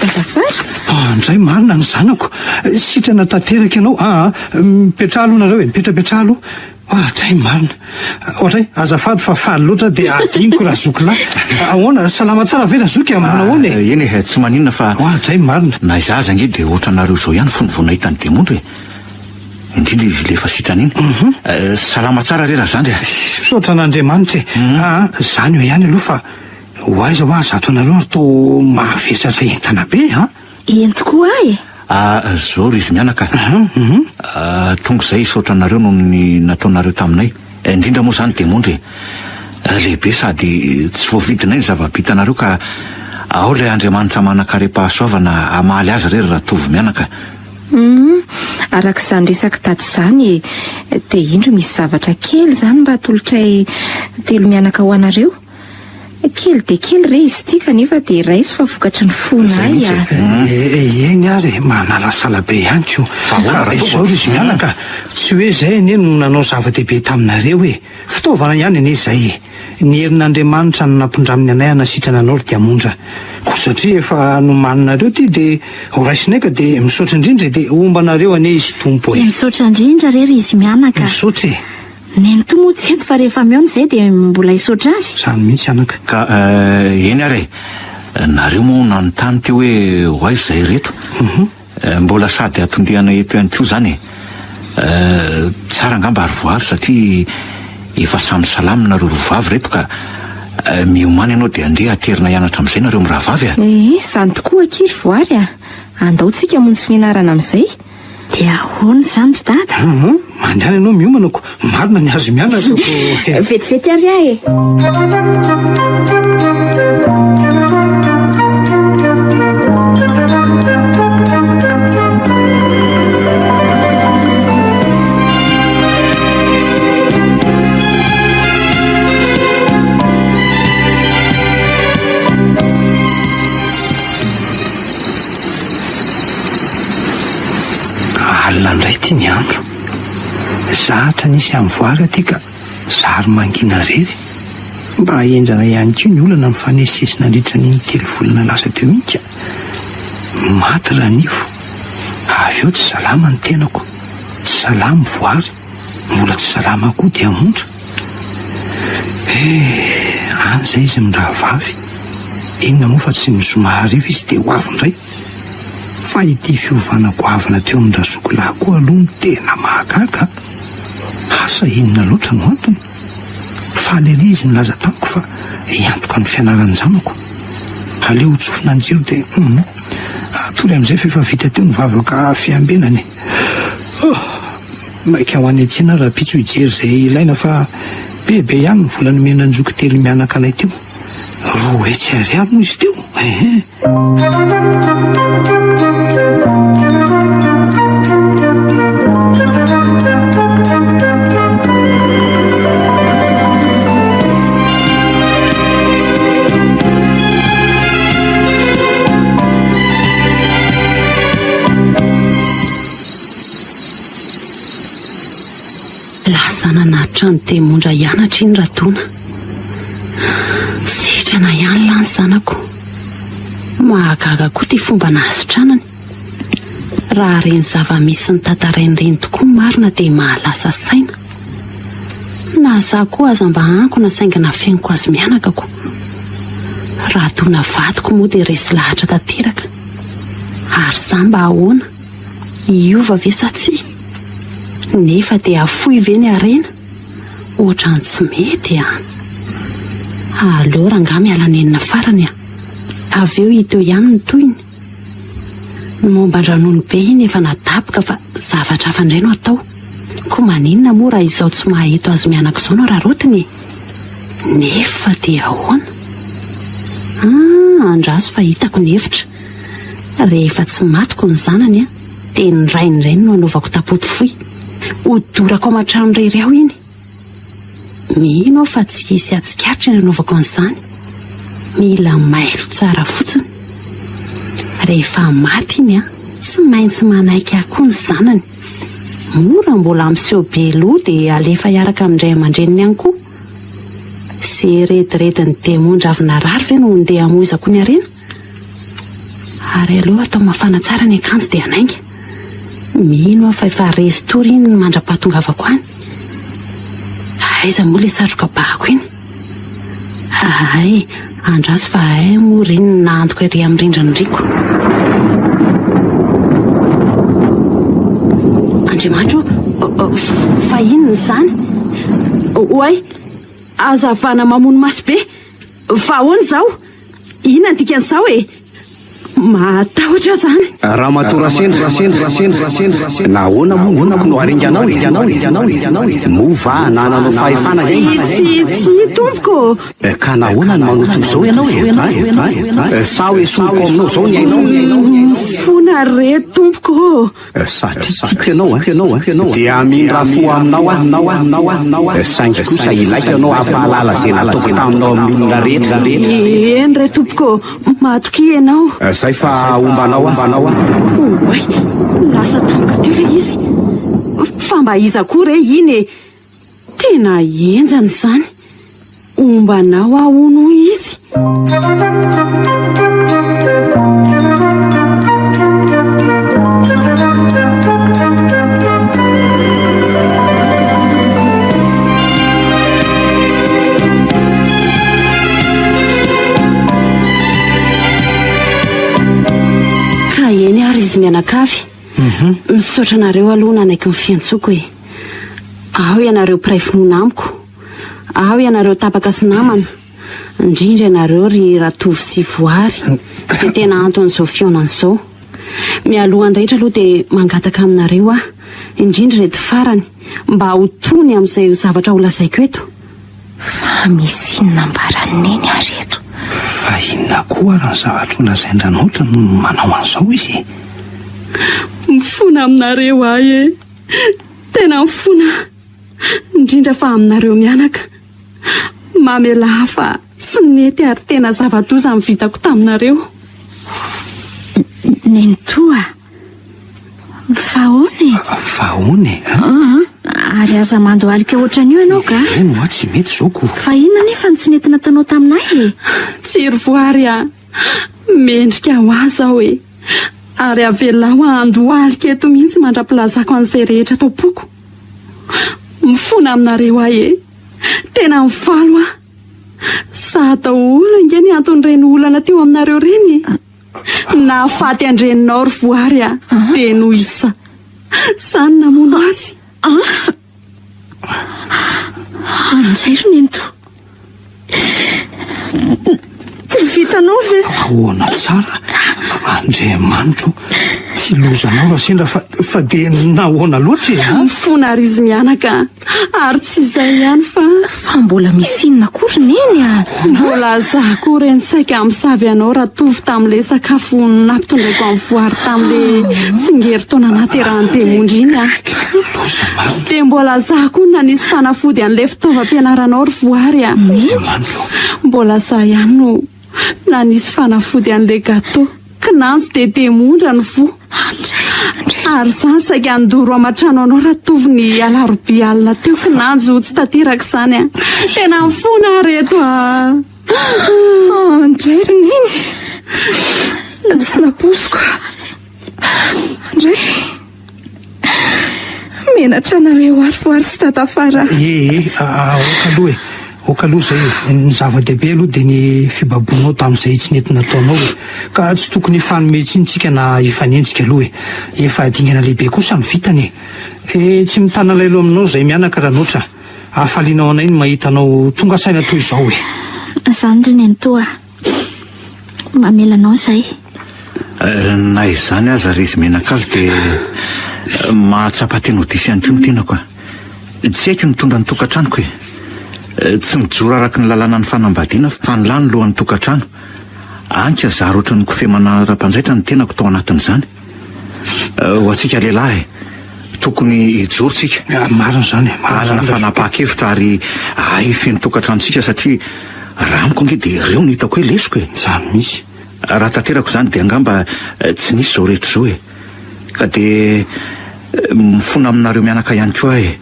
Dadafara? Ah, ndray marina ny zanako! Sitrana tanteraka ianao aa! Mipetraha aloha nareo e, mipetrapetraha aloha. Ohatray marina. Ohatray, azafady fa faly loatra dia adinoko Razoky lahy. Ahoana, salama tsara ve Razoky a? Manahoana e? Eny e, tsy maninona fa. Ohatray marina. Na izaho aza ange dia ohatranareo izao ihany fony vao nahita an'i Demondra e. Indrindra izy ilay efa sitrana iny. Salama tsara re Razandry a. Misaotra an'Andriamanitra e. Aa, izany eo ihany aloha fa ho aiza hoa zato anareo ary toa mahavesatra entana be an? Eny tokoa aho e! Ah, zao ry izy mianaka a! Tonga izay hisaotra anareo noho ny nataonareo taminay. Indrindra moa izany Demondra e! Lehibe sady tsy voavidinay ny zava-bitanareo ka ao ilay Andriamanitra manan-karem-pahasoavana hamaly azy re ry Ratovo mianaka. Humm, araka izany resak'i Dada izany e, dia indro misy zavatra kely izany mba atolotray telo mianaka ho anareo. Kely dia kely re izy ity kanefa dia raiso fa vokatry ny fonay a. Eny ary e, manalasala be ihany ko. Ka izao ry izy mianaka, tsy hoe izay anie no nanao zava-dehibe taminareo e. Fitaovana ihany anie izay e. Ny herin'Andriamanitra no nampindraminy anay hanasitrana anao ry Diamondra. Koa satria efa nomaninareo ity dia horaisinay ka dia misaotra indrindra e, dia homba anareo anie Izy Tompo e. Misaotra indrindra re ry izy mianaka. Misaotra e. Nenitoa moa tsy eto fa rehefa mihaona izay dia mbola hisaotra azy. Izany mihitsy anaka. Ka eny ary e! Nareo moa nanontany teo hoe ho aiza izahay ireto? Mbola sady atondihana eto ihany koa izany e! Tsara angamba ary voary satria efa samy salama nareo roa vavy ireto ka miomàna ianao dia andeha aterina hianatra amin'izay nareo mirahavavy a! Ee, izany tokoa akia ry voary a! Andao tsika hamonjy fianarana amin'izay. Dia ahoana izany ry dada? Hum, mandehana ianao miomana ko, marina ny azo mianatra ko. Vetivety ary aho e. Alina indray ity ny andro. Zatra nisy amin'ny voara aty ka zary mangina irery. Mba henjana ihany koa ny olana mifanesisesy nandritra an'iny telo volana lasa teo iny ka. Maty Ranivo. Avy eo tsy salama ny tenako. Tsy salama voary. Mbola tsy salama koa Diamondra. Eh, any izay izy mirahavavy. Inona moa fa tsy ny zoma hariva izy dia ho avy indray. Fa ity fiovana goavana teo amin-dRazoky lahy koa aloha no tena mahagaga a! Asa inona loatra no antony? Faly ery izy nilaza tamiko fa hiantoka ny fianaran'ny zanako. Aleo ho tsofina ny jiro dia hum. Hatory amin'izay f'efa vita teo ny vavaka fiambenana e. Oh! Maika ho any an-tsena aho rahampitso hijery izay ilaina fa be be ihany ny vola nomena an-joky telo mianaka anay teo. 200 ariary moa izy teo? Ehe. Lasa nanatitra an'i Demondra hianatra iny Radona. Sitrana ihany lahy ny zanako. Mahagaga koa ity fomba nahasitranany. Raha ireny zava-misy notantarainy ireny tokoa marina dia mahalasa saina. Na za koa aza mba ankona saingy nafeniko azy mianaka ko. Radona vadiko moa dia resy lahatra tanteraka. Ary za mba ahoana? Hiova ve sa tsia? Nefa dia hafoy ve ny harena? Ohatran'ny tsy mety an! Aleo rangahy miala nenina farany a! Avy eo hita eo ihany ny tohiny. Ny momba an-dRanono be iny efa nadaboka fa zavatra hafa indray no atao. Koa maninona moa raha izao tsy maha-eto azy mianaka izao no araraotiny e? Nefa dia ahoana? Ah, andraso fa hitako ny hevitra. Rehefa tsy matiko ny zanany an, dia ny rainy indray no hanaovako tapoty fohy. Hodorako aman-trano irery ao iny. Mino aho fa tsy hisy hatsikaritra ny hanaovako an'izany. Mila mailo tsara fotsiny. Rehefa maty iny an, tsy maintsy manaiky ahy koa ny zanany. Mora mbola miseho be loha dia alefa hiaraka amin-dray aman-dreniny ihany koa. Ze rediredin'ny demondra avy narary ve no ndeha hamoizako ny harena? Ary aleo atao mafana tsara ny akanjo dia hanainga. Mino aho fa efa resy tory iny mandra-pahatongavako any. Aiza moa ilay satroka bahako iny? Hay, andraso fa hay moa ry ny nahantoko ery amin'ny rindrin'ny riako. Andriamanitra ô, fa inona izany? Oay, hazavana mamono maso be! Fa ahoana izao? Inona ny dikan'izao e? Mahatahotra aho izany. Ramatoa Rasendro, Rasendro, Rasendro, Rasendro, nahoana moa ny oloko no aringanao e? Moa va anananao fahefana izay? Tsia, tsia, tsia, tompoko ô! Ka nahoana no manao toy izao ianao e? Sa ho esoriko aminao izao ny ainao? Mifona re, tompoko ô! Satria tiako ianao an, dia hamindra fo aminao aho, saingy kosa ilaiko ianao hampahalala izay nataoko taminao amin'ny olona rehetra. Eny re tompoko ô, matokia ianao. Izay fa homba anao aho. Oay, lasa tampoka teo ilay izy. Fa mba iza koa re iny e? Tena henjana izany. Homba anao aho hono hoy izy. Ka eny ary izy mianakavy. Misaotra anareo aloha nanaiky ny fiantsoako e. Ao ianareo mpiray finoana amiko. Ao ianareo tapaka sy namana. Indrindra ianareo ry Ratovo sy Voary, izay tena anton'izao fihaonana izao. Mialohan'ny rehetra aloha dia mangataka aminareo aho, indrindra ireto farany, mba ho tony amin'izay zavatra holazaiko eto. Fa misy inona ambaran'i Neny ary eto? Fa inona koa ary ny zavatra holazain-dRanaotra no manao an'izao izy e? Mifona aminareo aho e! Tena mifona aho! Indrindra fa aminareo mianaka. Mamelà ahy fa tsy nety ary tena zava-doza ny vitako taminareo. Nenitoa a! Fa ahoana e? Fa ahoana e? Aa, ary aza mandohalika ohatran'io ianao ka. Eny hoa tsy mety izao ko. Fa inona anefa no tsy nety nataonao tamin'ahy e? Tsy ry voary a! Mendrika ho ahy izao e! Ary avelao handohalika eto mihitsy mandra-pilazako an'izay rehetra ato am-poko. Mifona aminareo aho e! Tena mivalo aho. Sahy daholo ange ny anton'ireny olana teo aminareo ireny e! Nahafaty an-dreninao ry Voary a! Dia noho iza? Za no namono azy. Anjay ry nenitoa. Dia vitanao ve? Ahoana tsara? Andriamanitro, tsy lozanao raha sendra fa, fa dia nahoana loatra e? a? Mifona ary izy mianaka ary tsy izay ihany fa. Fa mbola misy inona koa ry neny a? Mbola za koa reny saika hamosavy anao Ratovo tamin'ilay sakafo nampitondraiko an'i Voary tamin'ilay tsingerin-taona nahaterahan'i Demondra iny a. Loza marina. Dia mbola za koa nanisy fanafody an'ilay fitaovam-pianaranao ry Voary a. Andriamanitro. Mbola za ihany no nanisy fanafody an'ilay gâteau. Kinanjo dia demondra ny voa. Ary za saika handoro aman-trano anao Ratovo ny alarobia alina teo kinanjo tsy tanteraka izany a. Tena mifona aho reto a. Andray ry neny. Tsy nampoiziko. Andray. Menatra anareo ary voary sy dadafara. Ee, aoka aloha e. Aoka aloha izay e. Ny zava-dehibe aloha dia ny fibaboanao tamin'izay tsy nety nataonao e. Ka tsy tokony hifanome tsiny tsika na hifanenjika aloha e. Efa dingana lehibe kosa ny vitany e. E, tsy mitana alaelo aminao izay mianaka Ranotra. Hafaliana ho anay ny mahita anao tonga saina toy izao e. Izany ry nenitoa a. Mamela anao izahay. Na izany aza ry izy mianakavy dia mahatsapa tena ho diso ihany koa ny tenako a. Tsy haiko ny mitondra ny tokantranoko e. Tsy mijoro araka ny lalànan'ny fanambadiana fa ny lahy no lohan'ny tokantrano. Anka zary ohatran'ny kofehy manara-panjaitra ny tenako tao anatin'izany. Ho antsika lehilahy e, tokony hijoro tsika. Marina izany e, marina Hanana izany Razoky. fanapahan-kevitra ary hahay hifehy ny tokantranontsika satria raha amiko ange dia ireo no hitako hoe lesoka e. Izany mihitsy. Raha tanterako izany dia angamba tsy nisy izao rehetra izao e. Ka dia mifona aminareo mianaka ihany koa aho e.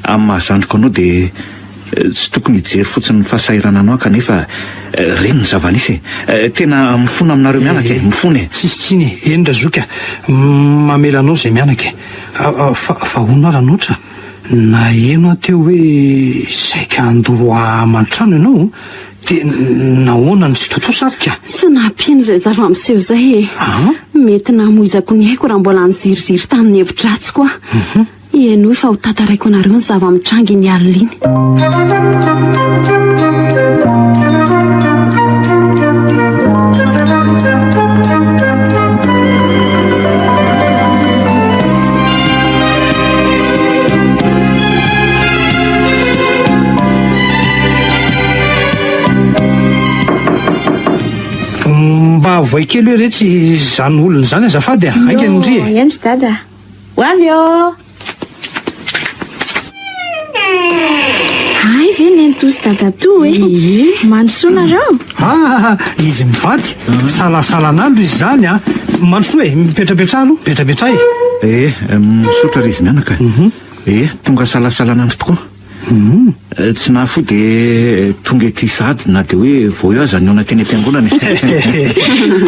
Amin'ny maha zandriko anao dia tsy tokony hijery fotsiny ny fahasahirananao aho kanefa reny ny zava-nisy e. Tena mifona aminareo mianaka e, mifona e. Tsisy tsiny e, eny Razoky a, mamela anao izay mianaka e. Fa fa hono aho Ranotra, naheno aho teo hoe saika handoro aman-trano ianao, dia nahoana no tsy tontosa ary ka? Tsy nampino izay zava-miseho izay e. Mety namoizako ny aiko raha mbola niziriziry tamin'ny hevi-dratsiko aho. Henoy fa ho tantaraiko anareo ny zava-mitranga iny alina iny. Mba avoay kely hoe retsy izany olona izany azafady a! Haingana ndry e! Eny ry dada. Ho avy ô! Hay ve nenitoa sy dadatoa e? Mandrosoa nareo? Ah, izy mivady, salasalan'andro izy izany a! Mandrosoa e, mipetrapetraha aloha, mipetrapetraha e! Eh, misaotra ry izy mianaka. Eh, tonga salasalan'andro tokoa. Tsy nahafoy dia tonga ety sahady na dia hoe vao eo aza nihaona teny am-piangonana e.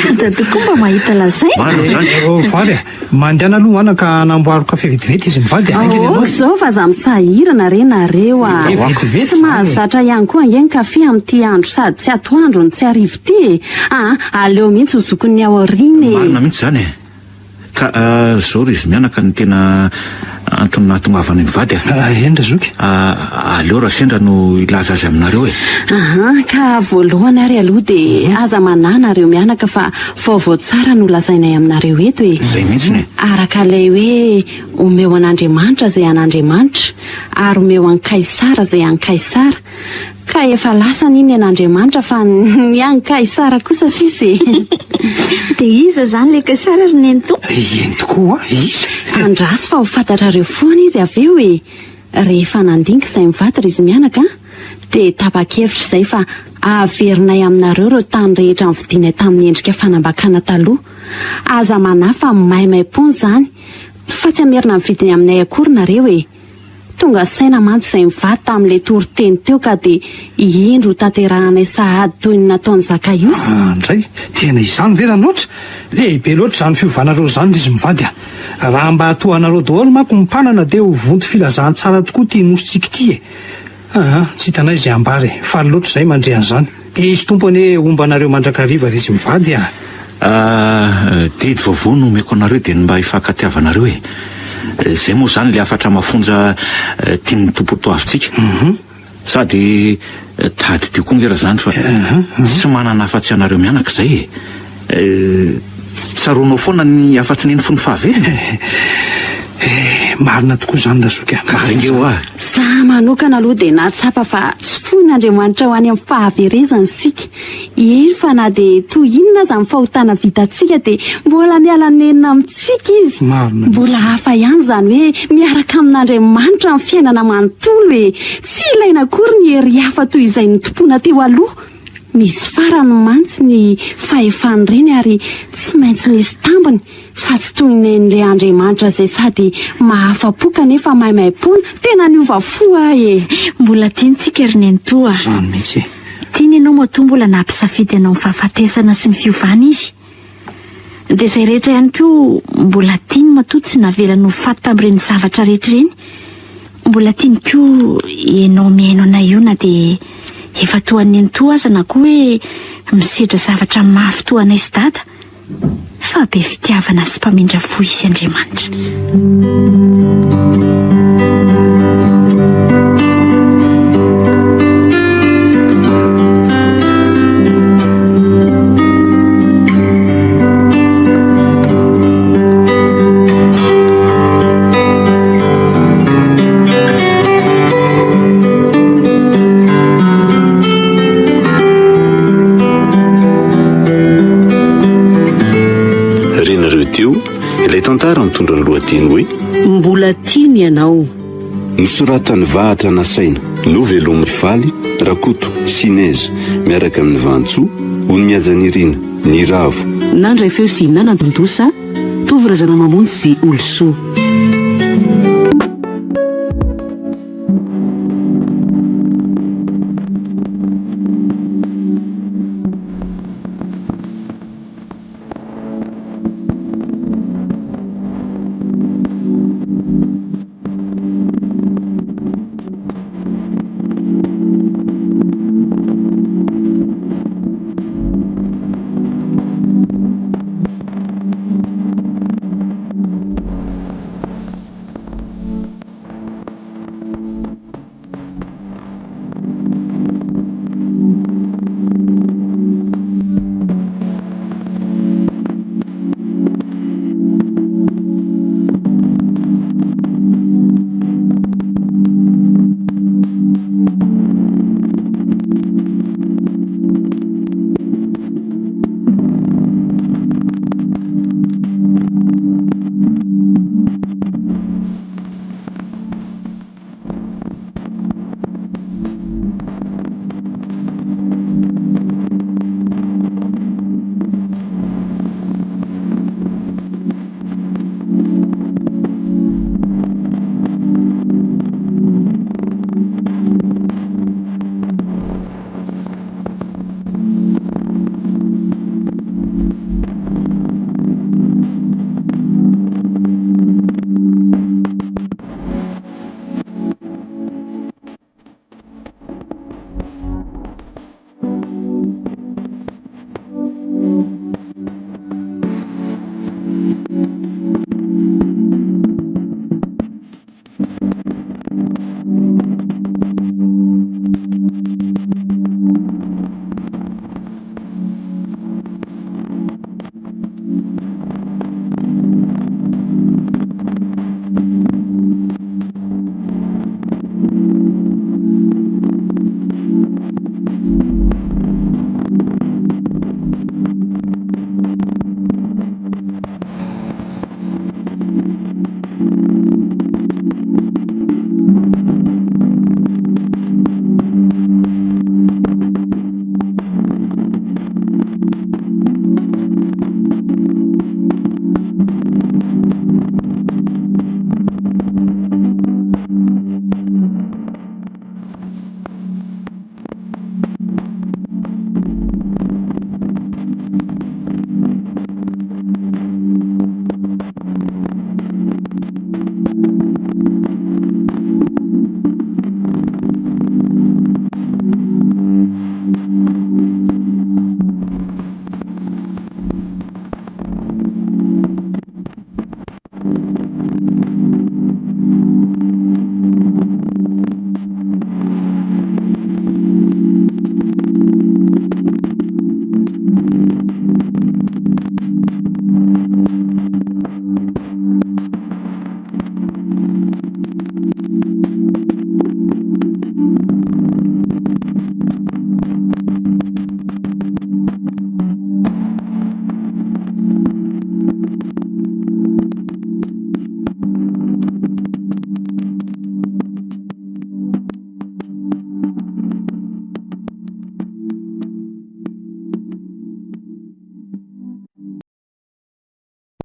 Dadatoa koa mba mahita lazaina. Marina izany. Oh, Vary a, mandehana aloha anaka hanamboaro kafe vetivety izy mivady a, haingana ianao. Aoka izao fa aza misahirana re nareo a. Eh, vetivety Tsy mahazatra ihany koa ange ny kafe amin'ity andro sady tsy atoandro no tsy hariva ity e. Aa, aleo mihitsy ho zokin'ny ao aoriana e. Marina mihitsy izany e. Ka zao ry izy mianaka no tena antony nahatongavany mivady a! Eny ra zoky. Aleo raha sendra no hilaza azy aminareo e! Aha, ka voalohany ary aloha dia aza manahy nareo mianaka fa vaovao tsara no lazainay aminareo eto e! Izay mihitsiny e! Araka ilay hoe omeo an'Andriamanitra izay an'Andriamanitra ary omeo an'i Kaisara izay an'i Kaisara Ka efa lasany iny an'Andriamanitra fa ny an'i Kaisara kosa sisa e! Dia iza izany ilay Kaisara ry Nenitoa? Eny tokoa, iza? Andraso fa ho fantatrareo foana izy avy eo e! Rehefa nandinika izay mivady ry izy mianaka dia tapa-kevitra izay fa averinay aminareo ireo tany rehetra novidianay tamin'ny endrika fanambakana taloha. Aza manahy fa maimaimpoana izany fa tsy hamerina ny vidiny aminay akory nareo e! Tonga saina mantsy izay mivady tamin'ilay toriteny teo ka dia indro ho tanterahanay sahady toy ny nataon'i Zakaiosy. Andray, tena izany ve Ranotra? Lehibe loatra izany fiovanareo izany ry izy mivady a! Raha mba toa anareo daholo manko ny mpanana dia ho vonto filazantsara tokoa ity nosintsika ity e! Aa, tsy hitanay izay ambara e! Faly loatra izahay mandre an'izany. Izy Tompo anie homba anareo mandrakariva ry izy mivady a! Ah, didy vaovao no omeko anareo dia ny mba hifankatiavanareo e! Izay moa izany ilay hafatra mafonja tian'ny Tompo ho toavintsika. Sady tadidio koa nge raha izany fa tsy manana afa-tsy anareo mianaka izay e. Tsaroanao foana ny afa-tsy neny fony fahavelony e. Marina tokoa izany Razoky a. Ka zay nge hoa. Za manokana aloha dia nahatsapa fa tsy foin'Andriamanitra ho any amin'ny fahaverezana isika. Eny fa na dia toy inona aza ny fahotana vitantsika dia mbola miala nenina amintsika Izy. Marina mihitsy. Mbola hafa ihany izany hoe miaraka amin'Andriamanitra amin'ny fiainana manontolo e! Tsy ilaina akory ny hery hafa toy izay notompoina teo aloha. Misy farany mantsy ny fahefan'ireny ary tsy maintsy misy tambiny fa tsy toy ny an'ilay Andriamanitra izay sady mahafa-po kanefa maimaimpoana. Tena niova fo aho e! Mbola tiany tsika ry nenitoa a! Izany mihitsy e! Tiany ianao matoa mbola nampisafidy anao ny fahafatesana sy ny fiovana izy. Dia izay rehetra ihany koa mbola tiany matoa tsy navelany ho faty tamin'ireny zavatra rehetra ireny. Mbola tiany koa ianao mihaino anay io na dia efa toa an'i Nenitoa aza na koa hoe misedra zavatra mafy toa anay sy Dada. Fa be fitiavana sy mpamindra fo izy Andriamanitra. Renareo teo ilay tantara mitondra ny lohateny hoe Mbola tiany ianao. Nosoratan'i Vahatra Nasaina, novelomin'i Faly, Rakoto, Sinez, miaraka amin'i Vantsoa, Onimihajanirina, Niravo. Nandray feo sy nanantontosa, Tovo Razanamamonjy sy Olosoa.